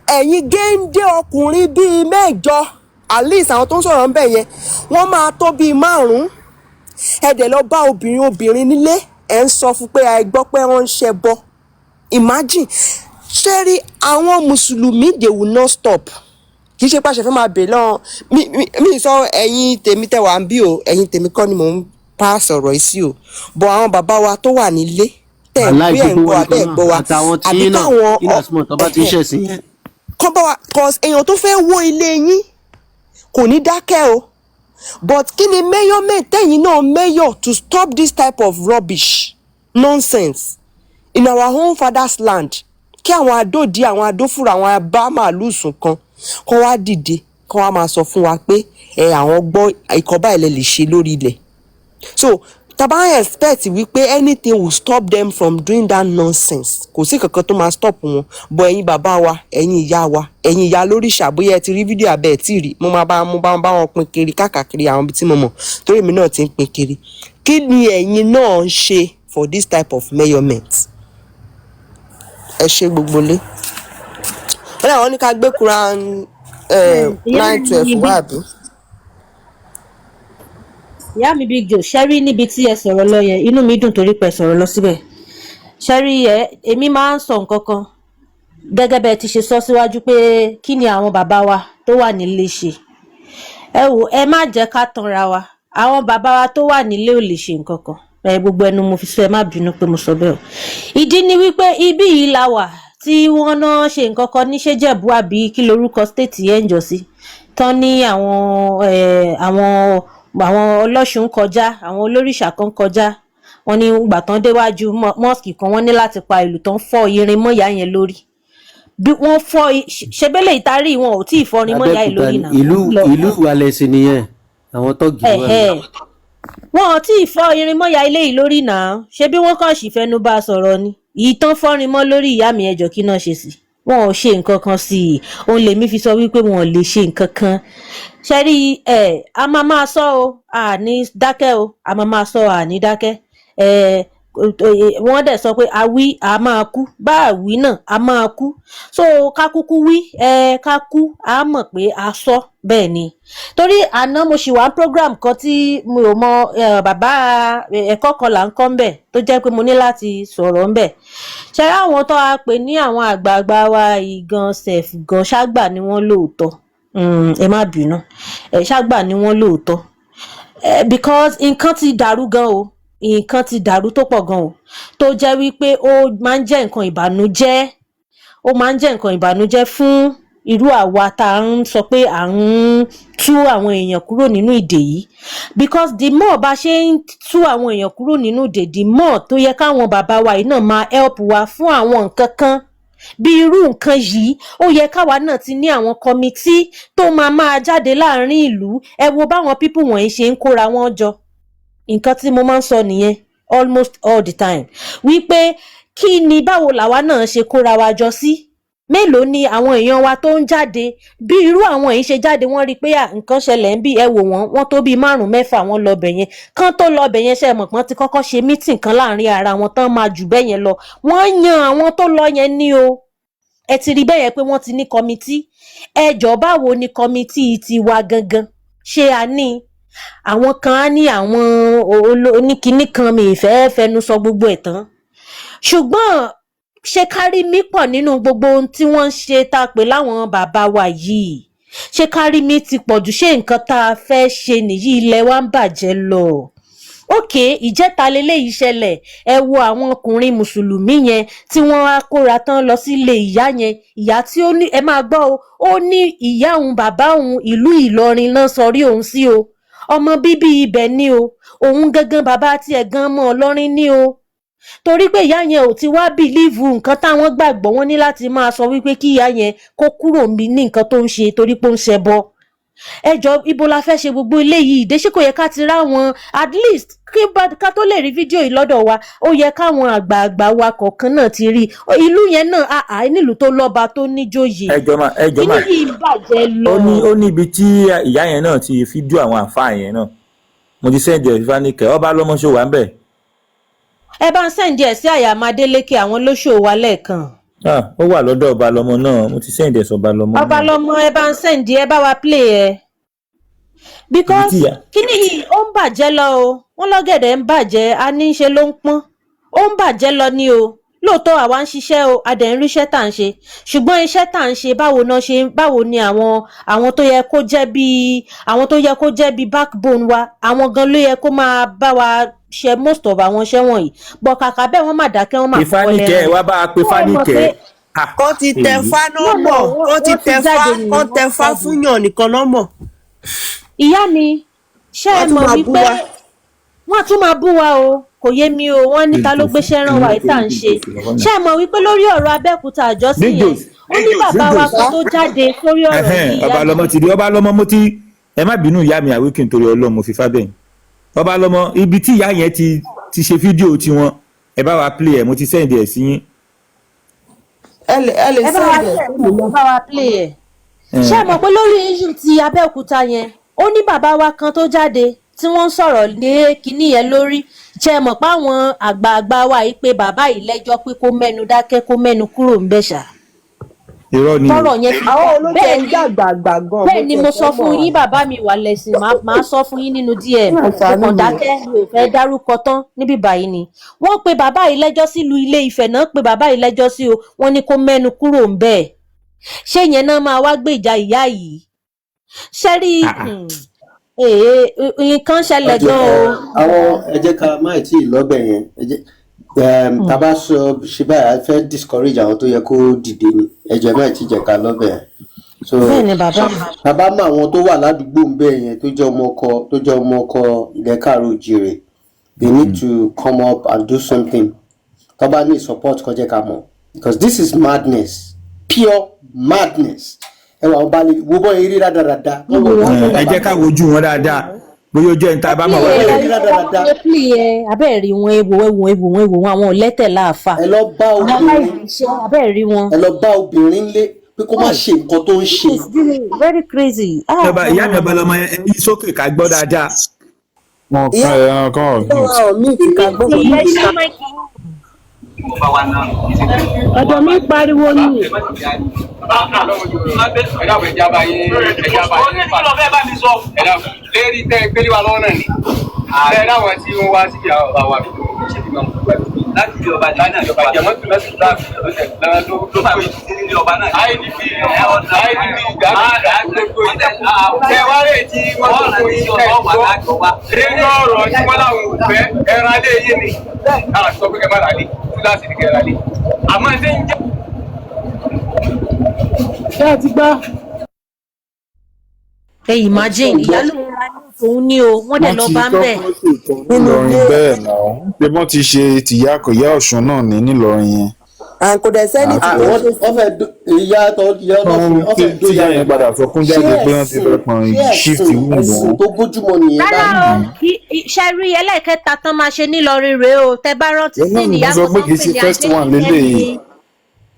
ẹ̀yin géńdé ọkùnrin bíi 8, at least àwọn tó ń sọ̀rọ̀ ń bẹ̀ yẹn, wọ́n máa tó bíi 5. Ẹ dẹ̀ lọ bá obìnrin obìnrin nílé, ẹ̀ ń sọ fún pé ẹ gbọ́ pé wọ́n ń ṣẹbọ. Imagine. Ṣé rí àwọn mùsùlùmí, they will not stop. Kì í ṣe pàṣẹ fẹ́ máa bèèrè lọ́wọ́ mi sọ ẹ̀yin tèmi tẹ́ wà ń bí o, ẹ̀yin tèmi kọ́ ni mò ń pa sọ̀rọ̀ yìí sí o, but àwọn bàbá wa tó wà nílé tẹ̀ Aláì bóyá ẹ̀ ń gbogbo gbọ́ wa wa nìkan tẹ́ ẹ̀ náà gbọ́ wa àtàwọn tí àbí yín náà káwọn in as much tó bá ti ń ṣẹ̀sìn yẹn. Kọ́ bá wa, cause èèyàn tó fẹ́ wó ilé yín kò ní dákẹ́ o. But kí ni measurement tẹ́yìn náà measure to stop this type of rubbish nonsense in our own father's land? Kí àwọn adódi, àwọn adófúrò, àwọn abá màálù sùn kan kọ́ wá dìde, kọ́ wá máa sọ fún wa pé ẹ àwọn gbọ́ ìkọ́ báyìí lẹ lè ṣe lórí ilẹ̀. So taba expect wípé anything will stop them from doing that nonsense, kò sí kankan tó máa stop wọn. But ẹ̀yin bàbá wa, ẹ̀yin ìyá wa, ẹ̀yin ìyá lóríṣà, bóyá ẹ ti rí fídíò abẹ́ ẹ̀ tí ì rí, mo máa bá wọn pín kiri káàkiri àwọn ibi tí mo mọ̀, torí èmi náà ti ń pín kiri. Kí ni ẹ̀yin náà ń ṣe for this type of measurement? Ẹ ṣe gbogbo lé. Wọ́n ní àwọn ní ká gbé Quran Ìyá 9 mi 12 bí wá, àbí? Ìyá mi Big Joe, ṣẹ́rí níbi tí ẹ sọ̀rọ̀ lọ yẹn, inú mi dùn torí pé ẹ sọ̀rọ̀ lọ síbẹ̀. Ṣẹ́rí ẹ, èmi máa ń sọ nǹkan kan gẹ́gẹ́ bẹ́ẹ̀ ti ṣe sọ síwájú pé kí ni àwọn bàbá wa tó wà nílé ṣe. Ẹ wò, ẹ má jẹ́ ká tanra wa, àwọn bàbá wa tó wà nílé ò lè ṣe nǹkan kan. Ẹ gbogbo ẹnu mo fi sọ, ẹ má bínú pé mo sọ bẹ́ẹ̀ o. Ìdí ni wípé ibí yìí la wà tí wọ́n náà ṣe nǹkan kan ní ṣèjẹ̀bú àbí kí lorúkọ state yẹn ń jọ sí tán ní àwọn ọlọ́ṣun kọjá, àwọn olórìṣà kan kọjá. Wọ́n ní ìgbà tán déwájú mosque kan, wọ́n ní láti pa ìlú tán, fọ́ irin mọ́ ìyá yẹn lórí. Bí wọ́n fọ́ ṣebélé ìtarí, wọn ò tí ì fọrin mọ́ ìyá yìí Abẹ́òkúta lórí ní náà. Ìlú Lọ ìlú ìwàlẹ̀ sí nìyẹn, àwọn tọ́ọ̀gì wà ní. Ẹ̀hẹ́, wọn ò tí ì fọ́ irin mọ́ ìyá ilé yìí lórí náà. Ṣé bí wọ́n kàn sì fẹnu bá a sọ̀rọ̀ ni ìtàn fọ́rin mọ́ lórí ìyá mi. Ẹjọ́, kí náà ṣe sí? Wọn ò ṣe nǹkan kan sí i. Òun lèmi fi sọ wípé wọn ò lè ṣe nǹkan kan. Ṣe rí ẹ, a máa máa sọ o, a ní dákẹ́ o, a máa máa sọ, a ní dákẹ́. Ẹ wọ́n dẹ̀ sọ pé a wí, a máa kú, bá a wí náà, a máa kú. So ká kúkú wí ẹ, ká kú, a mọ̀ pé a sọ bẹ́ẹ̀ ni. Torí àná mo ṣì wà ní program kan tí mi ò mọ bàbá ẹ̀kọ́ kan là ń kọ́ ńbẹ̀ tó jẹ́ pé mo ní láti sọ̀rọ̀ ńbẹ̀. Ṣe àwọn tó a pè ní àwọn àgbààgbà wa yìí gan sef gan, ṣágbà ni wọ́n lóòótọ́. Ẹ má bínú, ẹ ṣágbà ni wọ́n lóòótọ́, because nǹkan ti dàrú gan o, nǹkan ti dàrú tó pọ̀ gan o, tó jẹ́ wípé ó máa ń jẹ́ nǹkan ìbànújẹ́, ó máa ń jẹ́ nǹkan ìbànújẹ́ fún irú àwa tá à ń sọ pé à ń tú àwọn èèyàn kúrò nínú ìdè yìí, because the more bá ṣe ń tú àwọn èèyàn kúrò nínú ìdè, the more tó yẹ káwọn bàbá wa yìí náà máa help wa fún àwọn nǹkan kan bí irú nǹkan yìí. Ó yẹ káwa náà ti ní àwọn committee tó máa máa jáde láàrin ìlú. Ẹ wo báwọn people wọ̀nyí ṣe ń kóra wọn jọ. Nǹkan tí mo máa ń sọ nìyẹn almost all the time, wípé kí ni, báwo làwa náà ṣe kóra wa jọ sí? Mélòó ni àwọn èèyàn wa tó ń jáde bí irú àwọn yìí ṣe jáde? Wọ́n rí i pé à, nǹkan ṣẹlẹ̀ ń bí. Ẹ wò wọ́n, wọ́n tó bíi márùn mẹ́fà, wọ́n lọ bẹ̀ yẹn. Kán tó lọ bẹ̀ yẹn, ṣe mọ̀ pọ́n ti kọ́kọ́ ṣe meeting kan láàrin ara wọn tán máa jù bẹ́ẹ̀ yẹn lọ. Wọ́n yan àwọn tó lọ yẹn ní o. Ẹ ti rí bẹ́ẹ̀ yẹn pé wọ́n ti ní committee. Ẹ jọ̀ọ́, báwo ni committee tiwa gangan? Ṣé a ní àwọn kan á ní àwọn oníkinní kan? Mi ìfẹ́ fẹnu sọ gbogbo ẹ̀ tán, ṣùgbọ́n ṣe kárí mi pọ̀ nínú gbogbo ohun tí wọ́n ń ṣe tá a pè láwọn bàbá wa yìí. Ṣé kárí mi ti pọ̀jù? Ṣé nǹkan tá a fẹ́ ṣe nìyí? Ilẹ̀ wa ń bàjẹ́ lọ. Òkè ìjẹta leléyìí ṣẹlẹ̀. Ẹ wo àwọn ọkùnrin mùsùlùmí yẹn tí wọ́n á kóra tán lọ sílé ìyá yẹn, ìyá tí ó ní, ẹ máa gbọ́ o, ó ní ìyá òun, bàbá òun, ìlú Ìlọrin náà sọrí òun sí o, ọmọ bíbí ibẹ̀ ni o, òun gangan bàbá tiẹ̀ gan mọ́ Ọlọ́rin ní o. Torí pé ìyá yẹn ò ti wá believe nǹkan táwọn gbàgbọ́, wọn ní láti máa sọ wípé kí ìyá yẹn kó kúrò ní nǹkan tó ń ṣe torí pé ó ń ṣẹbọ. Ẹ jọ, ibo la fẹ́ ṣe gbogbo eléyìí ìdè? Ṣé kò yẹ ká ti ráwọn, at least kí ká tó lè rí fídíò yìí lọ́dọ̀ wa, ó yẹ káwọn àgbààgbà wa kọ̀ọ̀kan náà ti rí ìlú yẹn náà, àà nílùú tó lọ́ba, tó níjòyè. Ẹ jọ mà, ẹ jọ mà. Kíní yìí bàjẹ́ lọ. Ó ní ibi tí ìyá yẹn náà ti fídíò àwọn àǹfààní yẹn náà, mo ti send ẹ̀ fífáníkẹ́ ọba lọ́mọṣọ́ wà ń bẹ̀. Ẹ bá ń send ẹ̀ sí àyàmádélékè, àwọn lóṣòwò wa lẹ́ẹ̀kan. Ah, ó wà lọ́dọ̀ ọba lọ́mọ náà, mo ti send ẹ̀ sọba lọ́mọ ọba náà. Lọmọ, ẹ bá ń send, ẹ bá wa play ẹ, because Ibi tí ìyá kíní yìí ó ń bàjẹ́ lọ o. Wọ́n lọ́gẹ̀dẹ̀ ń bàjẹ́, a ní í ṣe ló ń pọ́n, ó ń bàjẹ́ lọ ní o. Lóòótọ́ àwa ń ṣiṣẹ́ o, a dẹ̀ ń ríṣẹ́ tá à ń ṣe, ṣùgbọ́n iṣẹ́ tá à ń ṣe, báwo náà ṣe, báwo ni àwọn tó yẹ kó jẹ́ bíi àwọn tó yẹ kó jẹ́ bíi backbone wa, àwọn gan ló yẹ kó máa bá wa ṣe most of àwọn iṣẹ́ wọ̀nyí bọ̀, kàkà bẹ́ẹ̀ wọ́n má dákẹ́, wọ́n má fọwọ́ Ìfáníkẹ́, ẹ lẹ́rán. wá bá a pe Ṣé ẹ mọ̀ Fáníkẹ́. pé Kọ́ ti tẹ fá náà no no mọ̀. Wọ́n Kọ́ ti wọ́n ti tẹ fá jáde nìyẹn. Kọ́ Wọ́n tẹ ti fá jáde. fún yàn nìkan náà mọ̀. Ìyá mi, ṣé Wọ́n ẹ tún mọ̀ máa bú wípé wa. Wọ́n tún máa bú wa o, kò yé mi o. Wọ́n ní ta ló gbéṣẹ́ rán wa yìí tá à ń ṣe. Ṣé ẹ mọ̀ wípé lórí ọ̀rọ̀ Abẹ́òkúta àjọsìn Big yẹn, Joes. ó ní bàbá Big wa Joes. kan tó jáde sórí ọ̀rọ̀ Ẹhẹ́n, yìí, ìyá ọba mi. lọmọ ti di ọba lọmọ, mo ti, ẹ má bínú ìyá mi àwíkì, nítorí Ọlọ́run mo fi fábẹ́yìn. Ọba lọmọ, ibi tí ìyá yẹn ti ṣe fídíò tiwọn, ẹ bá wa play ẹ, mo ti send ẹ sí yín. Ẹ lè Ẹ bá wa send ẹ̀ play sí mi ẹ, náà. bá wa play ẹ. Ṣé ẹ mọ̀ pé lórí issue ti Abẹ́òkúta yẹn, ó ní bàbá wa kan tó jáde tí wọ́n ń sọ̀rọ̀ lé kinní yẹn lórí? Ṣé ẹ mọ̀ pé àwọn àgbààgbà wa yìí pé bàbá yìí lẹ́jọ́ pé kó mẹ́nu dákẹ́, kó mẹ́nu kúrò ń bẹ̀ ṣá? Irọ́ ni o. Tọ́rọ̀ yẹn fi Àwọn olóṣèlú bẹ́ẹ̀ ń ni. jàgbàgbà gan. Bẹ́ẹ̀ Mo ni tiẹ̀ mo fẹ́ sọ fún mọ̀. yín, bàbá mi wà lẹ́sìn, máa sọ fún yín nínú DM. Má Mo ṣàánú kàn mi. dákẹ́, mi ò fẹ́ dárúkọ tán níbí báyìí ni. Wọ́n pe bàbá yìí lẹ́jọ́ sílùú Ilé Ifẹ̀ náà, pe bàbá yìí lẹ́jọ́ sí o, wọ́n ní kó mẹ́nu kúrò ń bẹ́ẹ̀. Ṣé yẹn náà máa wá gbèjà ìyá yìí? Ṣe rí nǹkan ṣẹlẹ̀ Ẹ jẹ́ gan o. Àwọn, ẹ jẹ́ ká má tí ì lọ́bẹ̀ yẹn. Ẹ jẹ́ tá a bá sọ ṣe báyìí, a fẹ́ discourage àwọn tó yẹ kó dìde ni. Ẹ jẹ́ má tí ì jẹ́ ká lọ́bẹ̀ yẹn. So Bẹ́ẹ̀ ni bàbá mi. tá a bá mọ àwọn tó wà ládùúgbò ń bẹ̀ yẹn, tó jẹ́ ọmọ ọkọ ilẹ̀ káàárọ̀ oòjíire, they need to come up and do something. Tó bá ní support, kó jẹ́ ká mọ̀, because this is madness, pure madness. Ẹ wà wọn bá lè wo bọ́ eré rádaràda. Ẹ jẹ́ ká wojú wọn dáadáa, bóyá ojú ẹni tá a bá mọ̀ wá ẹ bẹ́ẹ̀. ẹ play ẹ, abẹ́ẹ̀ rí wọn, ewo ewo ewo wọn, ewo wọn, àwọn ọ̀lẹ́tẹ̀ láàfà. Ẹ lọ bá Àwọn obìnrin aláìníṣẹ́, abẹ́ẹ̀ rí wọn. Ẹ lọ bá obìnrin lé pé kó má ṣe nǹkan tó ń ṣe. This is really very crazy. Ah, Ọba ìyá mi, ọba lọmọ, ẹ yí sókè ká gbọ́ dáadáa. Wọn Ìyá kàn ẹ kàn mute. wa ò mí ìtìká gbọ́dọ̀. Ẹ ṣí mic. Ọ̀dọ̀ mi ń pariwo ni. Lérí tẹ́ gbélé wa lọ́wọ́ náà ni tẹ́ láwọn tí wọ́n wá sí àwọn bàbá wa láti ìjọba láti ìjọba jẹmọ́ tó lọ́sùn láti ló ló bá nílé ọba náà. IDP IDP gbàgbé gbogbo tẹ wá rè tí wọ́n tó fún yín tẹ̀ gbọ́ nínú ọ̀rọ̀ tí wọ́n láwọn ò fẹ́ ẹran alẹ́ yé ni káà sọ pé kẹ́ má rà lé túláàsì ní kẹ́ rà lé àmọ́ ṣé ń jẹ́. Ṣé ẹ ti gbọ́? Ẹ imagine, ìyá ló ń ra ní òun ní o, wọ́n dẹ̀ Wọ́n lọ ti bá ń bẹ̀. kọ́kọ́ ṣètò nílọrin bẹ́ẹ̀ náà, ṣé wọ́n ti ṣe tìyá kò yá Ọ̀ṣun náà ní nílọrin yẹn. And kò dẹ̀ sẹ́ni tí Ah, kò wọ́n ṣe wọ́n fẹ́ ìyá tó ìyá ọlọ́fin wọ́n tí fẹ́ dó tíyá ìyá yẹn yẹn padà sọkún ṣé jáde pé wọ́n ti ẹ̀sìn fẹ́ pọn ṣé shift ẹ̀sìn womb ẹ̀sìn wọn. tó bójúmọ́ nìyẹn Rárá báyìí? o, kí ṣe rí ẹlẹ́ẹ̀kẹta tán máa ṣe nílọrin rèé o. Tẹ bá rántí Òun sí náà ni ní mo ìyá sọ kan pé tán kì í pè ṣe ní first one Ajéṣìkẹ́mi. leléyìí.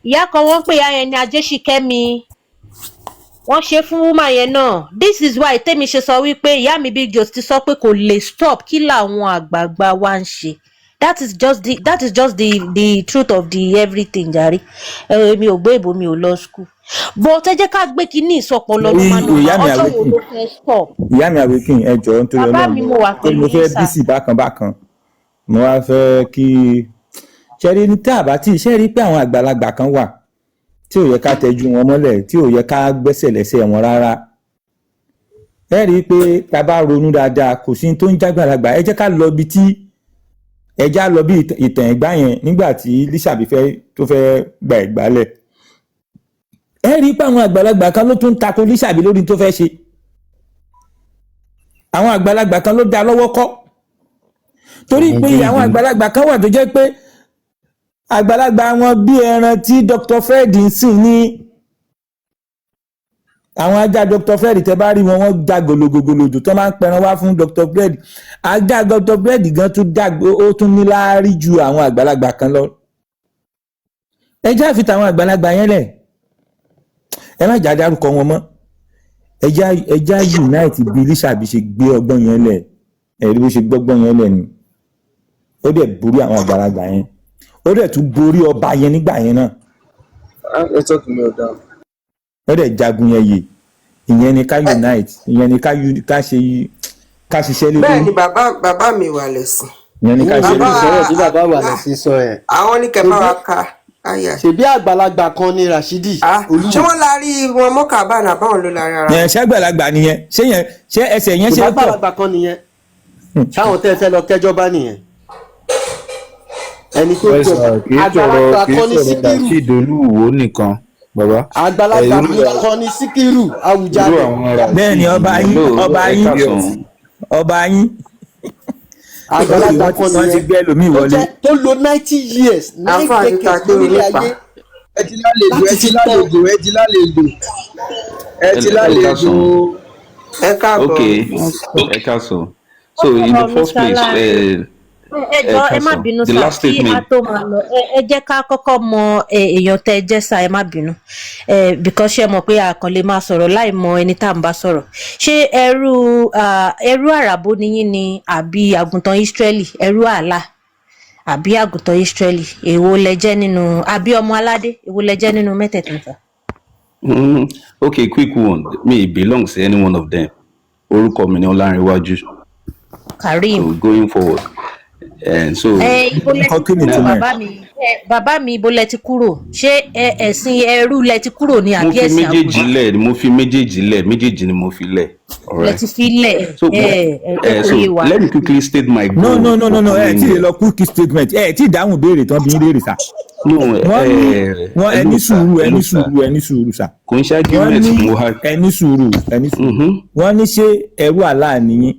Ìyá kan wọ́n pè ìyá yẹn ní Ajéṣìkẹ́mi, wọ́n ṣe fún woman yẹn náà. This is why tèmi ṣe sọ wípé ìyá mi Big Joe ti sọ pé kò lè stop. Kí làwọn àgbààgbà wa ń ṣe? That is just the truth of the everything jàre. Ẹ mi ò gbé ìbò, mi ò lọ school, but ẹ jẹ́ ká gbé kinní ìsọpọlọ Ìyá normal normal. mi Ọjọ́ wo àwékìn ló fẹ́ stop? Ìyá mi àwékìn, ẹ jọ̀ọ́, nítorí Bàbá mi, Ọlọ́run mo wà tó pẹ̀lú mo yín fẹ́ sà. bísí bákan bákan, mo wá fẹ́ kí ṣe rí ní tá a bá tí ṣe rí pé àwọn àgbàlagbà kan wà Tí ò yẹ ká tẹjú wọn mọ́lẹ̀, tí ò yẹ ká gbẹ́sẹ̀ lẹ́sẹ̀ wọn rárá. Ẹ rí i pé tá a bá ronú dáadáa, kò sí tó ń jágbàlagbà. Ẹ jẹ́ ká lọ bí tí ẹ já lọ bí ìtàn Ẹ̀gbá yẹn, nígbà tí Lísàbí fẹ́ tó fẹ́ gba Ẹ̀gbá lẹ̀. Ẹ rí i pé àwọn àgbàlagbà kan ló tún tako Lísàbí lórí tó fẹ́ ṣe. Àwọn àgbàlagbà kan ló dá lọ́wọ́ kọ́, torí pé àwọn àgbàlagbà kan wà tó jẹ́ pé àgbàlagbà wọn bí ẹran tí Dr. Fred ń sìn ní àwọn ajá Dr. Fred. Tẹ bá rí wọn, wọ́n já gòlògòlòjò tó máa ń pẹran wá fún Dr. Fred. Ajá Dr. Fred gan tún dá, ó tún ní láárí ju àwọn àgbàlagbà kan lọ. Ẹ já fi tàwọn àgbàlagbà yẹn lẹ̀, ẹ má jà dárúkọ wọn mọ́. Ẹ já unite. Bí Lísàbí ṣe gbé ọgbọ́n yẹn lẹ̀, ẹ rí bó ṣe gbọ́gbọ́n yẹn lẹ̀ ni, ó dẹ̀ borí àwọn àgbàlagbà yẹn, ó dẹ̀ tún borí ọba yẹn nígbà yẹn náà. Network mi ò dáa. Ó dẹ̀ jagun yẹn yè. Ìyẹn ni ká unite, ìyẹn ni ká ṣe, ká ṣiṣẹ́ lé Bẹ́ẹ̀ lórí. ni bàbá mi wà lẹ́sìn. Ìyẹn ni ká ṣe. Bàbá Sọ̀rọ̀ tí bàbá wà lẹ́sìn sọ ẹ̀. Àwọn ní kẹ́ bá wa ka àyà. Ṣebí àgbàlagbà kan ni Rashidi Olúwo. Ṣé wọ́n la rí wọn mọ́kà bá nà báwọn ló la rí ara? Yẹn ṣàgbàlagbà nìyẹn? Ṣé yẹn, ṣé ẹsẹ̀ yẹn ṣe Ṣebí é tọ̀? àgbàlagbà kan nìyẹn? Ṣáwọn tẹ́ ẹ fẹ́ lọ kẹjọ́ bá nìyẹn, ẹni tó Ẹ tó sà, kì í sọ̀rọ̀ àgbàlagbà kì í kan ní sọ̀rọ̀ Síkírù. Rasheed Olúwo nìkan, bàbá. Àgbàlagbà Irú kan ní Síkírù irú Àwùjalẹ̀. àwọn Bẹ́ẹ̀ ni Rasheed ọba yín, Hello, ọba ẹ yín, káàsán. ọba yín. Àgbàlagbà Wọ́n ti kan wọ́n ti nìyẹn gbé ẹlòmíì tó wọlé. jẹ́ tó lo 90 years, 9 Àǹfààní ta decades pé lórílẹ̀ onípa. ayé Ẹ ti lálejò, ẹ láti ti fi tọ́. lálejò, ẹ ti lálejò, ẹ ti Ẹ lálejò. káàsán. Ẹ káàbọ̀. Okay, ẹ káàsán. So in the first Mr. place, Lanre, ẹ ẹ jọ, ẹ má káàsán. bínú The sá, last kí a statement. tó máa lọ, ẹ jẹ́ ká kọ́kọ́ mọ èèyàn tẹ́ ẹ jẹ́ sá. Ẹ má bínú ẹ, because ṣe mọ̀ pé a kàn lè máa sọ̀rọ̀ láì mọ ẹni tá à ń bá sọ̀rọ̀. Ṣé ẹrú àràbó ni yín ni, àbí àgùntàn Ísírẹ́lì? Ẹrú àlà àbí àgùntàn Ísírẹ́lì, èwo lẹ jẹ́ nínú, àbí ọmọ aládé, èwo lẹ jẹ́ nínú mẹ́tẹ̀ẹ̀ta sá? Okay, quick one. Me belongs to any one of them. Orúkọ mi ni Ọlárìnwájú. Kareem. So going forward. And so Ẹ ibo lẹ ti Kọ́ kí ni kúrò? ìtumọ̀ ẹ̀? Bàbá mi, ibo lẹ ti kúrò? Ṣé ẹ̀sìn ẹrú lẹ ti kúrò ní mo àbí fi ẹ̀sìn méjèèjì àgùntàn lẹ̀, mo fi méjèèjì lẹ̀, méjèèjì ni mo fi lẹ̀. All lẹ right. ti fi lẹ̀? So, Ẹ ẹ jẹ́ kó so yé wa. let me quickly state my No, goal no, no, for no, no, ẹ coming tí ì here. lọ quick statement. Ẹ tí ì dáhùn béèrè tán bí ń léèrè sá. No, Wọ́n ní wọ́n ẹ hello ní sir, sùúrù, ẹ hello ní sir. sùúrù, ẹ ní sùúrù sá. Kò ń ṣe Wọ́n argument ní mo wá. Ẹ ní sùúrù, ẹ ní sùúrù. Wọ́n ní ṣé ẹrú àlá nìyín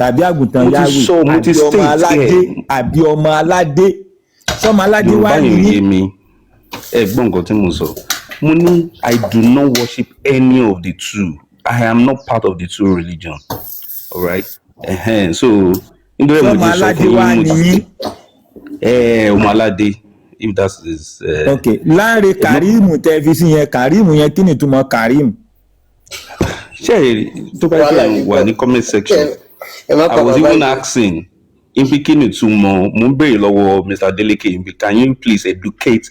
tàbí àgùntàn Mo ti Yahweh, sọ, mo ti àbí ọmọ state aládé, ẹ̀. àbí ọmọ aládé, sọmọ aládé Yorùbá wá yẹn ò nìyín? yé mi. Ẹ gbọ́ nǹkan tí mo sọ. Mo ní I do not worship any of the two. I am not part of the two religion. Alright. So nítorí ẹ̀ mo Sọmọ ti sọ aládé fún wá yín, mo ti nìyín? Ọmọ aládé, if that is Ok, Láńre Karim tẹ fi sí yẹn, Karim yẹn, kí ni ìtumọ̀ Karim? Ṣé ẹ tó bá Wàhálà jẹ́ yìí wà pọ̀. ní comment section, Ẹ má pa I was bàbá even yìí. asking ibi kí ni ìtumọ̀. Mo ń béèrè lọ́wọ́ Mr. Adeleke ibi, can you please educate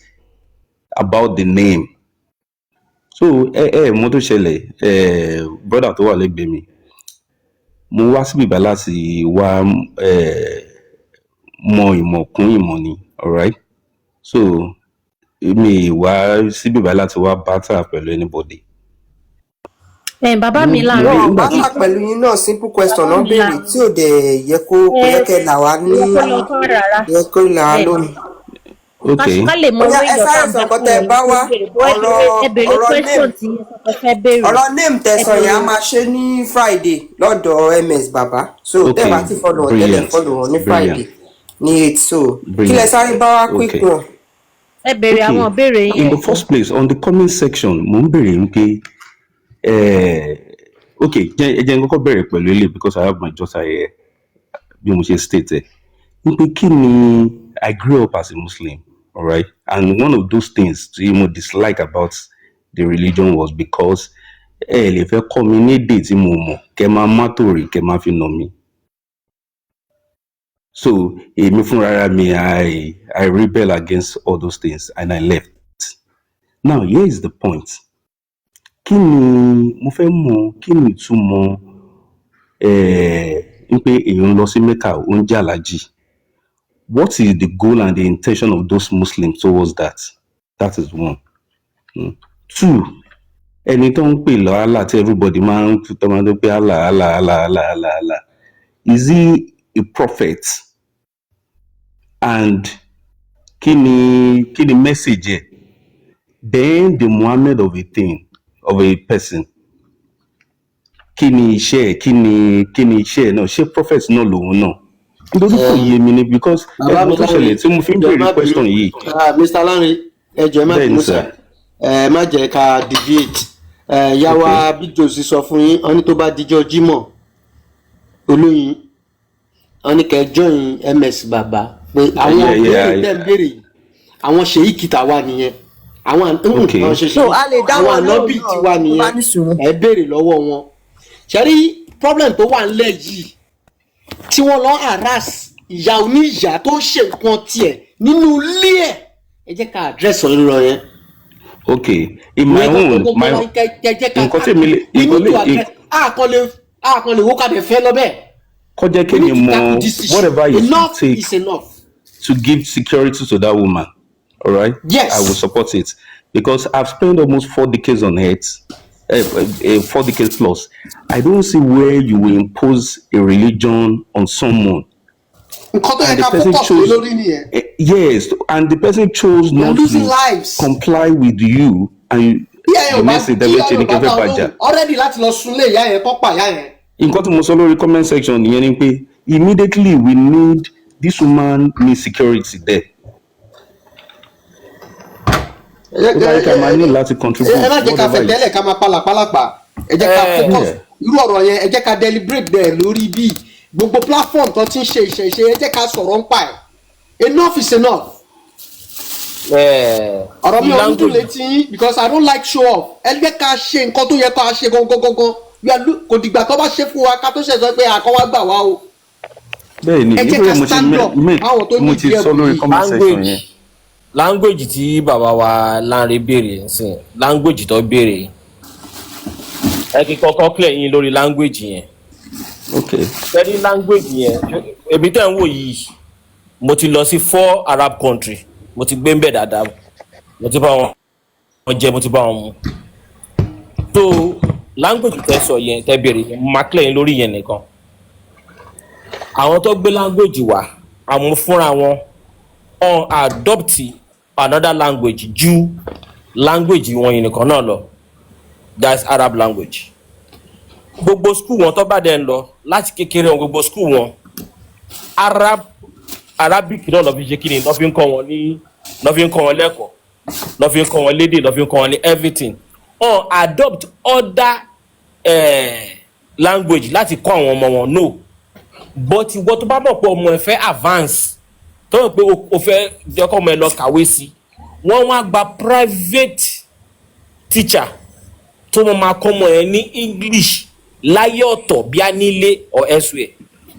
about the name? So ẹ mo tó ṣẹlẹ̀, ẹ brother tó wà lẹ́gbẹ̀ẹ́ mi, mo wá síbí bá láti wá mọ ìmọ̀ kún ìmọ̀ ni, alright? So mi wá síbí bá láti wá battle pẹ̀lú anybody. Ẹ bàbá Mo mi mo Lanre, Wọn nígbà bá tí tà pẹ̀lú yín náà, simple question bàbá náà mi béèrè Lanre, tí ò dẹ̀ yẹ kó kò ẹ yẹ kẹ́ là wá ní yẹ kó lọ fún rárá. yẹ kó là wá Ẹ lónìí. Okay. Ká lè mọ Ó yá, owó ẹ èèyàn tá sáré à ń sọ bá nǹkan tẹ́ sọ̀rọ̀ ẹ bá ní wá. tó béèrè bó ẹ Ọ̀rọ̀ béèrè, ẹ béèrè ọ̀rọ̀ question name tí ẹ sọ pé fẹ́ béèrè. Ọ̀rọ̀ name Ẹ tẹ̀sán yẹn, a béèrè. máa ṣe ní Friday lọ́dọ̀ MS bàbá, so tẹ́ ẹ bá ti follow wọn tẹ́lẹ̀, follow wọn ní Friday ní 8. So kí lẹ sáré bá wá, quick one. Ẹ béèrè Okay. àwọn ìbéèrè yín. In the first place, on the comment section, mo ń béèrè wípé okay, jẹ́ ẹ jẹ́ n kọ́kọ́ bẹ̀rẹ̀ pẹ̀lú eléyìí because I have my daughter here. Bí mo ṣe state ẹ̀ wípé kí ni, I grew up as a Muslim, alright, and one of those things tí mo dislike about the religion was because ẹ lè fẹ́ kọ́ mi ní èdè tí mo mọ̀, kẹ́ máa má tòrè, kẹ́ máa fi nà mí. So èmi fúnra mi, I rebel against all those things and I left. Now here is the point. Kí ni mo fẹ́ mọ̀? Kí ni ìtumọ̀ ń pé èèyàn ń lọ sí Mecca, ó ń jẹ́ aláàjì? What is the goal and the intention of those Muslims towards that? That is one. Two, ẹni tó ń pè lọ Allah tí everybody máa ń tó máa ń pè Allah, Allah, Allah, Allah, Allah, Allah, is he a prophet? And kí ni message ẹ̀? Then the Muhammad of a thing, of a person, kí ni iṣẹ́ ẹ̀? Kí ni iṣẹ́ ẹ̀ náà? Ṣé prophet náà lòun náà? Nítorí kò yé mi ni, because Bàbá mi ẹ̀gbọ́n tó Lanre, ṣẹlẹ̀ tí mo fi ń ẹ jọ̀ọ́, béèrè má bínú. question yìí. Ah, Mr. Lanre, ẹ jọ̀ọ́, ẹ má Bẹ́ẹ̀ ni bínú sir. sir. Ẹ má jẹ́ ká deviate. Ẹ yá wa. Big Josie sọ fún yín, wọ́n ní tó bá dijọ́ Jímọ̀ olóyin, wọ́n ní kẹ́ join MS bàbá pé àwọn ìbéèrè tẹ́ ń béèrè yìí, àwọn ṣèyíkì tàwa nìyẹn, àwọn àwọn ṣe So a lè dá àwọn wọn lóhùn ànábì náà tiwa tó bá nìyẹn. ní sùúrù. Ẹ béèrè lọ́wọ́ wọn. Ṣe rí problem tó wà ńlẹ̀ yìí tí wọ́n lọ harass ìyá oníyàá tó ń ṣe nǹkan tiẹ̀ nínú ilé ẹ̀, ẹ jẹ́ ká address ọ̀rọ̀ yẹn. Okay, in my Ìyẹn own gbogbo my wa kẹ jẹ́ ká nǹkan tí mi lè we nǹkan need lè to address. A kàn lè wó kàdé fẹ́ lọ bẹ́ẹ̀. Kó jẹ́ We kí mi need to mọ tackle this issue. whatever it will Enough take is enough. to give security to that woman, all right? Yes. I will support it because I've spent almost 4 decades on earth, 4 decades plus. I don't see where you will impose a religion on someone. Nǹkan tó yẹ And the ká person focus lé chose, lórí nìyẹn. Yes, and the person chose We are not losing to lives. comply with you, and you, Bí ẹ̀yin the ò bá next thing tí tẹ́lẹ̀ ìyá ṣe yẹn ni ò bá kẹfẹ́ dá ọ bàjá. lóhùn already láti lọ sunlé ìyá yẹn, kọ́ pa ìyá yẹn. Nǹkan tí mo sọ lórí comment section nìyẹn ni pé immediately we need, this woman needs security there. Ẹ jẹ́ Ó bá yẹ ká máa ní láti contribute ẹ má jẹ́ ká whatever fẹ̀ it tẹ́lẹ̀ ká máa pálapàlapà. Ẹ jẹ́ ká focus irú ọ̀rọ̀ yẹn. Ẹ jẹ́ ká deliberate dẹ̀ lórí bí gbogbo platform tó ti ń ṣe ìṣẹ̀ṣe. Ẹ jẹ́ ká sọ̀rọ̀ ń pa ẹ̀. Enough is enough. Ọ̀rọ̀ mi ò ní dùn létí yín because I don't like show off. Ẹ jẹ́ ká ṣe nǹkan tó yẹ ká ṣe gangan gangan. Kò dìgbà tó bá ṣe fún wa ká tó ṣe sọ pé àkọ́wá gbà wá o. Bẹ́ẹ̀ ni. Ẹ jẹ́ nítorí ká mo ti stand up fáwọn tó mo ní ti ìdí sọ ẹ̀bùn lórí yìí. comment section Language yẹn. Language tí bàbá wa Lanre béèrè nsìn, language tó béèrè, ẹ kí kọ́kọ́ clear yín lórí language yẹn. Tẹ́lí language yẹn, èmi tẹ́ ń wò yìí, mo ti lọ sí four Arab country, mo ti gbé ń bẹ̀ dáadáa, mo ti bá wọn jẹ, mo ti bá wọn mu. So language tẹ́ sọ yẹn, tẹ́ béèrè yẹn, mo máa clear yín lórí yẹn nìkan. Àwọn tó gbé language wá, àwọn fúnra wọn on adopt another language ju language wọn yìí nìkan náà lọ, that's Arab language. Gbogbo school wọn tó bá dẹ̀ ń lọ láti kékeré wọn, gbogbo school wọn, Arabic náà lọ́ fi ṣe kíni, lọ́ fi ń kọ́ wọn ní, lọ́ fi ń kọ́ wọn lẹ́kọ̀ọ́, lọ́ fi ń kọ́ wọn lédè, lọ́ fi ń kọ́ wọn ní everything. On adopt other language láti kọ́ àwọn ọmọ wọn, no. But ìwọ tó bá mọ̀ pé ọmọ ẹ fẹ́ advance, tó mọ̀ pé o fẹ́ jẹ́ kọ́ ọmọ ẹ lọ kàwé sí, wọ́n wá gba private teacher tó mọ̀ máa kọ́ ọmọ ẹ ní English láyé ọ̀tọ̀, bí a nílé or elsewhere.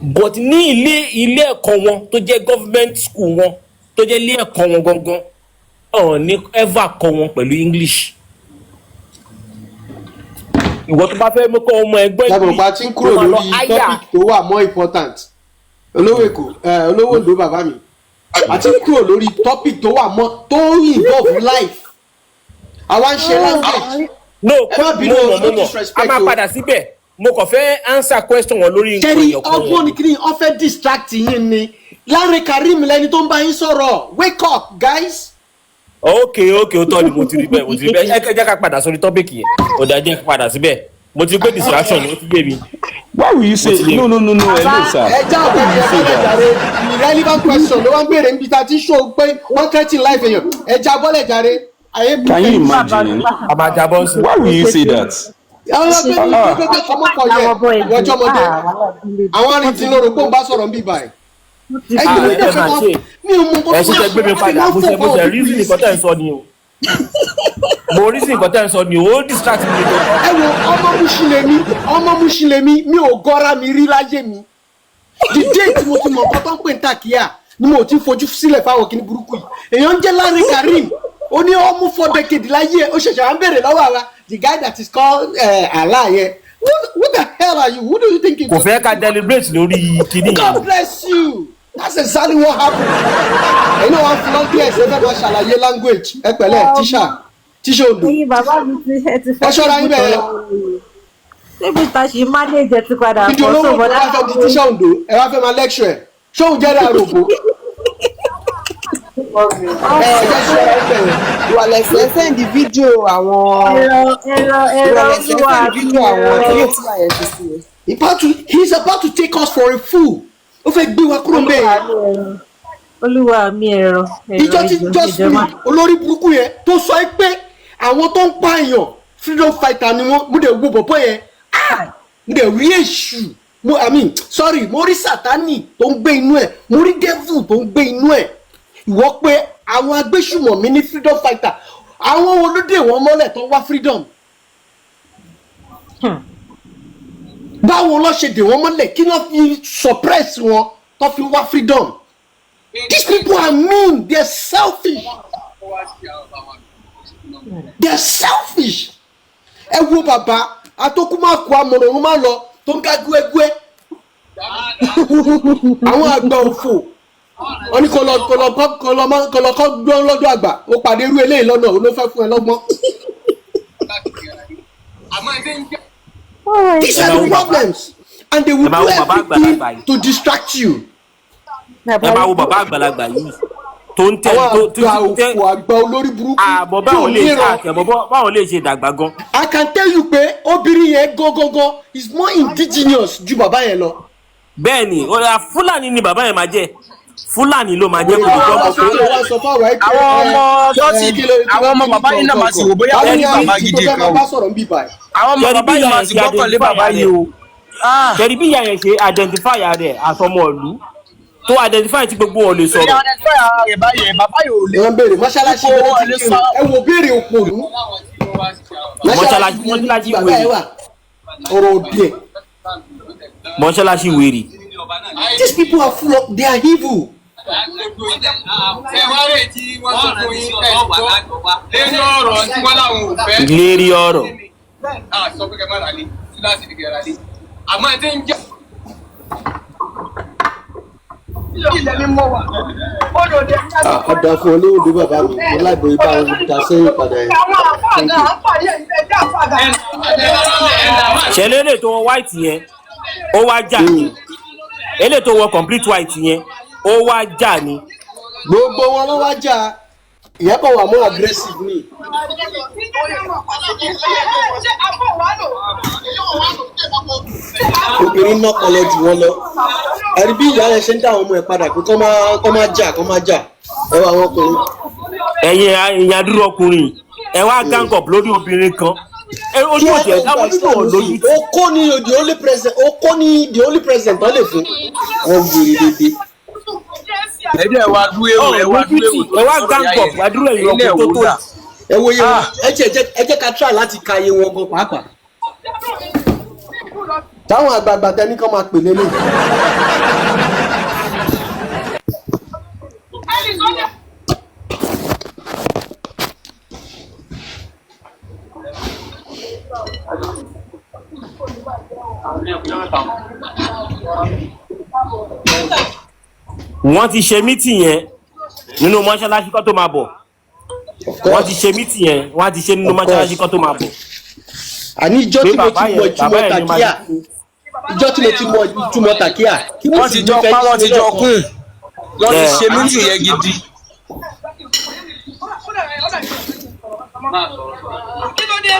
But ní ilé ẹ̀kọ́ wọn tó jẹ́ government school wọn, tó jẹ́ ilé ẹ̀kọ́ wọn gangan, ọ̀ ní ever kọ́ wọn pẹ̀lú English. Ìwọ tó bá fẹ́ mú kọ́ ọmọ ẹgbẹ́ Lábọ̀ pa tí ń kúrò ló máa lọ lórí hire. topic tó wà more important. Olówó Èkó, olówó Oǹdó, bàbá mi, àti kúrò lórí topic tó wà more, tó involve life. Àwa ń ṣe language. No. Ẹ má bínú Mo o, mọ̀, no mo mọ̀. A disrespect máa o. padà síbẹ̀. Mo kàn fẹ́ answer question wọn lórí nǹkan Ṣẹ́rí ẹ̀yọ̀kan ọgbọ́n yẹn. ni kí ni wọ́n fẹ́ distract yín ni. Lanre Karim lẹni tó ń bá yín sọ̀rọ̀. Wake up, guys. Ok, ó tọ́ ni. Mo ti rí bẹ́ẹ̀, mo ti rí bẹ́ẹ̀. Ẹ jẹ́ ká padà sórí topic yẹn. Ó dà, jẹ́ ká padà síbẹ̀. Mo ti gbé distraction ni, ó ti gbé mi. Why will you say no, no, no, no? Hello, sir. Ẹ já ọ̀gbẹ́ni ẹ bọ́lẹ̀ jàre. Irrelevant question ló wá ń béèrè níbi tá a ti show pé wọ́n threaten life èèyàn. Ẹ já bọ́lẹ̀ jàre. Ayé bí. Can you imagine? A máa jábọ́ sí. Why will you say that? Àwọn ọgbẹ́ni Ah. gbẹgbẹ ọmọkọ yẹ ìwọjọ́ ọmọdé, àwọn arìnrìn lóru kó ń bá sọ̀rọ̀ ń bí báyìí. Ẹ Ah, gbé mi ẹ dẹ̀ máa fẹ́ ṣe. mi ò mọ nǹkan Ẹ ṣe tẹ gbé mi padà. Mo ṣe reason nǹkan tẹ́ ń sọ ni o. Mo reason nǹkan tẹ́ ń sọ ni o. Ó distract mi tó. Ẹ wo, ọmọ Mushin lèmi, ọmọ Mushin lèmi. Mi ò gọ́ra mi rí láyé mi. The day tí mo ti mọ̀ nǹkan tó ń pè ní tàkíyà ni mo ti fojú sílẹ̀ fáwọn kìnnì burúkú yìí. Èèyàn ń jẹ́ Lanre Karim, ó ní ọmú 4 decade láyé ẹ̀, ó ṣẹ̀ṣẹ̀ wá ń béèrè lọ́wọ́ àwa the guy that is called Allah yẹn. What the hell are you? Who do you think you Kò fẹ́ ká deliberate lórí kinní God yẹn. bless you. That's exactly what happened. Ẹ̀yin náà wá fi lọ́dún ẹ̀ ṣe fẹ́ máa ṣàlàyé language. Ẹ pẹ̀lẹ́, tíṣà. Tíṣe Ondo. Ẹyin bàbá mi ti ẹ ti Ẹ fọ́ ṣọ́ra yín tébù bẹ́ẹ̀. tán. Tébù ta ṣì manage ẹ ti padà Fídíò fọ́ olówó so tó bọ̀dá wá fẹ́ di tíṣà Ondo, ẹ wá fẹ́ máa lecture ẹ̀. Ṣóun jẹ́ àròbó. Ẹ jẹ́ ṣọ́ra yín bẹ́ẹ̀. Ìwàlẹ̀sẹ̀ send fídíò àwọn Ẹ̀rọ ẹ̀rọ ẹ̀rọ ìwàlẹ̀sẹ̀ olúwa send mi fídíò àwọn ẹ̀rọ. ilé tí wàá yẹn ṣe sí i. He's about to take us for a fool. Ó fẹ́ gbé wa kúrò ńbẹ̀ yẹn. Olúwa mi ẹ̀rọ ẹ̀rọ Ìjọ tí ìjọ Just ìjọba. Me olórí burúkú yẹn tó sọ ẹ́ pé àwọn tó ń pààyàn freedom fighter ni wọ́n. Mo dẹ̀ wo bọ̀bọ̀ yẹn. Ah! Mo dẹ̀ rí èṣù. Mo, I mean, sorry, mo rí Sátánì tó ń gbé inú ẹ̀. Mo rí devil tó ń gbé inú ẹ̀. Ìwọ pé àwọn agbésùmọ̀mí ní freedom fighter. Àwọn wo ló dè wọ́n mọ́lẹ̀ tó ń wá freedom? Báwo ló ṣe dè wọ́n mọ́lẹ̀? Kí ló fi suppress wọn tó fi wá freedom? These people are mean. They are selfish. They are selfish. Ẹ wo bàbá atókùmákù amọ̀nà òun máa lọ tó ń ká gúẹ́gúẹ́. Àwọn àgbà òfò wọ́n ní kó lọ kó lọ kọ́ kó lọ mọ́ kó lọ kọ́ gbọ́n lọ́dọ̀ àgbà. Ó pàdé irú eléyìí lọ́nà, òun ló fẹ́ fún ẹ lọ́gbọ́n. These Ẹ are máa the wo bàbá problems and they ẹ will máa do wo bàbá everything àgbàlagbà yìí. to distract you. Ẹ máa wo bàbá àgbàlagbà yìí tó ń tẹ Àwọn tó tó àgbà tẹ òfò, àgbà olórí burúkú àmọ́ tí ò báwo lè níran. àtẹ̀mọ́ báwo lè ṣe dàgbà gan. I can tell you pé obìnrin yẹn gangan is more indigenous ju bàbá yẹn lọ. Bẹ́ẹ̀ ni, ọ̀rẹ́ Fúlàní ni bàbá yẹn máa jẹ́, Fúlàní ló máa jẹ́, kò ní Àwọn gbọ́ ọmọ mọ̀ tó pé wá sọ fáwọn ẹ pé Àwọn ọmọ tó ẹ ti kí ló kí àwọn ló ọmọ kí bàbá yìí náà máa sì wò bóyá báwo wọ́n ni ní bàbá àríjì tó gidi fẹ́ kan máa o. bá sọ̀rọ̀ ń bì báyìí. Àwọn ọmọ Ṣẹ́rí bàbá bí yìí ìyá máa yẹn sì ṣe gbọ́kànlé identify bàbá rẹ̀ yìí o. Ṣẹ́rí bí ìyá yẹn ṣe identify rẹ̀ àtọmọ ìlú tó identify tí gbogbo wọn lè Ṣé sọ̀rọ̀. identify ara rẹ̀ báyẹn, bàbá yìí ò lè Wọ́n béèrè mọ́ṣáláṣí ipò ló wọn ti lè kírun. sọ. Ẹ wo béèrè òpònú. Mọ́ṣáláṣí Mọ́ṣáláṣí mọ́ṣáláṣí bàbá ẹ wèrè. wà. Ọ̀rọ̀ òdì ẹ̀. Mọ́ṣáláṣí wèrè. These people are full of, they are evil. Ẹ wá rè tí wọ́n sọ fún yín ẹ̀ gbọ́ lẹ́nu ọ̀rọ̀ tí wọ́n láwọn ò fẹ́. Lérí ọ̀rọ̀. A sọ pé kẹ́ má ra lé túláàsì ní kẹ́ ra lé àmọ́ ẹ ti ń jẹ́. Ilẹ̀ mi mọ̀ wá. Odò dé. Ọ̀dà fún olóòdù bàbá mi, mo láìpẹ́ ibà wọn dá sẹ́yìn padà yẹn. Àwọn àfáà Thank gan, you. àfáà yẹn ń tẹ́ àfáà gan. Ṣẹlẹ̀ eléyìí tó wọ white yẹn ó wá jà ní, eléyìí tó wọ complete white yẹn ó wá jà ní. Gbogbo wọn ló wá jà, ìyẹn kàn wà more aggressive ni. Obìnrin náà kọ lọ jù wọn lọ. Ẹ̀rí bí ìyá yẹn ṣe ń dá àwọn ọmọ ẹ̀ padà pé kọ́ máa jà, kọ́ máa jà. Ẹ wà àwọn ọkùnrin. Ẹ̀yin ẹ̀yin adúrú ọkùnrin, ẹ wá gang up lórí obìnrin kan. Ẹ Kí ojú wọ́n òtí tó ẹ̀ gba táwọn ojú Islam ò sí lójú. I. Okó ni the only president, okó ni the only president tó lè fún. Wọ́n wèrè dédé. Ẹ dẹ̀ wá dúró ewu, ẹ wá Ọ̀ dúró lójú ewu tì tó ẹ ti wá sọ̀rọ̀ gang ìyá up yẹn. adúrú ẹ̀yin Ẹ̀yin náà ọkùnrin tó wò ó tó dà. yìí. Ẹ wo iye wọn, ẹ jẹ́ ká try láti ka iye wọn gan pàápàá. Táwọn àgbààgbà tẹni kan máa pè lélẹ̀. Wọ́n ti ṣe mítì yẹn nínú mọ́ṣáláṣí kó tó máa bọ̀. Of Wọ́n ti course, ṣe mítì yẹn, wọ́n ti ṣe nínú of mọ́ṣáláṣí course. kó tó máa bọ̀. Àní ìjọ́ Pé tí mo bàbá ti mọ yẹn bàbá ìtumọ̀ yẹn ni máa tàkíyà, ìjọ́ tí mo ti mọ ìtumọ̀ tàkíyà, kí Wọ́n ti mùsùlùmí jọ fẹ́ pa, wọ́n ṣe ti jọ lọ́kàn. kùn. Wọ́n ti ẹ ṣe mítì yẹn gidi. Kí ló dé?